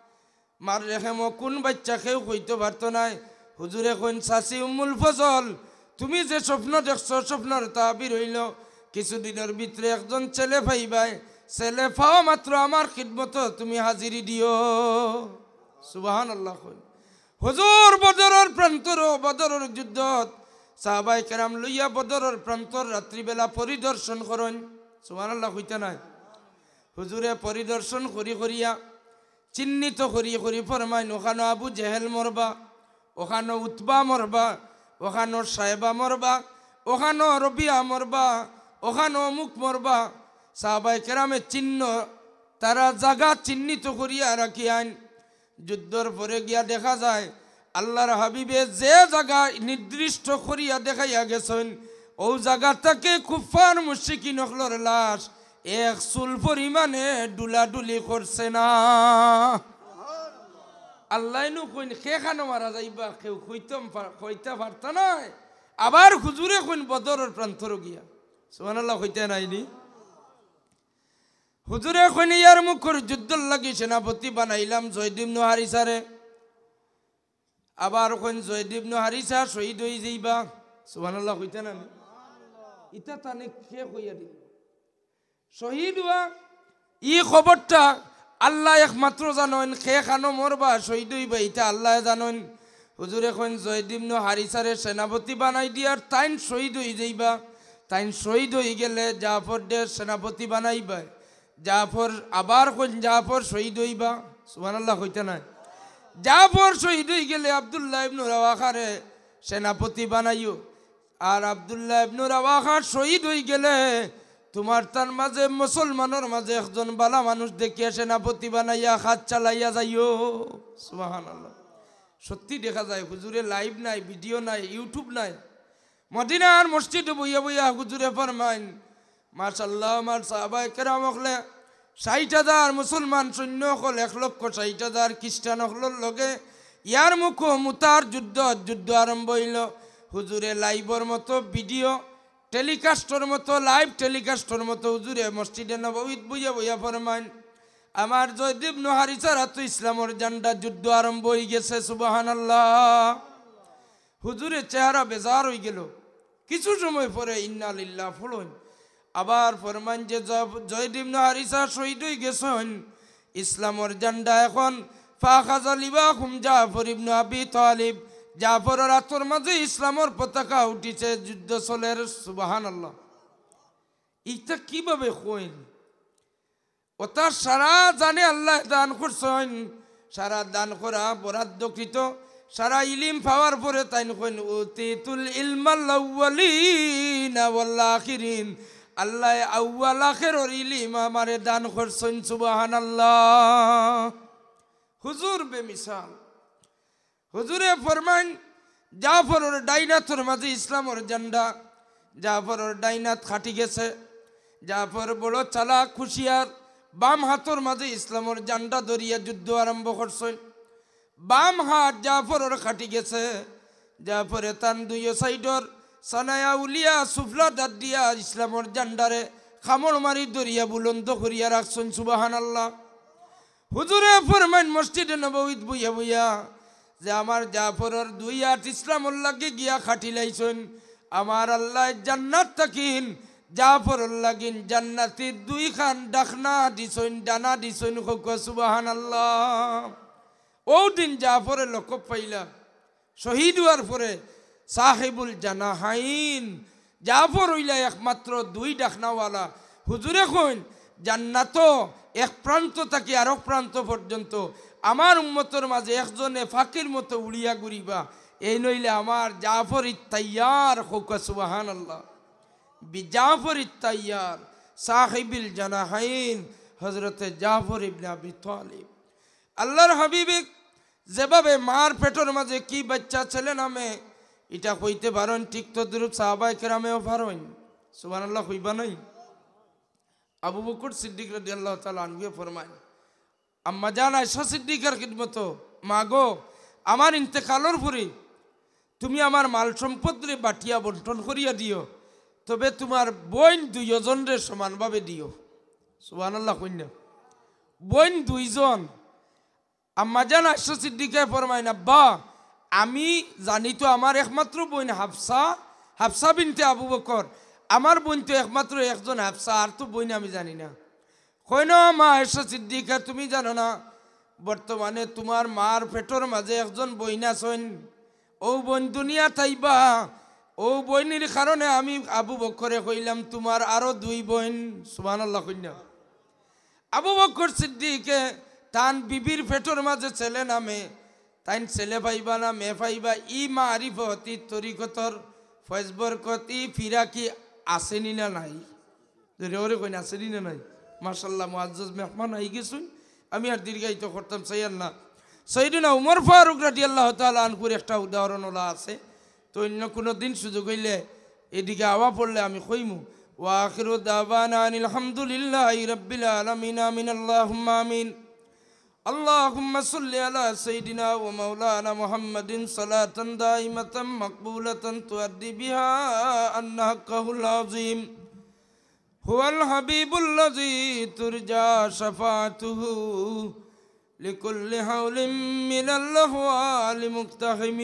মার রেহেমো কুন বাইচ্চা কেউ কইতো পারতো নায়। হুজুরে কইন, "চাচি উম্মুল ফজল, তুমি যে স্বপ্ন দেখছো, স্বপ্নর তাবির অইলো, কিছুদিনর ভিতরে একজন ছেলে পাইবায়, ছেলে পাওয়া মাত্র আমার খিদমতো তুমি হাজিরি দিও।" সুবহানাল্লাহ কইন। হুজুর বদরর প্রান্তরো, বদরর যুদ্ধত সাহাবায়ে কেরাম লইয়া বদরর প্রান্তর রাত্রিবেলা পরিদর্শন করইন। সুবহানাল্লাহ কইতা নায়? হুজুরে পরিদর্শন করি করিয়া, চিহ্নিত করি করি ফরমাইন, "অখানো আবু জেহেল মরবা, অখানো উতবা মরবা, অখানো সায়বা মরবা, অখানো রবিয়া মরবা, অখানো অমুক মরবা।" সাহাবায়ে কেরামে চিহ্ন, তারা জাগা চিহ্নিত করিয়া রাখিয়াইন। যুদ্ধর পরে গিয়া দেখা যায়, আল্লার হাবিবে যে জাগা নির্দিষ্ট করিয়া দেখাইয়া গেছইন, অউ জাগা থাকি কুফফার মুশরিকিন অকলর লাশ এক চুল পরিমাণে ডুলাডুলি করছে না। আল্লায় নু কইন, "কে খানো মারা যাইবা, কেউ কইতাম পার-, কইতা পারতা নায়।" আবার হুজুরে কইন, "বদরর প্রান্তরো গিয়া।" সুবহানাল্লাহ কইতা নায় নি? হুজুরে কইন, "ইয়ারমুকর যুদ্ধর লাগি সেনাপতি বানাইলাম জয়দ ইবনু হারিসারে।" আবার কইন, "জয়দ ইবনু হারিসা শহীদ অইযাইবা।" সুবহানাল্লাহ কইতা নায় নি? ইতা তানে কে কইয়া দিল? শহীদ অওয়া, ই খবরটা আল্লায় একমাত্র জানইন। কে খানো মরবা, শহীদ অইবা, ইতা আল্লায় জানইন। হুজুরে কইন, "জয়দ ইবনু হারিসারে সেনাপতি বানাই দিয়ার, তাইন শহীদ অইযাইবা।" তাইন শহীদ অইগেলে জাফররে সেনাপতি বানাইবায়। জাফর, আবার কইন, "জাফর শহীদ অইবা।" সুবহানাল্লাহ কইতা নায়? "জাফর শহীদ অইগেলে আব্দুল্লাহ ইবনু রাওয়াহারে সেনাপতি বানাইও। আর আব্দুল্লাহ ইবনু রাওয়াহা শহীদ অইগেলে তুমার তার মাঝে, মুসলমানর মাঝে একজন বালা মানুষ দেখিয়া সেনাপতি বানাইয়া কাজ চালাইয়া যাইও।" সুবহানাল্লাহ। সত্যি দেখা যায়, হুজুরে live নাই, video নাই, YouTube নাই, মদিনার মসজিদো বইয়া বইয়া হুজুরে ফরমাইন, মাশাআল্লাহ, আমার সাহাবায়ে কেরাম অকলে ষাইট হাজার মুসলমান সৈন্য অকল, এক লক্ষ ষাইট হাজার খ্রিস্টান অকলর লগে ইয়ারমুকো মুতার যুদ্ধ, যুদ্ধ আরম্ভ অইলো। হুজুরে live-র মতো video telecast-র মতো, live telecast-র মতো হুজুরে মসজিদে নববীত বইয়া বইয়া ফরমাইন, "আমার জয়দ ইবনু হারিসার আতো ইসলামর ঝান্ডা, যুদ্ধ আরম্ভ অইগেছে।" সুবহানাল্লাহ। হুজুরের চেহারা বেজার অইগেলো। কিছু সময় পরে ইন্না লিল্লাহ পড়ইন। আবার ফরমাইন যে জ-, জয়দ ইবনে হারিসা শহীদ অইগেছইন। ইসলামর ঝান্ডা এখন ফাখাযা লিওয়াহুম জাফর ইবনে আবি তালিব। জাফরর আতর মাঝে ইসলামর পতাকা উঠিছে, যুদ্ধ চলের। সুবহানাল্লাহ। ইটা কিভাবে কইন? অর্থাৎ সারা জানে আল্লায় দান করছইন, সারা দান করা বরাদ্দকৃত, সারা ইলিম পাওয়ার পরে তাইন কইন, "উতিতুল ইলমাল আউয়ালিনা ওয়াল আখিরিন।" আল্লায় আউয়াল আখেরর ইলিম আমারে দান করছইন, সুবহানাল্লাহ। হুজুর বেমিসাল। হুজুরে ফরমাইন, জাফরর ডাইন আতর মাঝে ইসলামর ঝান্ডা, জাফরর ডাইন আত কাটি গেছে। জাফর বড় চালাক হুঁশিয়ার, বাম হাতর মাঝে ইসলামর ঝান্ডা ধরিয়া যুদ্ধ আরম্ভ করছইন। বাম হাত জাফরর কাটি গেছে। জাফরে তান দুইও সাইডর সানায়া উলিয়া সুফলা দাঁত দিয়া ইসলামর ঝান্ডারে কামড় মারি ধরিয়া বুলন্দ করিয়া রাখছইন। সুবহানাল্লাহ। হুজুরে ফরমাইন মসজিদে নববীত বইয়া বইয়া যে, "আমার জাফরর দুই আত ইসলামর লাগি গিয়া কাটিলাইছইন, আমার আল্লায় জান্নাত থাকিন জাফরর লাগিন জান্নাতি দুইখান ডাকনা দিছইন, ডানা দিছইন।" কউক্কা সুবহানাল্লাহ। অউ দিন জাফরে লকব পাইলা। শহীদ অওয়ার পরে সাহেবুল জানাহাইন জাফর অইলা একমাত্র দুই ডাকনাওয়ালা। হুজুরে কইন, জান্নাতো এক প্রান্ত থাকি আরক প্রান্ত পর্যন্ত আমার উম্মতর মাঝে একজনে পাখির মতো উড়িয়া ঘুরিবা। এইন অইলা আমার জাফর ইত্তাইয়ার, কউক্কা সুবহানাল্লাহ। বিজাফর ইত্তাইয়ার, সাহেবিল জানাহাইন, হযরতে জাফর ইবনে আবি তালিব। আল্লাহর হাবিবে যেভাবে মার পেটর মাঝে কি বাচ্চা ছেলে নামে, ইটা কইতে পারইন, ঠিক তদ্রূপ সাহাবায়ে কেরামেও পারইন। সুবহানাল্লাহ কইবা নায়? আবু বকর সিদ্দিক রাদিয়াল্লাহু তাআলা আনহুয়ে ফরমাইন, আম্মাজান আয়েশা সিদ্দিকার খিদমতো, "মা গো, আমার ইন্তেকালর পরে তুমি আমার মাল সম্পদরে বাটিয়া বন্টন করিয়া দিও, তবে তুমার বইন দুইজনরে সমানভাবে দিও।" সুবহানাল্লাহ কইন না? বইন দুইজন। আম্মাজান আয়েশা সিদ্দিকায় ফরমাইন, "আব্বা, আমি জানি তো আমার একমাত্র বইন হাফসা, হাফসা বিনতে আবু বকর, আমার বইন তো একমাত্র একজন হাফসা, আর তো বইন আমি জানি না।" কইন, "মা আয়েশা সিদ্দিকা, তুমি জানো না, বর্তমানে তুমার মার পেটর মাঝে একজন বইন আছইন, অউ বইন দুনিয়াত আইবা, অউ বইনর কারণে আমি আবু বকরে কইলাম তুমার আরো দুই বইন।" সুবহানাল্লাহ কইন না? আবু বকর সিদ্দিকে তান বিবির পেটর মাঝে ছেলে নামে, তাইন ছেলে পাইবা না মেয়ে পাইবা, ই মারিফত, ই তরিকতর ফয়েজ বরকত, ই ফিরাকি আছেনি না নাই? জোরে কইন, আছেনি না নাই? মাশাআল্লাহ, মুআজ্জাজ মেহমান আই গেছইন, আমি আর দীর্ঘায়িত করতাম চাইয়ার না। সাইয়েদুনা উমর ফারুক রাদিয়াল্লাহু তাআলা আনহুর একটা উদাহরণ অলা আছে, তো অইন্য কুনু দিন সুযোগ অইলে এদিকে আওয়া পড়লে আমি কইমু। ওয়া আখিরু দাওয়ানা আনিল হামদুলিল্লাহি রাব্বিল আলামিন। আমিন, আল্লাহুম্মা আমিন। اللهم صل على سيدنا ومولانا محمد صلاة دائمة مقبولة تؤدي بها عنا حقه العظيم. هو الحبيب الذي ترجى شفاعته لكل هول من الأهوال مقتحم.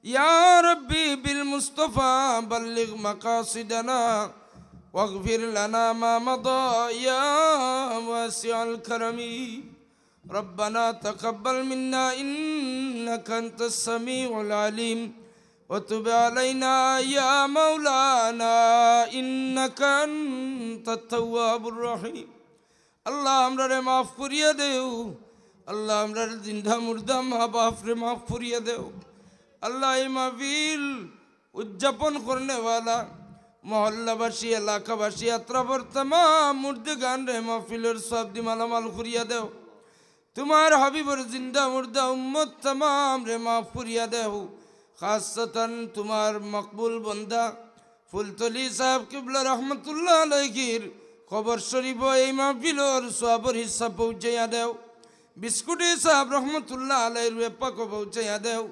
يا ربي بالمصطفى بلغ مقاصدنا واغفر لنا ما مضى يا واسع الكرم. ربنا تقبل منا إنك أنت السميع العليم وتب علينا يا مولانا إنك أنت التواب الرحيم. আল্লাহ, আমরারে মাফ করিয়া দেও। আল্লাহ, আমরার জিন্দা মুর্দা মা বাপরে মাফ করিয়া দেও। আল্লাহ, এই মাহফিল উদযাপন করনেওয়ালা মহল্লাবাসী, এলাকাবাসী, আত্রাফর তামাম মুর্দেগানরে মাহফিলর সওয়াব দি মালামাল করিয়া দেও। তুমার হাবিবর জিন্দা মুর্দা উম্মত তামামরে মাফ করিয়া দেও। খাসসাতান তুমার মকবুল বন্দা ফুলতলি সাহেব কিবলা রহমতুল্লাহ আলাইহির কবর শরীফো এই মাহফিলর সওয়াবর হিস্সা পৌঁছাইয়া দেও। বিস্কুটি সাহেব রহমতুল্লাহ আলাইহির রুহে পাকো পৌঁছাইয়া দেও।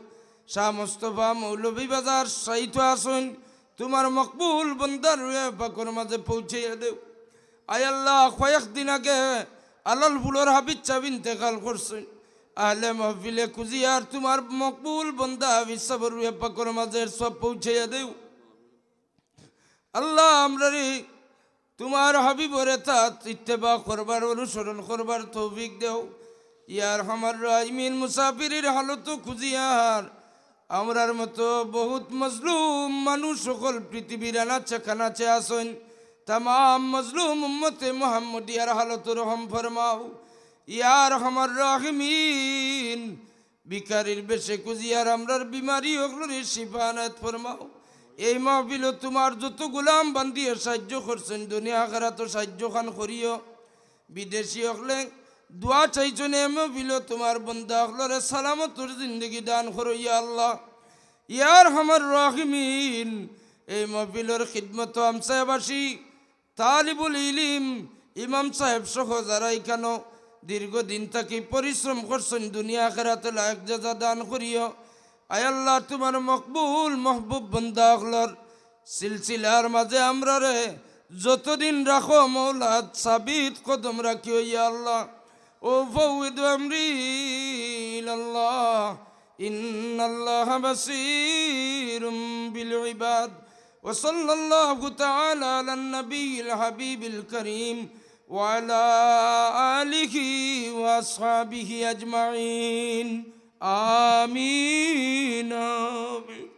শাহ মোস্তফা মৌলভীবাজার শায়িত আছইন, তুমার মকবুল বন্দার রুহে পাকর মাঝে পৌঁছাইয়া দেও। আয় আল্লাহ, কয়েকদিন আগে আলালপুরর হাফিজ সাহেব ইন্তেকাল করছইন। আহলে মাহফিলে কুজিয়ার তুমার মকবুল বন্দা হাফিজ সাহেবর রুহে পাকর মাঝে সওয়াব পৌঁছাইয়া দেও। আল্লাহ, আমরারে তুমার হাবিবর এতাত ইত্তেবা করবার, অনুসরণ করবার তৌফিক দেও। ইয়া আরহামার রাহিমিন, মুসাফিরির হালতো কুজিয়ার আমরার মতো বহুত মজলুম মানুষ অকল পৃথিবীর আনাচে কানাচে আছইন। তামাম মজলুম উম্মতে মুহাম্মদিয়ার হালতো রহম ফরমাও। ইয়া আরহামার রাহিমিন, ভিখারির বেশে কুজিয়ার আমরার বিমারি অকলরে শিফা এনায়েত ফরমাও। এই মাহফিলো তুমার যত গোলাম বান্দিয়ে সাহায্য করছইন, দুনিয়া আখেরাতো সাহায্য খান করিও। বিদেশি অকলে দোয়া চাইছইন, এই মাহফিলো তুমার বন্দা অকলরে সালামতর জিন্দেগি দান করো, ইয়া আল্লাহ। ইয়া আরহামার রাহিমিন, এই মাহফিলর খিদমতো আমসায়াবাসী, তালিবুল ইলিম, ইমাম সাহেব সহ যারা ইখানো দীর্ঘদিন থাকি পরিশ্রম করছইন, দুনিয়া আখেরাতে লায়েক জাযা দান করিও। আয় আল্লাহ, তুমার মকবুল মাহবুব বন্দা অকলর সিলসিলার মাঝে আমরারে যতদিন রাখো মওলা, সাবিত কদম রাখিও ইয়া আল্লাহ। أفوض أمري إلى الله إن الله بصير بالعباد. وصلى الله تعالى على النبي الحبيب الكريم وعلى آله وأصحابه أجمعين. آمين، آمين.